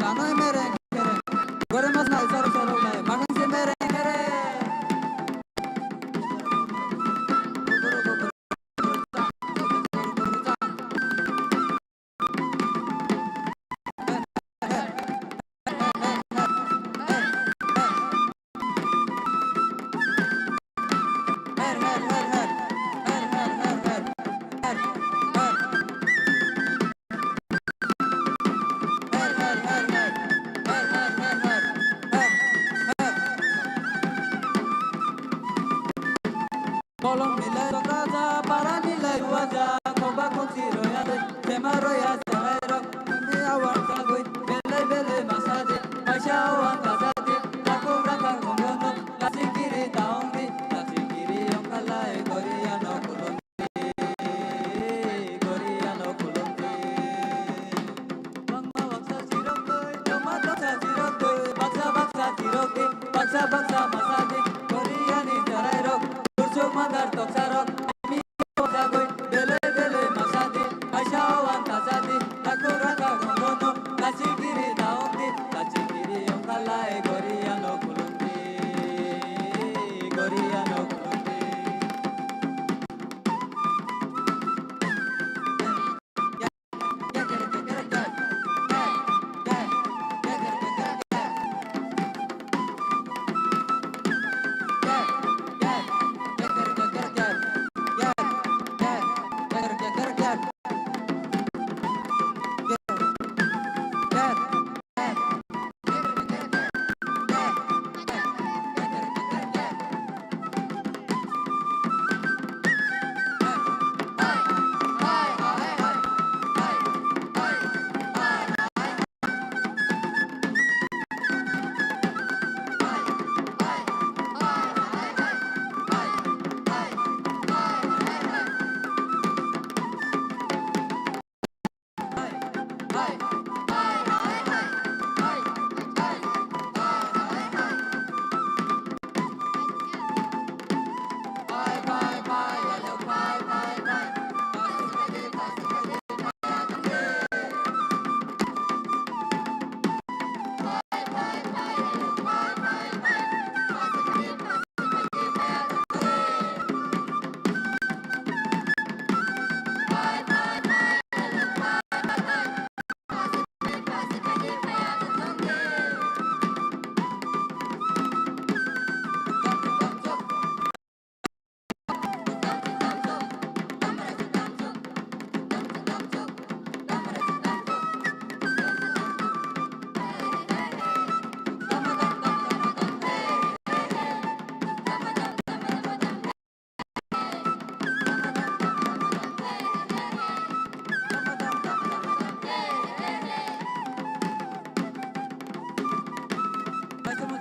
Tanoi mereng khere. Gore mas nai sar sar nai. Makan se mereng khere. Kolom nilai rokaja, para nilai ruaja, koba kochi roya de, sema roya serai rok, kami awang sagui, belai belai masadi, maisa awang kasadi, takuk rakang unggono, lasing kiri taong di, lasing kiri yong kalai, goriya no kulum di, goriya no kulum di. Bangma baksa sirok twi, bangma baksa sirok twi, baksa baksa sirok di, baksa baksa masa di, Koreani chwrairok, Kurchuk Mandar toksarok, Ami toksagwi, bele bele masa di, Aisha o ang tasa di, Thakur Rakha Gongono, Kachigiri daong di, Kachigiri ongkhalai Koreano khulum di, Koreano khulum di.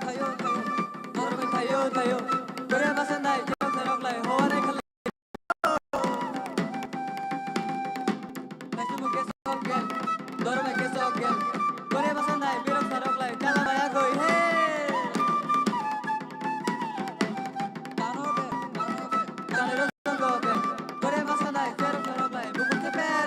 Thayo, thayo. Norok thayo, thayo. Korea basa nai, khe basa rok lai, howare khalai. Kaisa bo kesok gel, dorok bai kesok gel. Korea basa nai, berok sarok lai, chala maya goi he. Tano be, tano be. Tano be, tano be. Korea basa nai, berok sarok lai, buku ceper.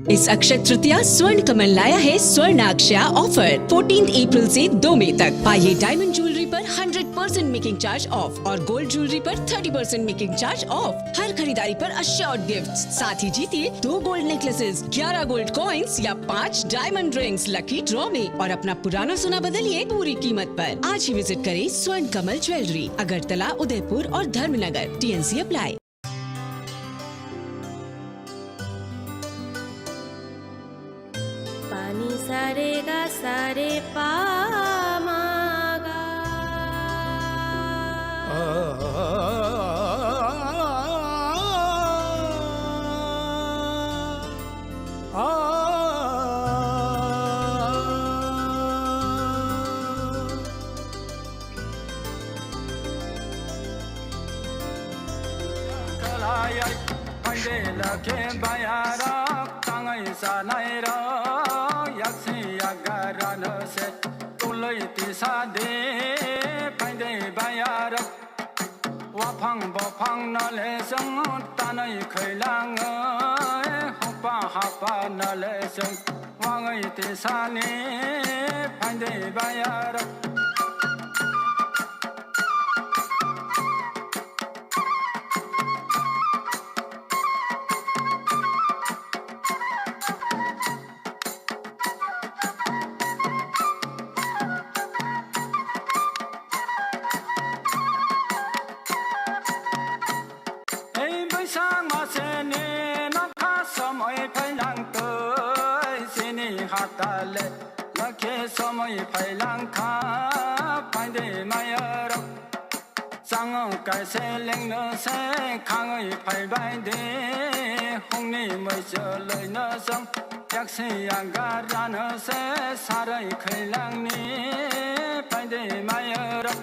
इस अक्षय तृतीया स्वर्ण कमल लाया है स्वर्ण Akshay offer. Fourteen April से दो मई तक पाइए diamond jewellery पर hundred percent making charge off और गोल्ड ज्वेलरी पर thirty percent making charge off. हर खरीदारी पर अश्योर्ड गिफ्ट, साथ ही जीतिए दो गोल्ड नेकलेसेस, ग्यारह गोल्ड कॉइंस या पाँच डायमंड रिंग्स लकी ड्रॉ में और अपना पुराना सोना बदलिए पूरी कीमत पर। आज ही विजिट करें स्वर्ण कमल ज्वेलरी, अगरतला, उदयपुर और Dharmanagar. TNC apply. Pani sare ga sare pa ma ga. Khalayai, phaide lakhe bayarok, tangwi chanairok, yaksi yagarano se, tului tisa de, phaide bayarok. Waphang bophang no le chwng tanwi khwilangwi, hokpa hapa no le chwng wngwi tisani phaide bayarok. Ei Baisakh maseni nokha somoi phailangtwi, chini hatale nokhe somoi phailangkha, phaide mayarok. Chango kaise lengno se khangwi phaibai de, hungni muicholoino chwng yaksi yagarano se sarwi khwilangni phaide mayarok.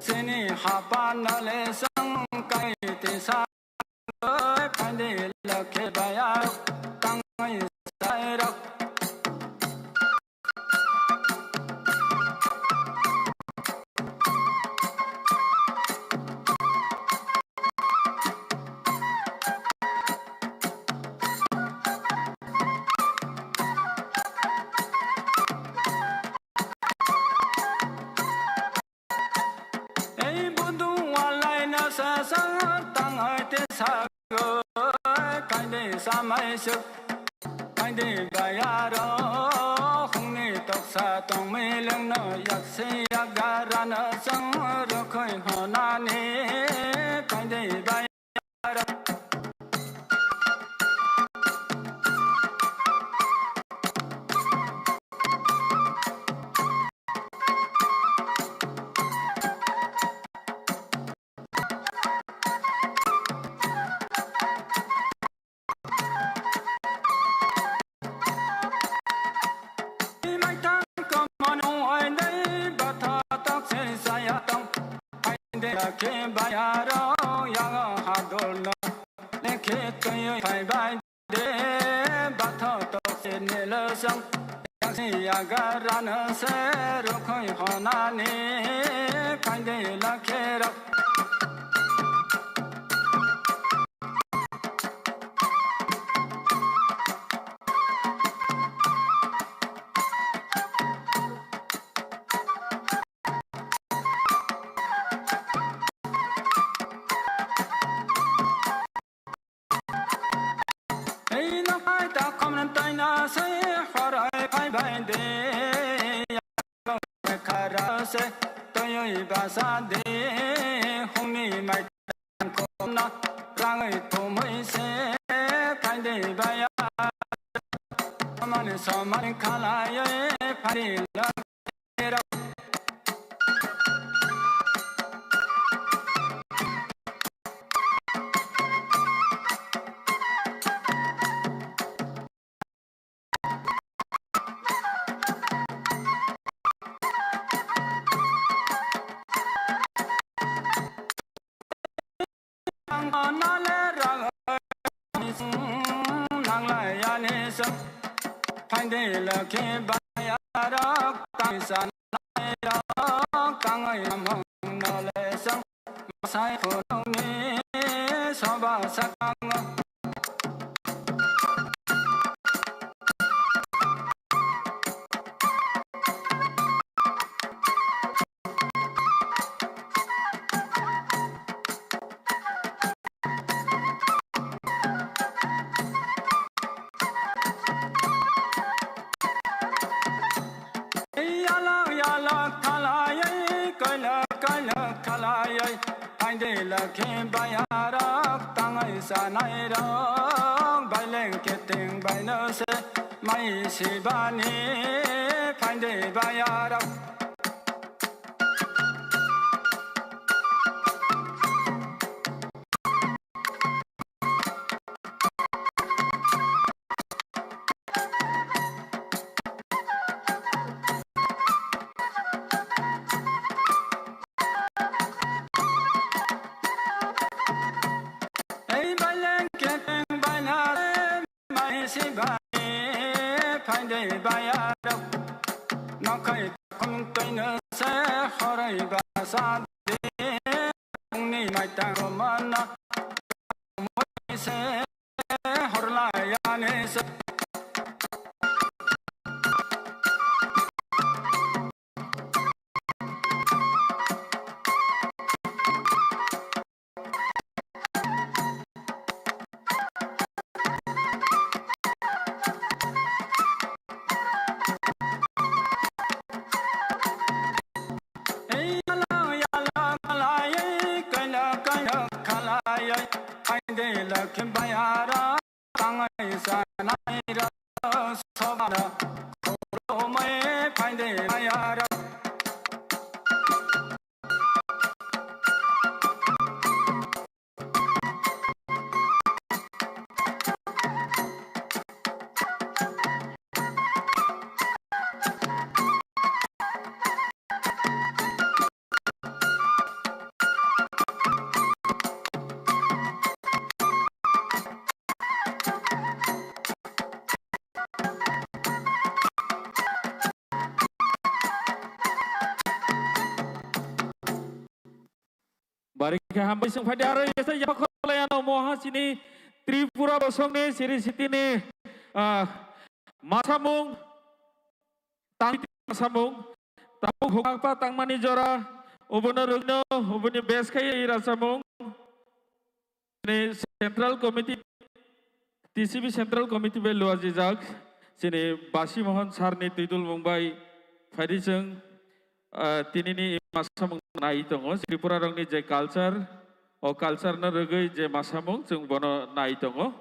Sini hapa nale sangkai tisa. Phaide lakhe bayarok tangwi sairok. Ei budu walai no sa sa tang hai te sa go, kaide samai suk, kaide bayaro, hungni toksa tongmi lengno yaksi yagarano chwng rukhoi honani, kaide bayaro. Khe bayaro yago hadol no lekhe twi phai bai de, batho tok se nilo song, yaksi yagarano se rukhoi honani phaide lakhe rok. Ei no phai ta khomran taina se horai phai bai de. Khara se toyoi basa de, hungni mai khomna rangoi thumui se phai de baya. Samani samani khalai phai la. Phaidi lakhi bayarok tang sanai rok tangwi samung nole sang masai khulumni soba sakango. Yalak yalak khalayai, kailak kailak khalayai, phaidi lakhi bayarok tangwi sanai rok, baileng kiting baino se mai sibani phaidi bayarok. Ei baileng keteng baina mai si bai phaidi bayarok. Nokhai khum toino se horai basa de. Ungni maitang romana mui se horlayani se. Ei yala yala khalai, ei kaila kaila khalai, ei phaidi lakhi bayarok tangwi sanai rok sobano khulumwi phaidi bayarok. Bari khe hambai chwng phaidi aro yasa yapha kholai ano moha chini Tripura bosongni siri sitini, ah, masamung, tang masamung, tabuk hukakpa tangmani jora, obono rwgno, oboni bes khai ira samung. Chini Central Committee, T C B Central Committee bai luajijak, chini Basi Mohan sir ni twidulmung bai phaidi chwng, ah, tinini masamung nai tongo. Tripura rokni je culture, o culture no rwgwi je masamung chwng bono nai tongo.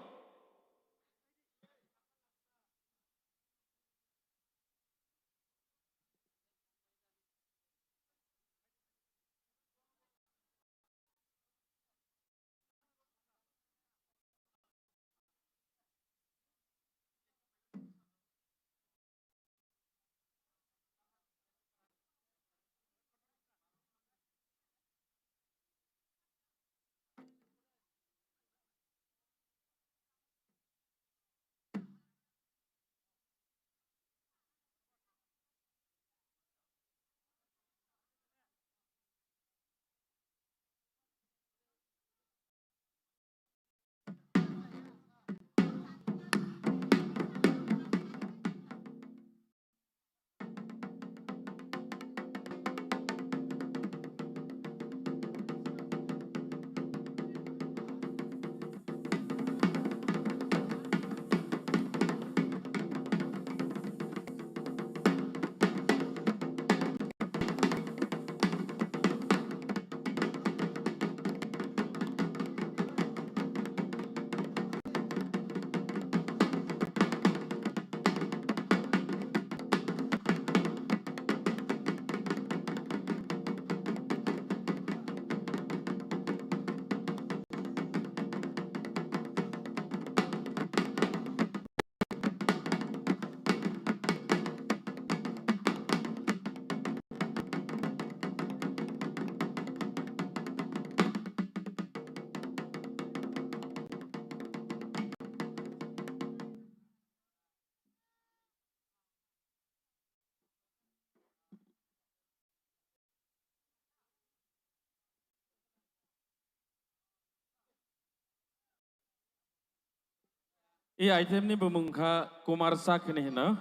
I item ni bumung kha Kumar Sak hinwi hino.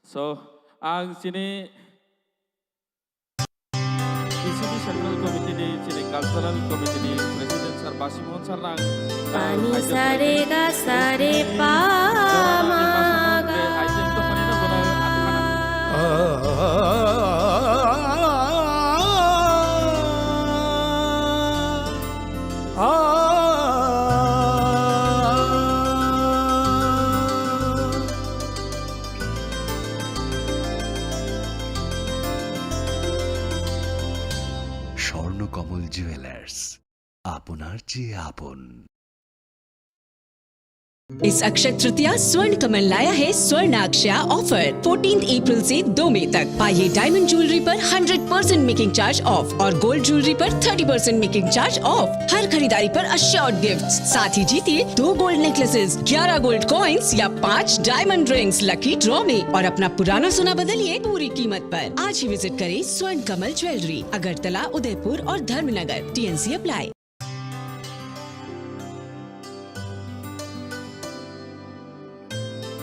So, ang chini T C B Central Committee ni, chini Cultural Committee ni President Sir Basi Mohan Sir nang, ah, pani item sare ga sare pa ma ga. Item to pani na bona athana. Swarnakamal jewellers, আপনার চেয়ে আপন। इस अक्षय तृतीया स्वर्ण कमल लाया है स्वर्ण अक्षया offer. Fourteen April से दो मई तक पाइए डायमंड ज्वेलरी पर hundred percent making charge off और गोल्ड ज्वेलरी पर thirty percent making charge off. हर खरीदारी पर अश्योर्ड गिफ्ट, साथ ही जीतिए दो गोल्ड नेकलेसेस, ग्यारह गोल्ड कॉइंस या पाँच डायमंड रिंग्स लकी ड्रॉ में और अपना पुराना सोना बदलिए पूरी कीमत पर। आज ही विजिट करें स्वर्ण कमल ज्वेलरी, अगरतला, उदयपुर और Dharmanagar. TNC apply.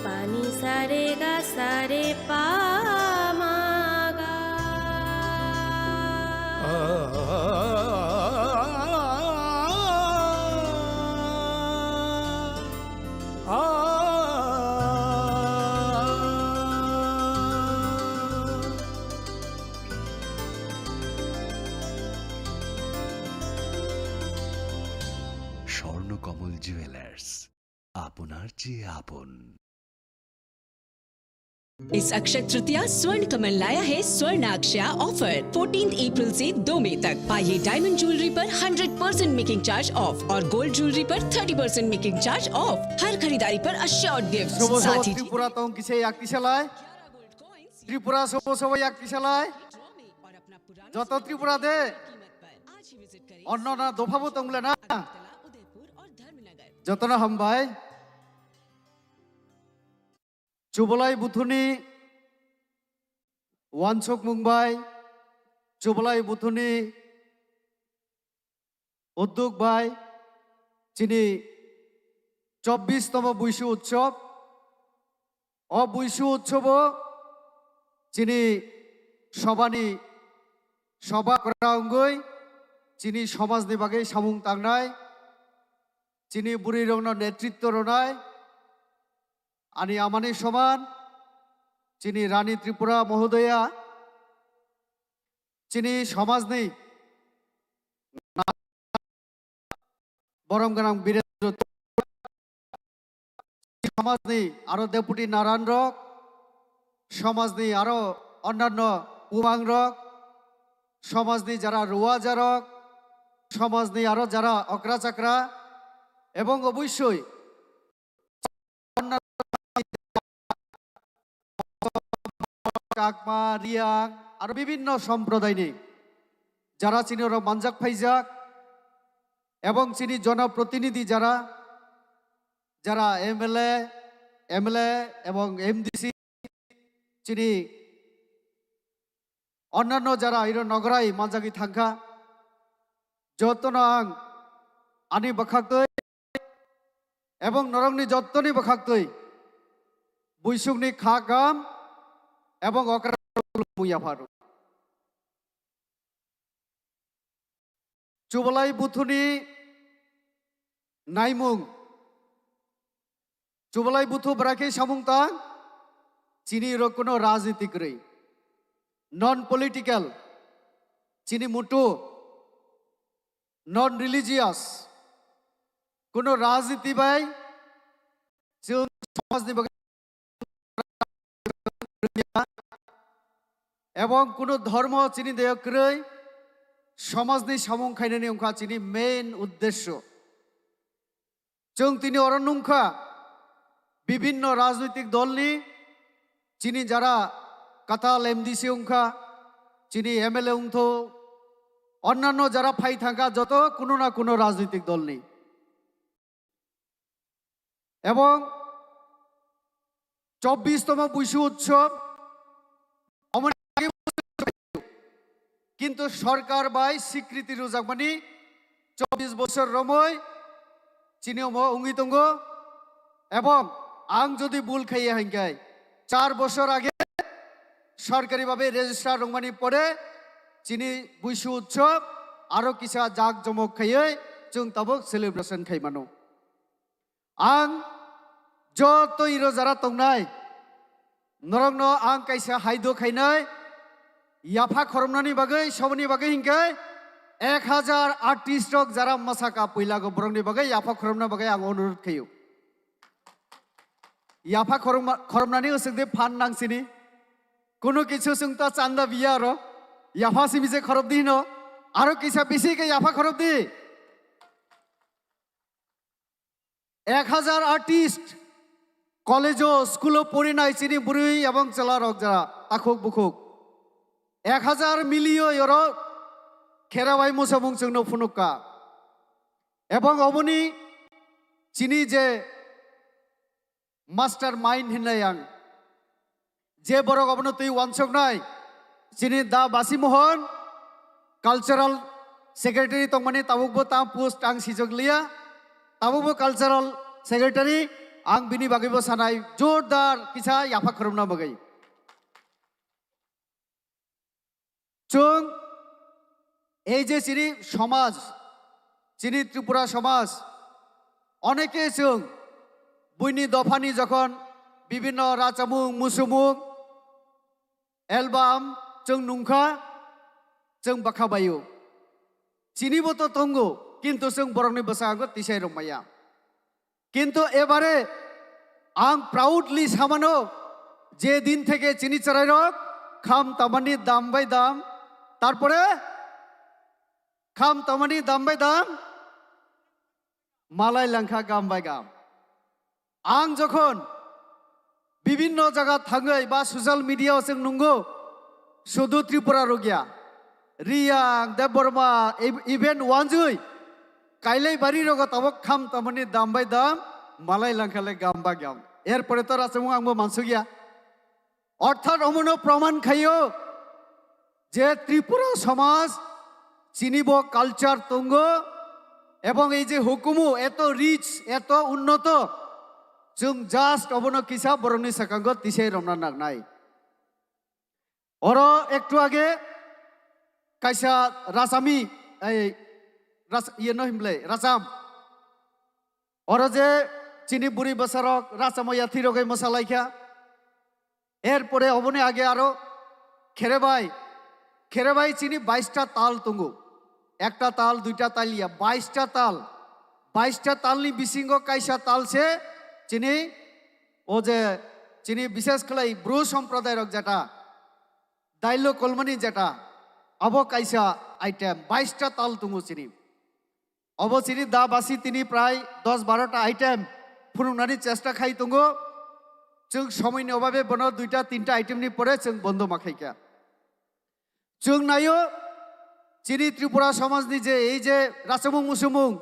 Pani sare ga sare pa ma ga. Swarnakamal jewellers, আপনার চেয়ে আপন। इस अक्षय तृतीया स्वर्ण कमल लाया है स्वर्ण अक्षया ऑफर। फोर्टीन अप्रैल से दो मई तक पाइए डायमंड ज्वेलरी पर hundred percent making charge off और गोल्ड ज्वेलरी पर thirty percent making charge off. हर खरीदारी पर अश्योर्ड गिफ्ट, শুভ শুভ साथ ही ত্রিপুরা তং কিসে এক কিসালায়? ত্রিপুরা শুভ শুভ এক কিসালায়? যত ত্রিপুরা দে অন্য না দফাবো তংলে না। যত না হামবাই। Chubalai buthuni wansukmung bai, chubalai buthuni uddog bai, chini chobbish tomo Buisu Utsob, o Buisu Utsobo chini sobani soba kora wngwi chini somajni bagwi samung tangnai, chini bwrwirokno netritto rwnai, ani amani soman, chini Rani Tripura Mohodoya, chini somajni borom gwnang Birendra, somajni aro deputy naran rok, somajni aro onnanno bumang rok, somajni jara ruwaja rok, somajni aro jara okra chakra, ebong obossoi Chakma, Riang, aro bibinno somprodaini jara chini oro manjak phaijak, ebong chini jonoprotinidhi jara, jara M L A, M L A ebong M D C, chini onnanno jara iro nograi manjagwi thangkha, jotono ang ani bwkhaktwi ebong norokni jottoni bwkhaktwi buisukni kha gam ebong okra muya pharo. Chubalai buthuni naimung. Chubalai buthu bwrakhe samung tang, chini rok kuno rajniti kwrwi, non political, chini mutu, non religious, kuno rajniti bai chwng somajni bagwi ebong kuno dhormo chini deyo kwrwi somajni samung khainani wngkha chini main uddesyo. Chwng tini oro nungkha bibinno rajnoitik dolni, chini jara katal M D C wngkha, chini M L A wngtho, onnanno jara phai thangkha joto kuno na kuno rajnoitik dolni. Ebong chobbish tomo Buisu Utsob, omoni age kintu sorkar bai sikriti rwjakmani chobbish bosor romwi chini omo wngwi tongo. Ebong ang jodi bul khaiya hinkhe, char bosor age sorkari babe register rwngmani pore chini Buisu Utsob aro kisa jak jomok khaiwi chwng tabuk celebration khai mano. Ang joto iro jara tongnai, norokno ang kaisa haido khainai, yapha khoromnani bagwi, soboni bagwi hinkhe ek hajar artist rok jara mwsaka puilago borokni bagwi yapha khoromna bagwi ang onurut khaio. Yapha khoromma-, khoromnani usuk de phan nangsini. Kunu kichu sung ta chanda biya aro. Yapha simi je khorob di hino. Aro kisa bisi ke yapha khorob di. Ek hajar artist, college o, school o porinai chini bwrwi ebong chwla rok jara takhuk bukhuk. Ek hajar miliyo yoro kherawai musamung chwngno phunukka. Ebong oboni chini je master mind hinai ang, je borok obono twi wansuknai, chini Da Basi Mohon, cultural secretary tongmani tabukbo ta post ang sijok liya, tabukbo cultural secretary, ang bini bagwibo sanai jordar kisa yapha khoromna bagwi. Chwng ei je chini somaj, chini Tripura somaj, oneke chwng buini dophani jokhon bibinno rachamung, musumung, album chwng nungkha, chwng bwkha baio. Chinibo to tongo, kintu chwng borokni bwskango tisai rwmaya. Kintu ebare ang proudly samano, je din theke chini chwrairok kham tamani dam bai dam, tarpore kham tamani dam bai dam, malai langkha gam bai gam. Ang jokhon bibinno jaga thangwi ba social media o chwng nungo, sudu Tripura rok ya, Riyang, Debbarma, e-, even Wanjui, Kailaibari rogo tabok kham tamani dam bai dam, malai langkhale gam ba gam. Erpore to rachomung angbo mansukya. Orthat omono proman khaio je Tripura somaj chini bo culture tongo ebong ei je hukumu eto rich, eto unnoto, chwng just obono kisa borokni sakango tisai romna nangnai. Oro ektu age kaisa rasami, ei ras-, iye no himle, rasam. Oro je chini buri bwsarok rasamo yathwi rogwi mwsalaikha. Erpore oboni age aro kherebai, kherebai chini baista tal tongo. Ekta tal, duita tal ya, baista tal. Baista talni bisingo kaisa tal se chini, o je chini bishes khlai Bru somprodai rok jeta, dailo kolmani jeta, abo kaisa item, baista tal tongo chini. Obo chini Da Basi tini prai dos baro ta item phunuknani chesta khai tongo. Chwng somoini obabe bono duita tinta item ni pore chwng bondo ma khaikha. Chwng naio chini Tripura somajni je ei je rachomung musumung,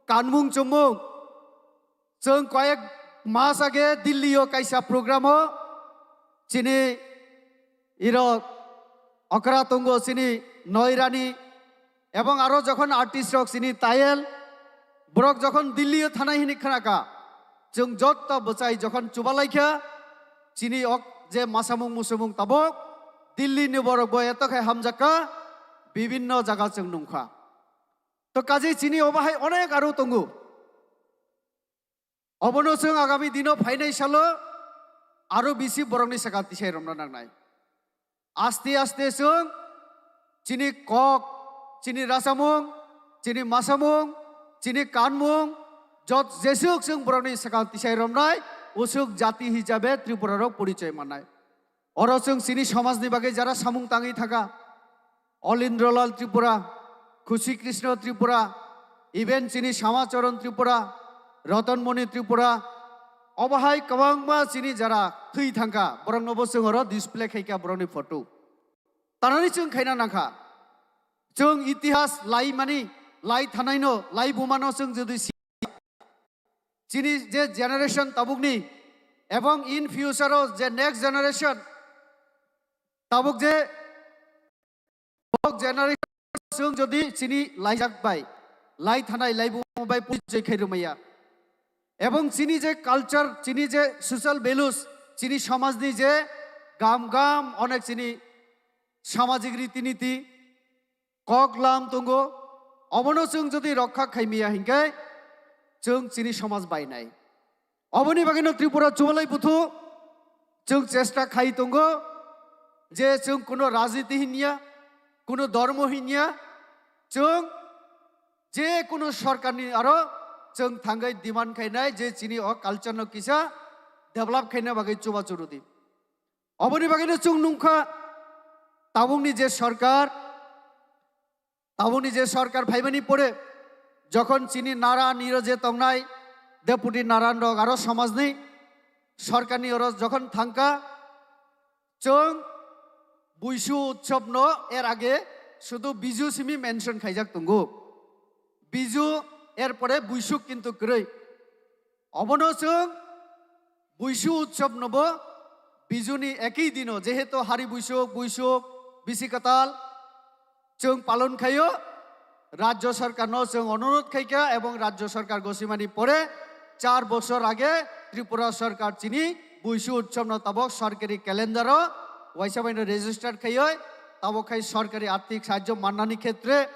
kanmung chumung, chwng koyek mas age Delhi o kaisa program o chini irok okra tongo chini noirani, ebong aro jokhon artist rok chini tayel, borok jokhon Delhi o thanai hini khnaka, chwng jotto bwchai jokhon chubalaikha, chini ok je masamung musumung tabok Delhi ni borok bo eto khai hamjakka, bibinno jaga chwng nungkha. To kaje chini obo hai onek aro tongo. Obono chwng agami dino phainai salo aro bisi borokni saka tisai romna nangnai. Aste aste chwng chini kok, chini rachamung, chini masamung, chini kanmung, jot jesuk chwng borokni saka tisai romnai, usuk jati hisabe Tripura rok porichoi mannai. Oro chwng chini somajni bagwi jara samung tangwi thaka, Olindralal Tripura, Khushi Krishna Tripura, even chini Shama Charan Tripura, Ratan Moni Tripura, obo hai kwbangma chini jara thwi thangkha, borokno bo chwng oro display khaikha borokni photo. Tanani chwng khaina nangkha. Chwng itihas lai mani, lai thanaino, lai bumano chwng jodi si-, chini je generation tabukni, ebong in future o je next generation tabuk je Bok generation chwng jodi chini laijak bai, lai thanai laibu bai porichoi khai rwmaya. Ebong chini je culture, chini je social values, chini somajni je gam gam onek chini samajik riti niti, kok lam tongo, obono chwng jodi rokha khaimiya hinkhe chwng chini somaj bainai. Oboni bagwino Tripura Chubalai Buthu chwng chesta khai tongo je chwng kuno rajniti hinya, kuno dhormo hinya, chwng je kuno sorkarni aro chwng thangwi demand khainai je chini o culture no kisa develop khaina bagwi chubachu rwdi. Oboni bagwino chwng nungkha tabukni je sorkar, tabukni je sorkar phaimani pore jokhon chini Naran iro je tongnai deputy Naran rok aro somajni sorkarni oro jokhon thangkha, chwng Buisu Utsav no er age sudu Biju simi mention khaijak tongo. Biju er pore Buisu kintu kwrwi. Obono chwng Buisu Utsav nobo Bijuni ekhi dino, jehetu Hari Buisuk, Buisuk, Bisi Kwtal chwng palon khaio, Rajya Sarkar no chwng onurodh khaikha ebong Rajya Sarkar gosimani pore char bosor age Tripura Sarkar chini Buisu Utsav no tabok sarkari calendar o waisa bai no register khaioi, tabok khai sarkari arthik sahajyo mannani khetre,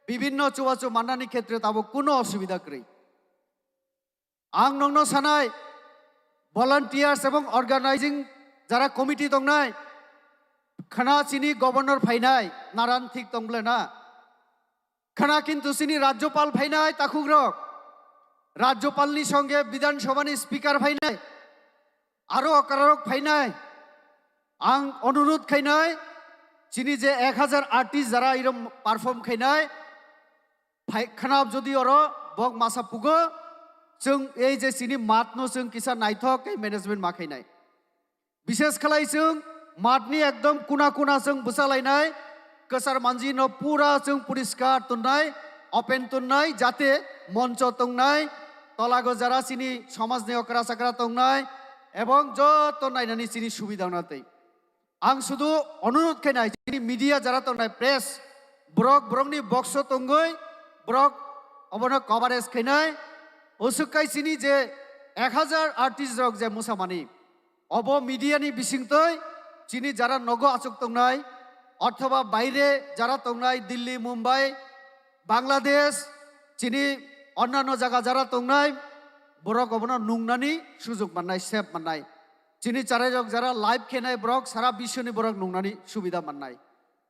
bibhinno chubachu mannani khetre tabok kuno osubida kwrwi. Ang nokno sanai, volunteers ebong organizing jara committee tongnai, khana chini governor phainai, Naran thik tong ble na? Khana kintu chini Rajyapal phainai takhukrok, Rajyapalni songe Bidhan Sabhani speaker phainai, aro okrarok phainai. Ang onurodh khainai, chini je ek hajar artist jara irom perform khainai, phai khana jodi oro bok masa pugo, chwng ei je chini mat no chwng kisa naithok khe management ma khainai. Bishes khlai chwng mat ni ekdom kuna kuna chwng bwsalainai, kwchar manji no pura chwng poriskar tonnai, open tonnai, jate moncho tongnai, tolago jara chini somaj ni okra chakra tongnai, ebong joto nainani chini subida wngnai tei. Ang sudu onurodh khainai chini media jara tongnai press, borok borokni boxo tongoi, borok obono coverage khainai. Usuk kai chini je ek hajar artist rok je musamani, obo media ni bisingtwi chini jara nogo achuk tongnai, othoba baire jara tongnai, Delhi, Mumbai, Bangladesh, chini onnanno jaga jara tongnai, borok obono nungnani sujug mannai, sep mannai. Chini charairok jara live khenai borok sara biswni borok nungnani subida mannai.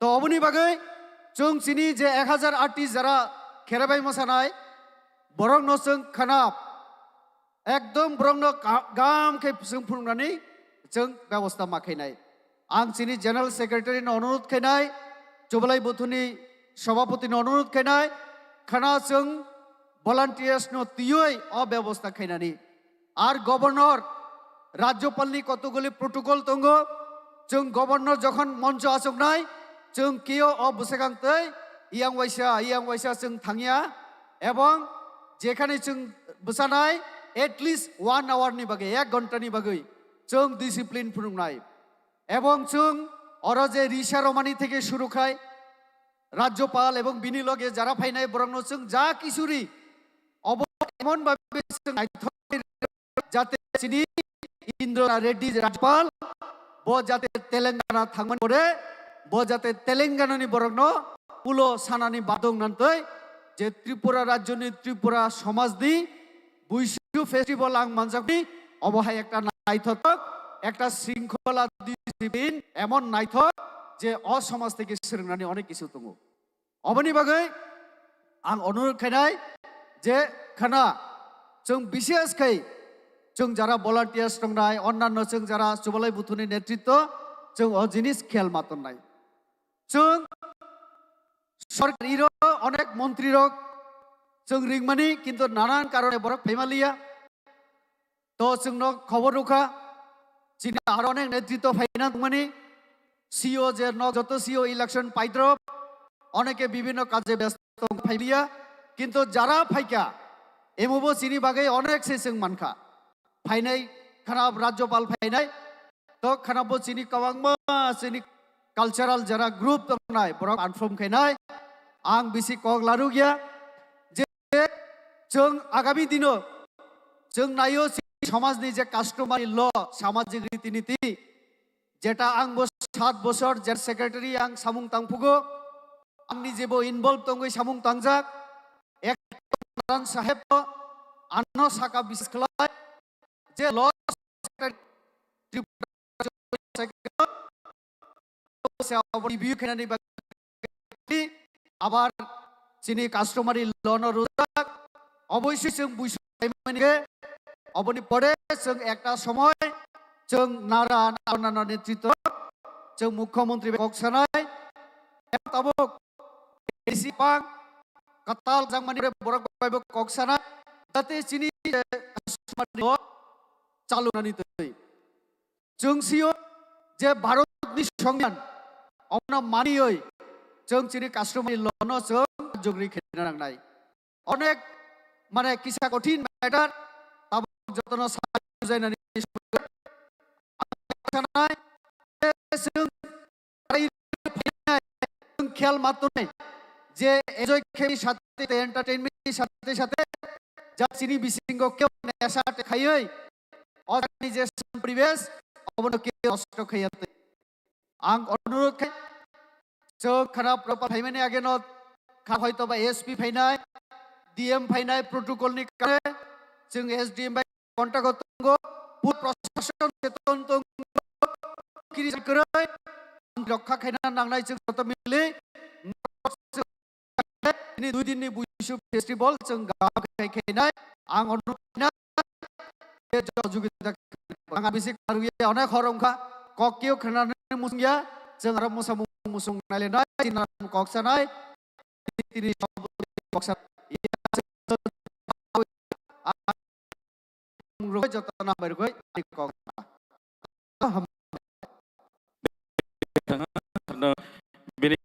To oboni bagwi chwng chini je ek hajar artist jara kherebai mosanai, borokno chwng khana ekdom borokno ka-, gam khe chwng phunuknani chwng bebosta ma khainai. Ang chini general secretary no onurodh khainai, Chubalai Buthuni sabhapati no onurodh khainai, khana chwng volunteers no twiwi o bebosta khainani. Ar governor, Rajyapal ni kotokguli protocol tongo. Chwng governor jokhon moncho achuknai, chwng kio o bwsakang tei iyang waisa, iyang waisa chwng thangya. Ebong jekhani chwng bwsanai, at least one hour ni bagwi, ek ghonta ni bagwi chwng discipline phunuknai. Ebong chwng oro je risa romani theke suru khai, Rajyapal ebong bini loge jara phainai borokno chwng ja kisuri obo emon bhabe chwng naithok jate chini Indra Reddy Rajyapal bo jate Telangana thangmani pore bo jate Telangana ni borokno ulo sanani badong nantoi je Tripura rajyoni Tripura somajni Buisu festival ang manjakni, obo hai ekta naithotok, ekta shringkhola discipline, emon naithok je o somaj theke swrwngnani onek kisu tongo. Oboni bagwi ang onurodh khainai je khana chwng bishes khai chwng jara volunteers tongnai, onnanno chwng jara Chubalai Buthuni netritwo chwng o jinis khel ma tonnai. Chwng sorkar iro onek montri rok chwng ringmani, kintu nanan karone borok phaimaliya. To chwngno khobor rwkha, chini aro onek netritwo phaina tongmani, C E O je nok joto C E O election paidrop, oneke bibhinno kaje besto phailiya, kintu jara phaikha, emo bo chini bagwi onek se chwng mankha. Phainai khana Rajyapal phainai, to khana bo chini kwbangma chini cultural jara group tongnai, borok confirm khainai, ang bisi kok larukya, je chwng agami dino Chwng naio chini somajni je customary law, samajik riti niti, jeta ang bo sat bosor general secretary ang samung tangphugo, ang nijebo involve tongwi samung tangjak. Ek Naran saheb to ano saka biswas khlai je law secretary Tripura se abo review khainani bagwi abar chini customary law no rwjak. Obosoi chwng buisok khaimani khe oboni pore chwng ekta somoy chwng nara nara netritwo chwng mukhyamantri bai kok sanai. Tabuk bisi pang kwtal jangmani borok bai bo kok sanai, jate chini je customary law chalunani twi. Chwng sio je Bharatni Songbidan, omono maniwi chwng chini customary law no chwng jogri khaina nangnai. Onek mane kisa kothin matter, tabuk jotono sai bujainani sanai, je chwng khel matunai je enjoy khe sate entertainment ni sate sate ja chini bisingo keu nesha te khaiwi o jani je poribesh obono keu nosto khaiya te. Ang onurodh khai chwng khana propa phaimani ageno kha hoito ba S P phainai, D M phainai protocol ni kare chwng S D M bai contact o tongo, pur proshashan cheton tongo, kiri kwrwi rokha khaina nangnai chwng joto mili ini dui din ni Buisu festival chwng gam khai khainai ang onurodh khaina je johojogita ang bisi karwi onek hor wngkha kok keu khnanani musung ya chwng aro musa musung nailenai chini kok sanai tini kok sanai rwgwi jotono hambai rwgwi ani kok no bini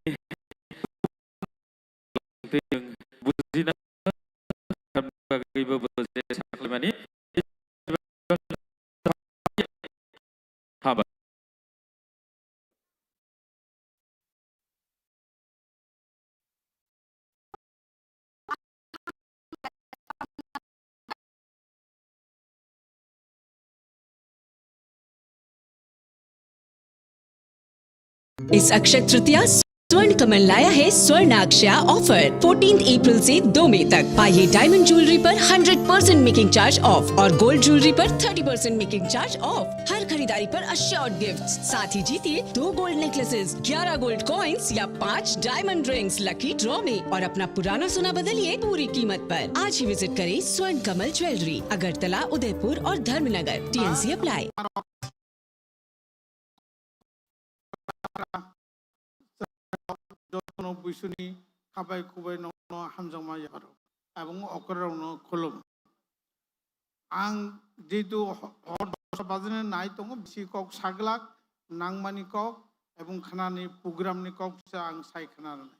bujina bagwi bo je sakhlaimani haba. इस अक्षय तृतीया स्वर्ण कमल लाया है स्वर्ण अक्षया offer. Fourteen April से दो मई तक पाइए diamond jewellery पर hundred percent making charge off और गोल्ड ज्वेलरी पर thirty percent making charge off. हर खरीदारी पर अश्योर्ड गिफ्ट, साथ ही जीतिए दो गोल्ड नेकलेसेस, ग्यारह गोल्ड कॉइंस या पाँच डायमंड रिंग्स लकी ड्रॉ में और अपना पुराना सोना बदलिए पूरी कीमत पर। आज ही विजिट करें स्वर्ण कमल ज्वेलरी, अगरतला, उदयपुर और Dharmanagar. TNC apply. Jotono buisuni khabai khubai nono hamjakma yapharok. Abong okra rokno khulum. Ang jehetu ho-, hor dosa bajani nai tongo, bisi kok saglak, nangmani kok, ebong khnani program ni kok se ang sai khna rwnai.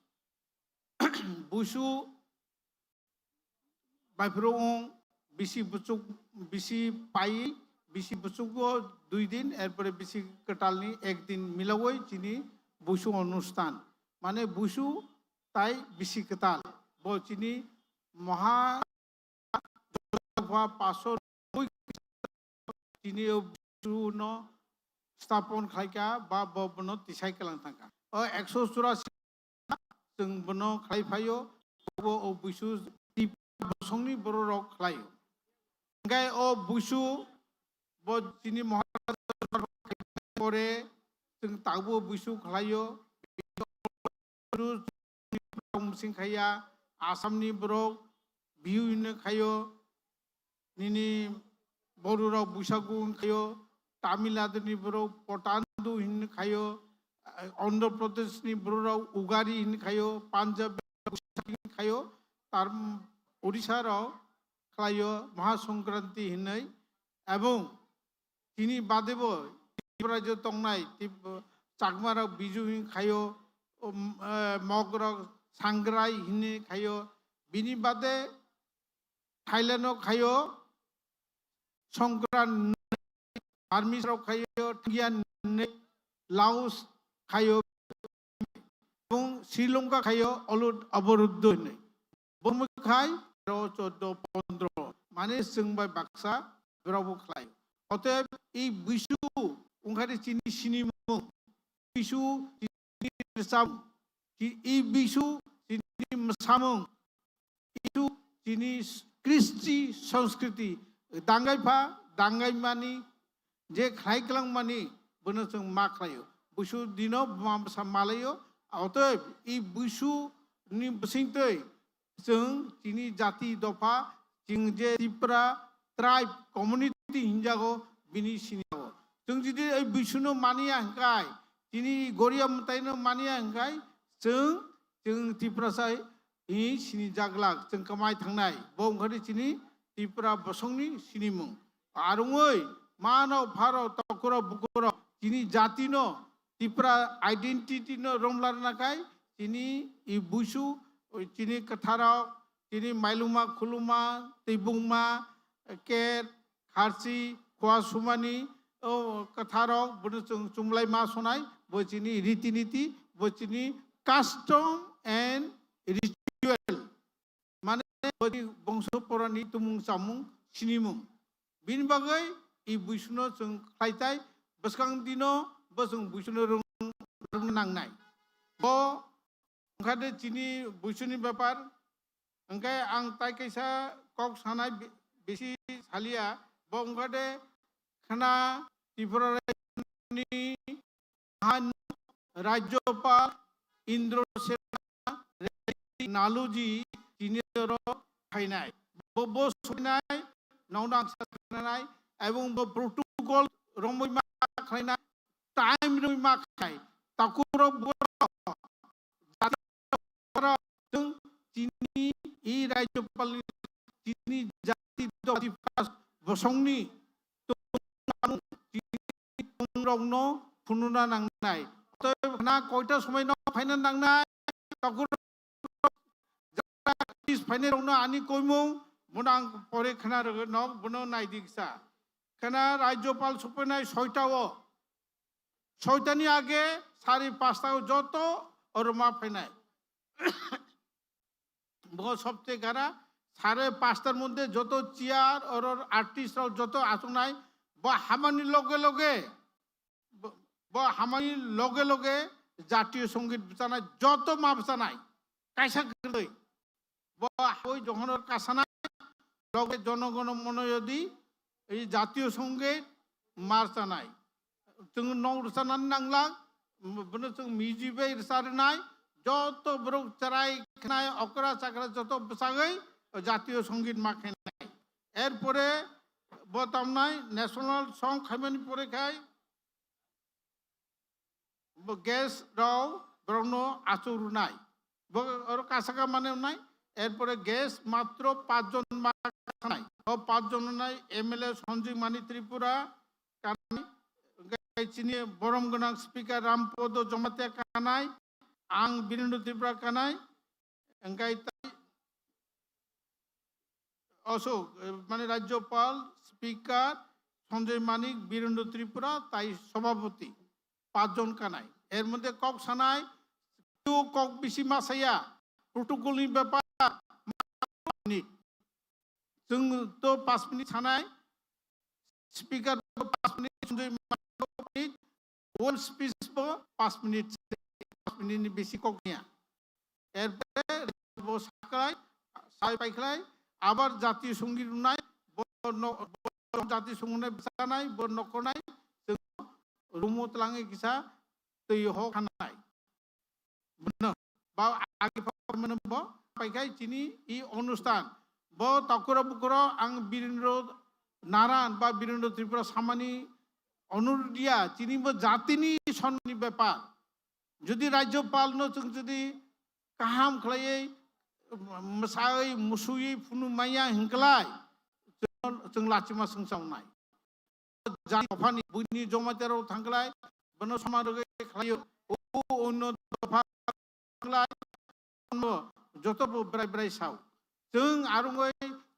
Buisu baiphuru wng bisi buchuk, bisi pai, bisi buchugo dui din, erpore bisi kwtalni ek din milawoi chini buisu onusthan. Mane buisu tai bisi kwtal. Bo chini moha Joshua pastor tini o buisu no stapon khlaika ba bo bono tisai kwlang thangkha. O ekso churasi chwng bono khlai phaio, bo o buisu bosongni bororok khlaio. Hingke o buisu bo chini Maharaj pore chwng tabuk buisu khlaio. Singkhaya, Assamni borok Bihu hinwi khaio, nini Bororok Buisagu hinwi khaio, Tamil Naduni borok Potandu hinwi khaio, Andhra Pradeshni bororok Ugari hinwi khaio, Punjab Buisagu hinwi khaio, tar Odisha rok khlaio Maha Sankranti hinwi, ebong tini badebo Tripura rajyo tongnai Trip-, Chakmarok Biju hinwi khaio, um, eh, Mogrok Sangrai hinwi khaio, bini bade Thailand o khaio Songkran, Burmese rok khaio Thangya hinwi, Laos khaio, ebong Sri Lanka khaio Olud Aboruddo hinwi. Bo khai tero, choddo, pondro. mane chwng bai baksa borok bo khlai. Otob i buisu wngkha de chini sinimung, buisu chini rwchapmung, chi-, i buisu chini mwsamung, buisu chini s-, kristi, sanskriti, dangai pha, dangai mani, je khlai kwlang mani, bono chwng ma khlaio. Buisu dino buma bwsa malaio, otob i buisu ni bwsingtwi chwng chini jati dopha, chwng je Tipra tribe community hinjago, bini sinijago. Chwng jodi ei buisuno maniya hwnkhe, chini goria mwtaino maniya hwnkhe, chwng, chwng Tiprasa hi sinijaglak, chwng kwmai thangnai. Bo wngkha de chini Tipra bosongni sinimung. Arungwi mano pharo tokuro bukuro chini jatino Tipra identity no romlarna khai chini i buisu, chini kwtharok, chini mailuma khuluma, tibungma, ker, kharchi, khua sumani, o kwtharok, bono chwng chumlai ma sonai, bo chini riti niti, bo chini custom and ritual. Mane, boni bongso porani tumung chamung sinimung. Bini bagwi i buisuno chwng khlai tai, bwskang dino bo chwng buisuno rwng, rwng nangnai. Bo wngkha de chini buisuni bepar, hwnkhe ang tai kaisa kok sanai bi-, bisi saliya, bo wngkha de khna Tripura ni Mahan Rajyopal Indra Sena Reddy Naluji tini oro phainai. Bo, bo soinai, nokno ang sa khlainai, ebong bo protocol romwi ma khlainai, time romwi ma khlai. Takurok bo chini i Rajyopal ni chini jati dopha bosongni tongmung chini tongmungrokno phunukna nangnai. Tei khna koita somoi no phaina nangnai, takur phainairokno ani koimung bono ang pore khna rwgwi no bono naidi kisa. Khna Rajyopal sophainai soita o, soitani age sari pasta o joto oro ma phainai. Bo sobse gara sare pastar moddhe joto chair oror artist rok joto achuknai, bo hamani loge loge, bo, bo hamani loge loge jatiyo songit bwchanai, joto ma bwchanai, kaisa kwrwi. Bo hoi jokhon kasanai, loge jonogono monoyodi, ei jatiyo songit ma rwchanai. Chwng nok rwchanani nanglak, bono chwng music bai rwcharwnai, joto borok chwrai khnai, okra chakra joto bwchagwi jatiyo songit ma khainai. Erpore bo tamnai national song khaimani pore khai bo guest rok borokno achuk rwnai. Bo oro kasaka mane wnai, erpore guest matro pachjon ma khanai. O pachjon wnai M L A Sanjay Mani Tripura, kanai, hwnkhe chini borom gwnang speaker Rampodo Jamatia kanai, ang Birendra Tripura kanai, hwnkhe tai Ashok, eh, mane Rajyopal, speaker Sanjay Manik, Birendra Tripura, tai sobhapoti, pachjon kanai. Er moddhe kok sanai, kok bisi ma saya, protocol ni bepar, minute. Chwng to panch minute sanai, speaker bo panch minute, Sanjay Manik bo panch minute, whole speech bo panch minute, panch minute ni bisi kok niya. Erpore bo saklai, sai paikhlai, abar jatiyo songit rwnai, bo no, bo jatiyo songit rwnai bwchanai, bo nokhornai, chwng rumo twlangwi kisa twi hok khanai. Bono, ba agi pha mano bo, paikhai chini i onusthan. Bo takura bukuro ang Birendra Naran ba Birendra Tripura samani onurudh ya, chini bo jatini sonni bepar. Jodi Rajyopal no chwng jodi kaham khlaiwi, mwsawi, musui, phunu maya hinklai, chwng, chwng lachima swngsa wngnai. Jati dophani buini Jamatia rok thangklai, bono soman rwgwi khlaio. O onno dopha thangklai, joto bo brai brai sao. Chwng arungwi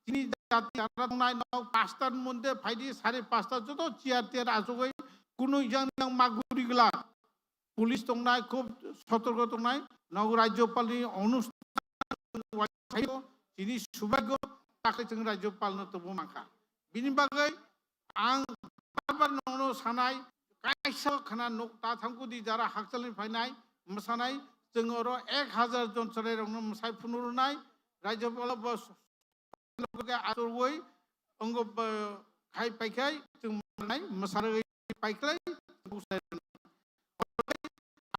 chini jati jara tongnai nok pasta ni moddhe phaidi sari pasta joto chair tiar achugwi kunu yang yang maguri glak. Police tongnai khub sotorko tongnai, nok Rajyopal ni onusthan chini subagyo takhai chwng Rajyapal no tubu mankha. Bini bagwi ang bar bar nono sanai, kaisa khana nuk ta thangkudi jara hakchalni phainai, mwsanai, chwng oro ek hazar jon chwrairokno mwsai phunurunai, Rajyapal bo Loge aturwi ongo khai paikhai chwng manai mwsarwi paiklai.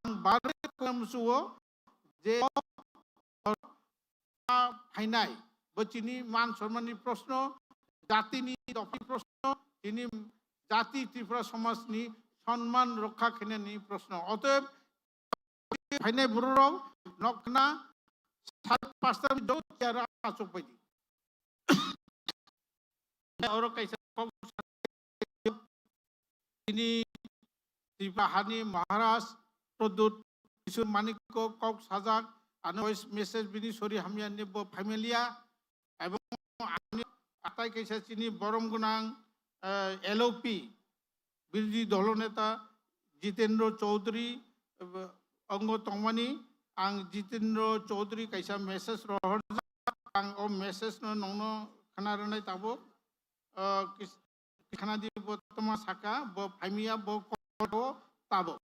Ang bare musuo je phainai bo chini man sonmanni proshno, jatini dophi proshno, chini jati Tripura somajni sonman rokha khainani proshno. Otob phainai bororok nokna sal pastor do tiara asok pai di. Oro kaisa kok ini Tripura hani Maharaj Pradyut Kishore Manikko kok sajak ano voice message bini sori hamya ni bo familia. Ebong ani atai kaisa chini borom gwnang, eh, L O P, birodhi dolo neta Jitendra Chaudhary, eh, ongo tongmani, ang Jitendra Chaudhary kaisa message rohorjak, ang o message no nongno khna rwnai tabuk, eh, kis-, khna di bo tongma saka, bo phaimya, bo kok tabuk.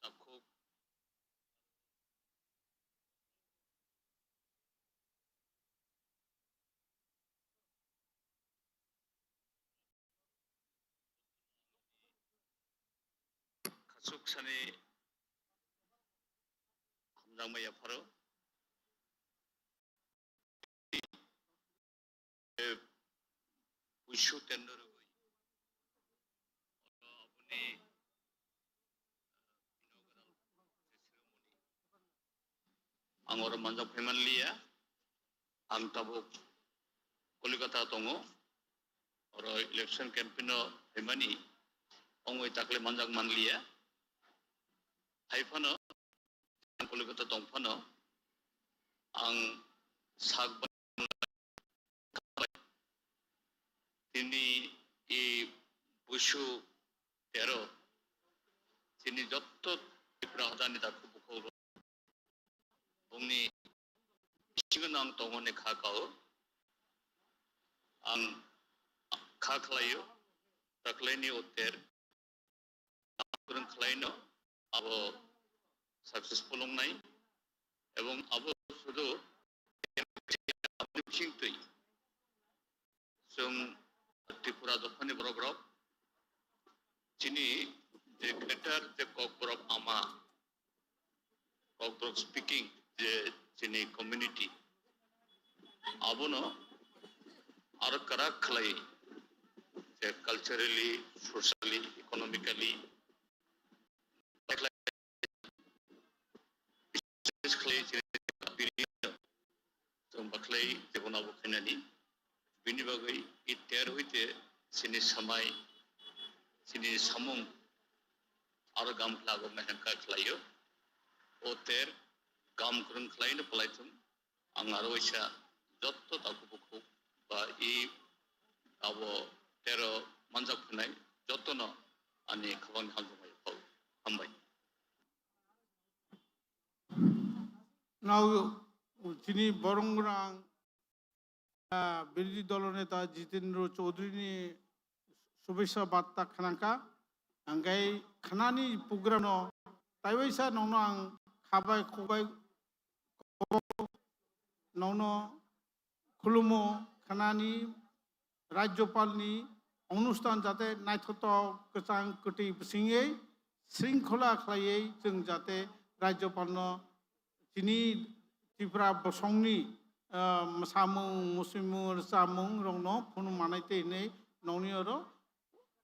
Takhuk. Khachuk sani hamjakma yapharo. Buisu tender rwgwi. Oro aboni inaugural ceremony. Ang oro manjak phaimanliya. Ang tabuk Kolkata tongo. Oro election campaign o phaimani. Ongwi takle manjak manliya. Hai phano Kolkata tong phano ang sak bai tini i buisu tero chini jotto Tripura hadani dakhu bukhuk rok bongni bisingo no ang tongmani kha kao. Ang kha khlaio, taklaini o ter kwrwng khlaino abo successful wngnai, ebong abo sudu bisingtwi chwng Tripura dophani borok rok chini je greater je Kokborok ama Kokborok speaking je chini community abono aro kwrak khlai je culturally, socially, economically khlai chini chwng bakhlai jebono abo khainani bini bagwi i ter hoite chini samai chini samung aro gam khlagokna hengkha khlaio. O ter gam kwrwng khlaino palaithung. Ang aro waisa jotto takhuk bukhuk ba i abo tero manjak phinai jottono ani khabangni hamjakma yaphao. Hambai. Nao chini borong gwnang, ah, birodhi dolo neta Jitendra Chaudhary ni shubhechha barta khnangkha. Angkai khnani program no taiwaisa nongno ang khabai khukbai nongno khulumo khnani Rajyapalni onusthan jate naithotok kwchang kwtwi bisingwi shringkhola khlaiwi chwng jate Rajyapalno chini Tripura bosongni, ah, mwsamung, musimung, rwchapmung rokno phunuk manai tei hinwi nongni oro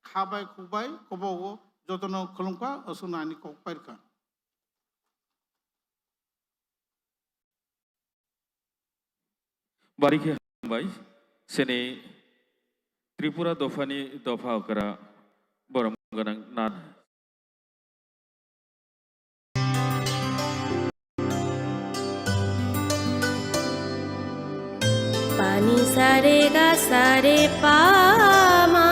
khabai khukbai kobogo jotono khulumkha, aswkno ani kok pairwkha. Bari khe hambai, chini Tripura dophani dopha okra borom gwnang nan. Pani sare ga sare pa ma.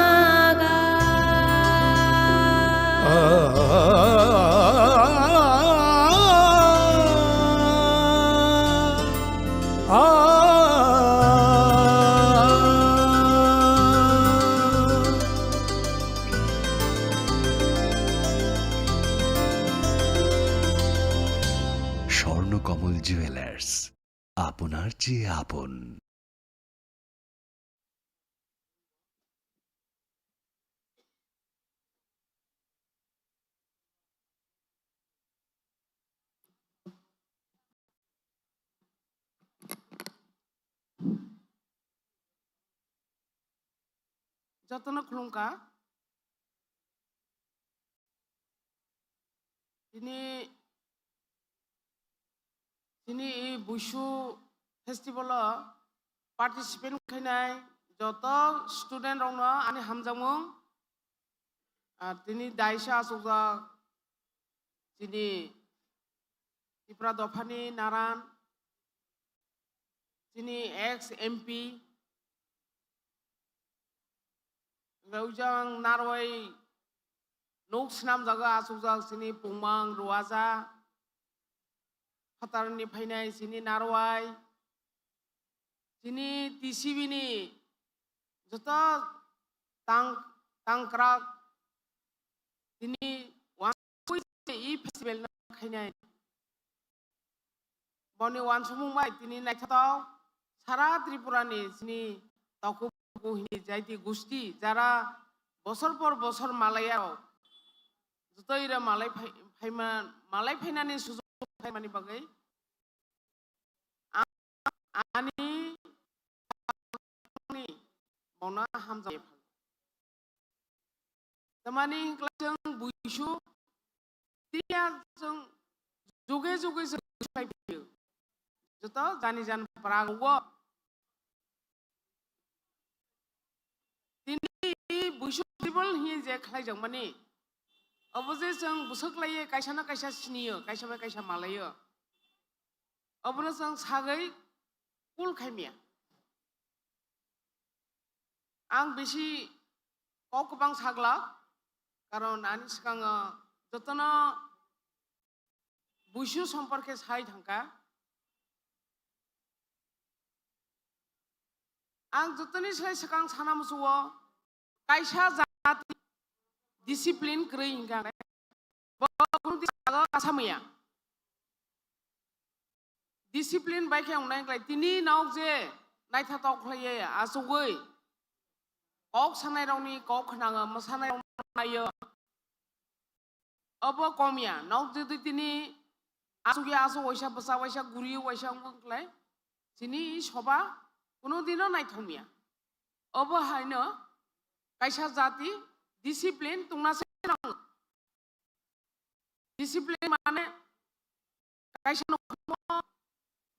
Swarnakamal jewellers, আপনার চেয়ে আপন। Jotono khulumkha. Tini, tini i Buisu festival o participate khainai joto student rokno ani hamjakmung. Ar tini daisa achukjak chini Tipra dophani naran, chini ex M P, hwnkhe ujang narwai nuk swnamjago achukjak chini pungmang Ruaja, phatarni phainai chini narwai, chini T C B ni joto tang, tangkrak, tini wansugwi i festival no khainai. Boni wansukmung bai tini naithotok sara Tripura ni chini toku hini jaiti gusti jara bosor por bosor malaiya rok jotoi re malai phai-, phaima, malai phainani sujok phaimani bagwi ani bono hamjak. Tamani hwnkhe chwng Buisu tiya chwng juge juge chwng Buisu lai phaio. Joto jani jan prago. Tini Buisu festival hiye je khlaijakmani. Obo je chwng bwswk laiye kaisa na kaisa siniyo, kaisa bai kaisa malaio. Obono chwng sagwi kul khaimya. Ang bisi kok kwbang saglak, karon ani swkango jotono Buisu somporke sai thangkha. Ang jotoni sai swkang sana musugo, kaisa jati discipline kwrwi hwnkha, bo kunu jaga kasamaya. Discipline bai khe wngnai wngkhlai tini nok je naithotok khlaiya achugwi kok sanairokni kok khnango, mwsanairokno naio. Obo komya nok jodi tini achugya achuk waisa bwsa waisa guriyo waisa wngkhlai chini soba kunu dino naithokmya. Obo haino kaisa jati discipline tungna se nango. Discipline mane kaisa nokhumo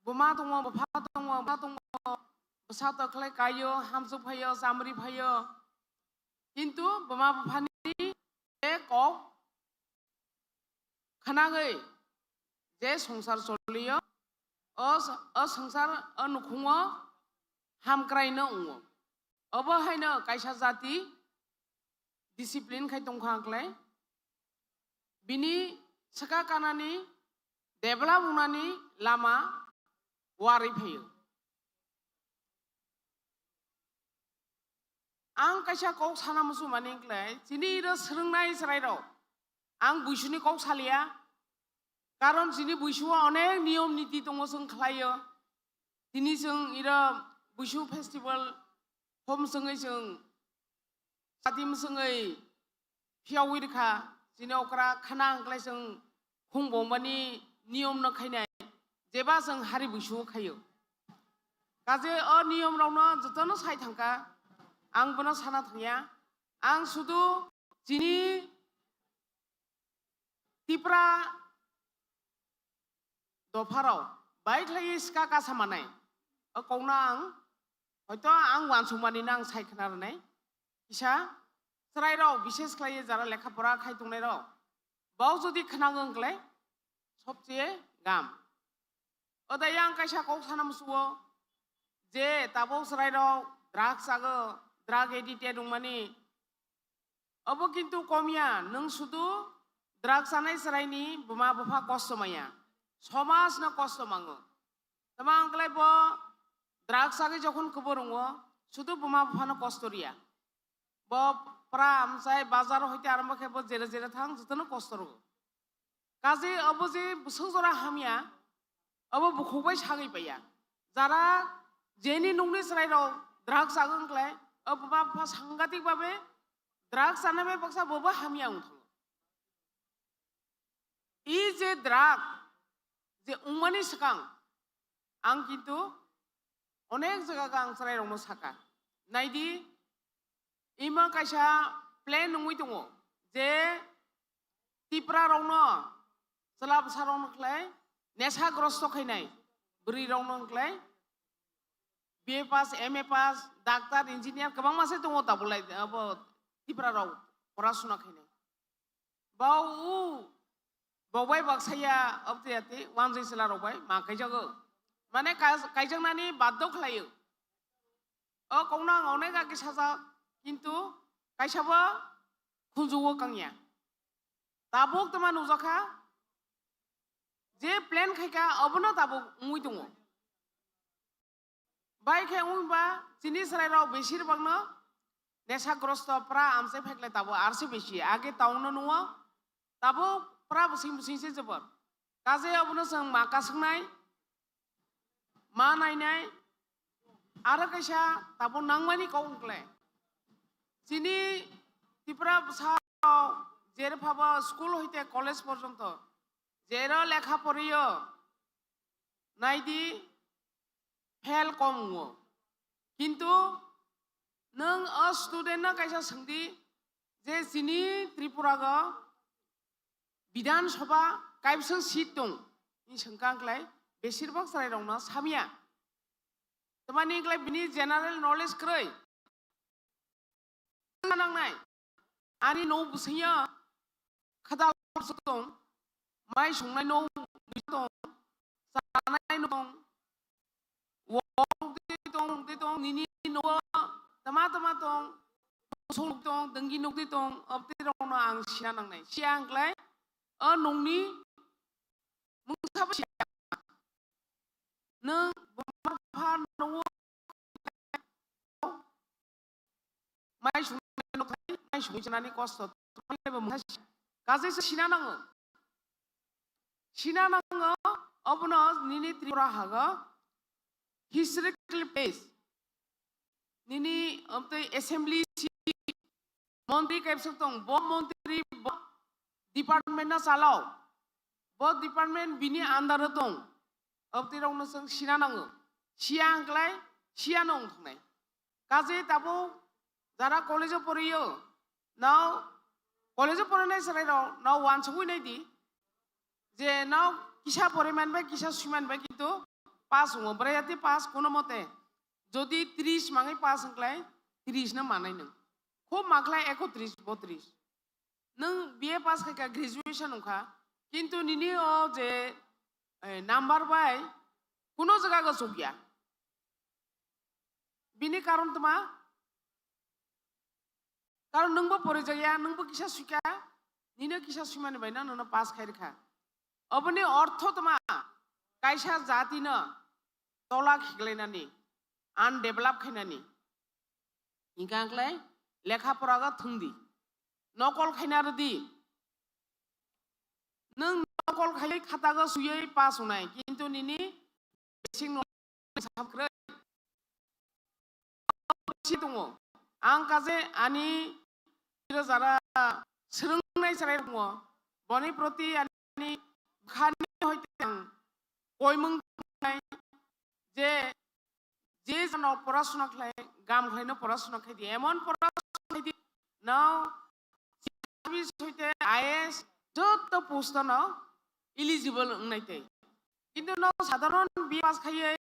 buma tongo, bupha tongo, bupha tongo, bwsa tokhlai kaio, hamsuk phaio, chamri phaio. Kintu buma buphani je kok khnagwi je songsar choliyo, o, o songsar o nukhungo hamkraino wngo. Obo haino kaisa jati discipline khai tongkha wngkhlai. Bini swka kanani develop wngnani lama warwi phaio. Ang kaisa kok sana muchumani wngkhlai, chini iro swrwngnai chwrairok, ang buisuni kok salia, karon chini buisuo onek niyom niti tongo, chwng khlaio. Tini chwng iro buisu festival hom chwngwi chwng sadi mwswngwi phiyawi rwkha, chini okra khana wngkhlai chwng khung bomani niyom no khainai, jeba chwng hari buisu khaio. Kaje o niyom rokno jotono sai thangkha, ang bono sana thangya. Ang sudu chini Tipra dopharok bai khlaiwi swka kasa manai. O kokno ang, hoito ang uansukmani no ang sai khna rwnai. Kisa chwrairok, bises khlaiwi jara lekha pora khai tongnairok, bo jodi khna wng khlai, sobcheye gam. O da yang kaisa kok sana musugo je tabuk chwrairok drug chago, drug addicted wngmani. Obo kintu komya, nwng sudu Drugs chanai chwraini buma bupha kosto maya, somajno kosto mango. Tamo wngkhlai bo drugs chagwi jokhon kwbwrwngo, sudu buma buphano kosto riya. Bo pra amchai bazar hoite arombo khe bo jere jere thang jotono kosto rwo. Kaje obo je bwswk jora hamya, obo bukhuk bai sagwi paiya. Jara jeni nungni chwrairok drugs chagwi wngkhlai, o buma bupha sangatik babe drugs chanai bai baksa bobo hamya wng thango. I je drug je wngmani swkang ang kintu onek jaga ang chwrairokno saka. Naidi, imo kaisa plan wngwi tongo je Tipra rokno, chwla bwsa rokno khlai nesagrosto khainai, bwrwi rokno khlai B A pass, M A pass, doctor, engineer kwbangma se tongo tabulai abo Tipra rok porasuna khainai. Bau u, bau bai baksa ya, obte ati, wanjui chwla rok bai ma kaijago. Mane ka-, kaijaknani baddo khlaio. O kokno ang onek age sajak, kintu kaisa bo khunjugo kangya. Tabuk tama nukjakha, je plan khaika, obono tabuk wngwi tongo. Bai khe wngba chini chwrairok besir bagno nesagrosto pra amchai phaikle tabuk arsi besi age town no nuo, tabuk pra bwsing bwsing se jobor. Kaje abono chwng ma kasuknai, ma nainai, aro kaisa tabuk nangmani kok wngkle. Chini Tripura bwsa jere phabo school hoite college porjonto jero lekha poriyo, naidi, fail kom wngo. Kintu nwng o student no kaisa swngdi je chini Tripura go Bidhan Sabha kaibwswng seat tong, ni swngkang klai, besirbak chwrairokno samya. Tamani klai bini general knowledge kwrwi. Nangnai. Ani no bwswngya khadal tong, mai sungnai no tong, chanai no tong, wok nukdi tong, nukdi tong, nini no tama tama tong, song tong, denggi nukdi tong, obti rokno ang sina nangnai. Siya angklai, o nungni mungsa bo siya. Nung buma bupha nungo mai sungwi nukthai, mai sungwi chinani kosto. Kaje se sina nango. Sina nango, obono nini Tripura hago historical place. Nini obtwi assembly seat, montri kaibwswk tong, bo montri bo department no chalao, bo department bini under o tong, obtwi rokno chwng sina nango, siya angklai, siya no wng thangnai. Kaje tabuk jara college o poriyo, nao college o porinai chwrairok nao wansugwi naidi, je nao kisa poriman bai kisa suiman bai kintu pass wngo, bwrwi ati pass kuno mote. Jodi tris mangwi pass wngklai, tris no manai nwng. Khub makhlai ekotris, botris. Nwng B A pass khaika graduation wngkha, kintu nini o je, eh, number bai kuno jaga go chukya. Bini karon tma? Karon nwngbo porijakya, nwngbo kisa suikha, nino kisa suimani bai no nono pass khai rwkha. Oboni ortho tma? Kaisa jati no tola khiklainani, undevelop khainani. Hinkha angklai lekha pora go thwngdi, nokol khaina rwdi. Nwng nokol khaiwi khata go suiwi pass wngnai, kintu nini basic knowledge kwrwi si tongo. Ang kaje ani jara swrwngnai chwrai tongo, boni proti ani bwkhani hoite ang koimung tongnai je, je jano porasuna khlai, gam khlaino porasuna khaidi, emon porasuna khaidi, no service hoite I A S joto post no eligible wngnai tei. Kintu no sadharon B A pass khaiwi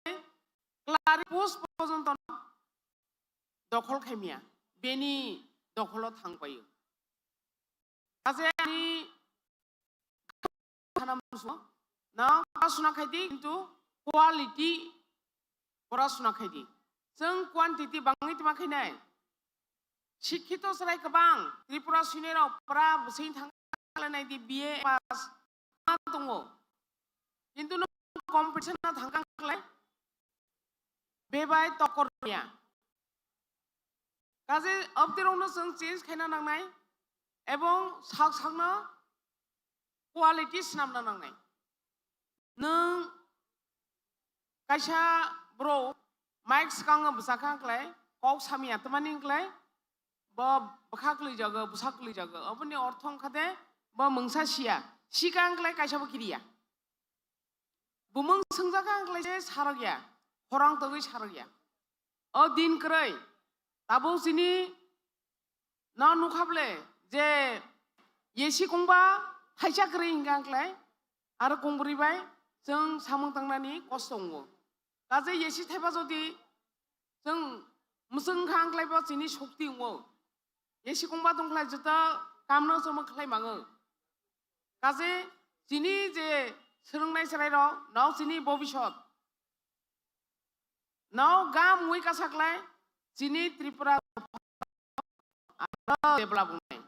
clerk post porjonto no dokhol khaimya, beni dokholo thangpaio. Kaje ani sana musumo, no porasuna khaidi, kintu quality porasuna khaidi. Chwng quantity bangwi tma khainai. Sikhito chwrai kwbang Tripura sinirok pra bwswing thang khlai nai di, B A pass ma tongo. Kintu no competition no thangkang khlai bebai tokor ya. Kaje abdirokno chwng change khaina nangnai ebong sak sakno quality swnamna nangnai. Nwng kaisa bro mic swkango bwsakha khlai, kok samya twmani khlai, bo bwkha kwlwi jago, bwsa kwlwi jago. Oboni ortho wngkha de bo mungsa siya. Sikang khlai kaisa bo kiriya. Bumung swngjak ang khlai se sarok ya, khorang togwi sarok ya. O din kwrwi, tabuk chini no nukha ble je yesi kongba thaisa kwrwi hingka ang khlai, aro kongbrwi bai chwng samung tangnani kosto wngo. Kaje yesi thaiba jodi chwng mwswng kha ang khlai bo chini shokti wngo. Yesi kongba tong khlai joto kamno chwng khlai mango. Kaje chini je swrwngnai chwrairok, no chini bobisot, no gam wngwi kasa khlai chini Tripura aro develop wngnai.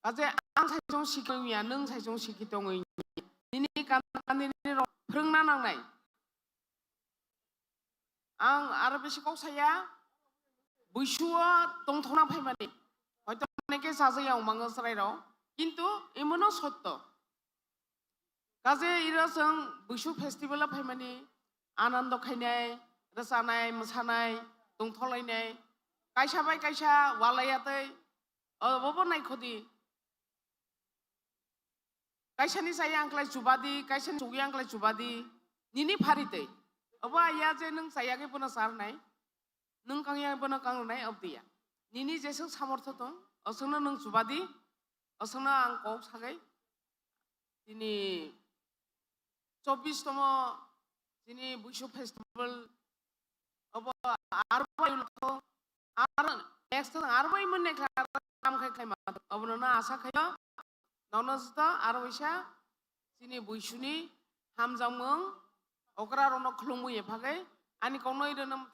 Kaje ang saichung sikhi wngya, nwng saichung sikhi tongwi nini kanani rok phwrwngna nangnai. Ang aro bisi kok saya, buisuo tongthokna phaimani. Hoito oneke chajak ya wngmango chwrairok, kintu imono sotto. Kaje iro chwng buisu festival o phaimani, anando khainai, rwchanai, mwsanai, tongtholainai, kaisa bai kaisa walai ya tei obobo naikhodi. Kaisani chaya ang khlai chubadi, kaisani chugwi ang khlai chubadi. Nini phari tei. Obo ya je nwng chayagwi bono charnai, nwng kangya bono kangnai, obdiya. Nini jeswk samortho tong, oswkno nwng chubadi, oswkno ang kok sagwi. Tini chobbish tomo chini Buisu festival obo aro bai ulo, aro next aro bai mwnne kha kam khai khai ma. Obono no asa khayo nono joto aro waisa chini Buisuni hamjakmung okra rokno khulumwi ephagwi ani kokno iro no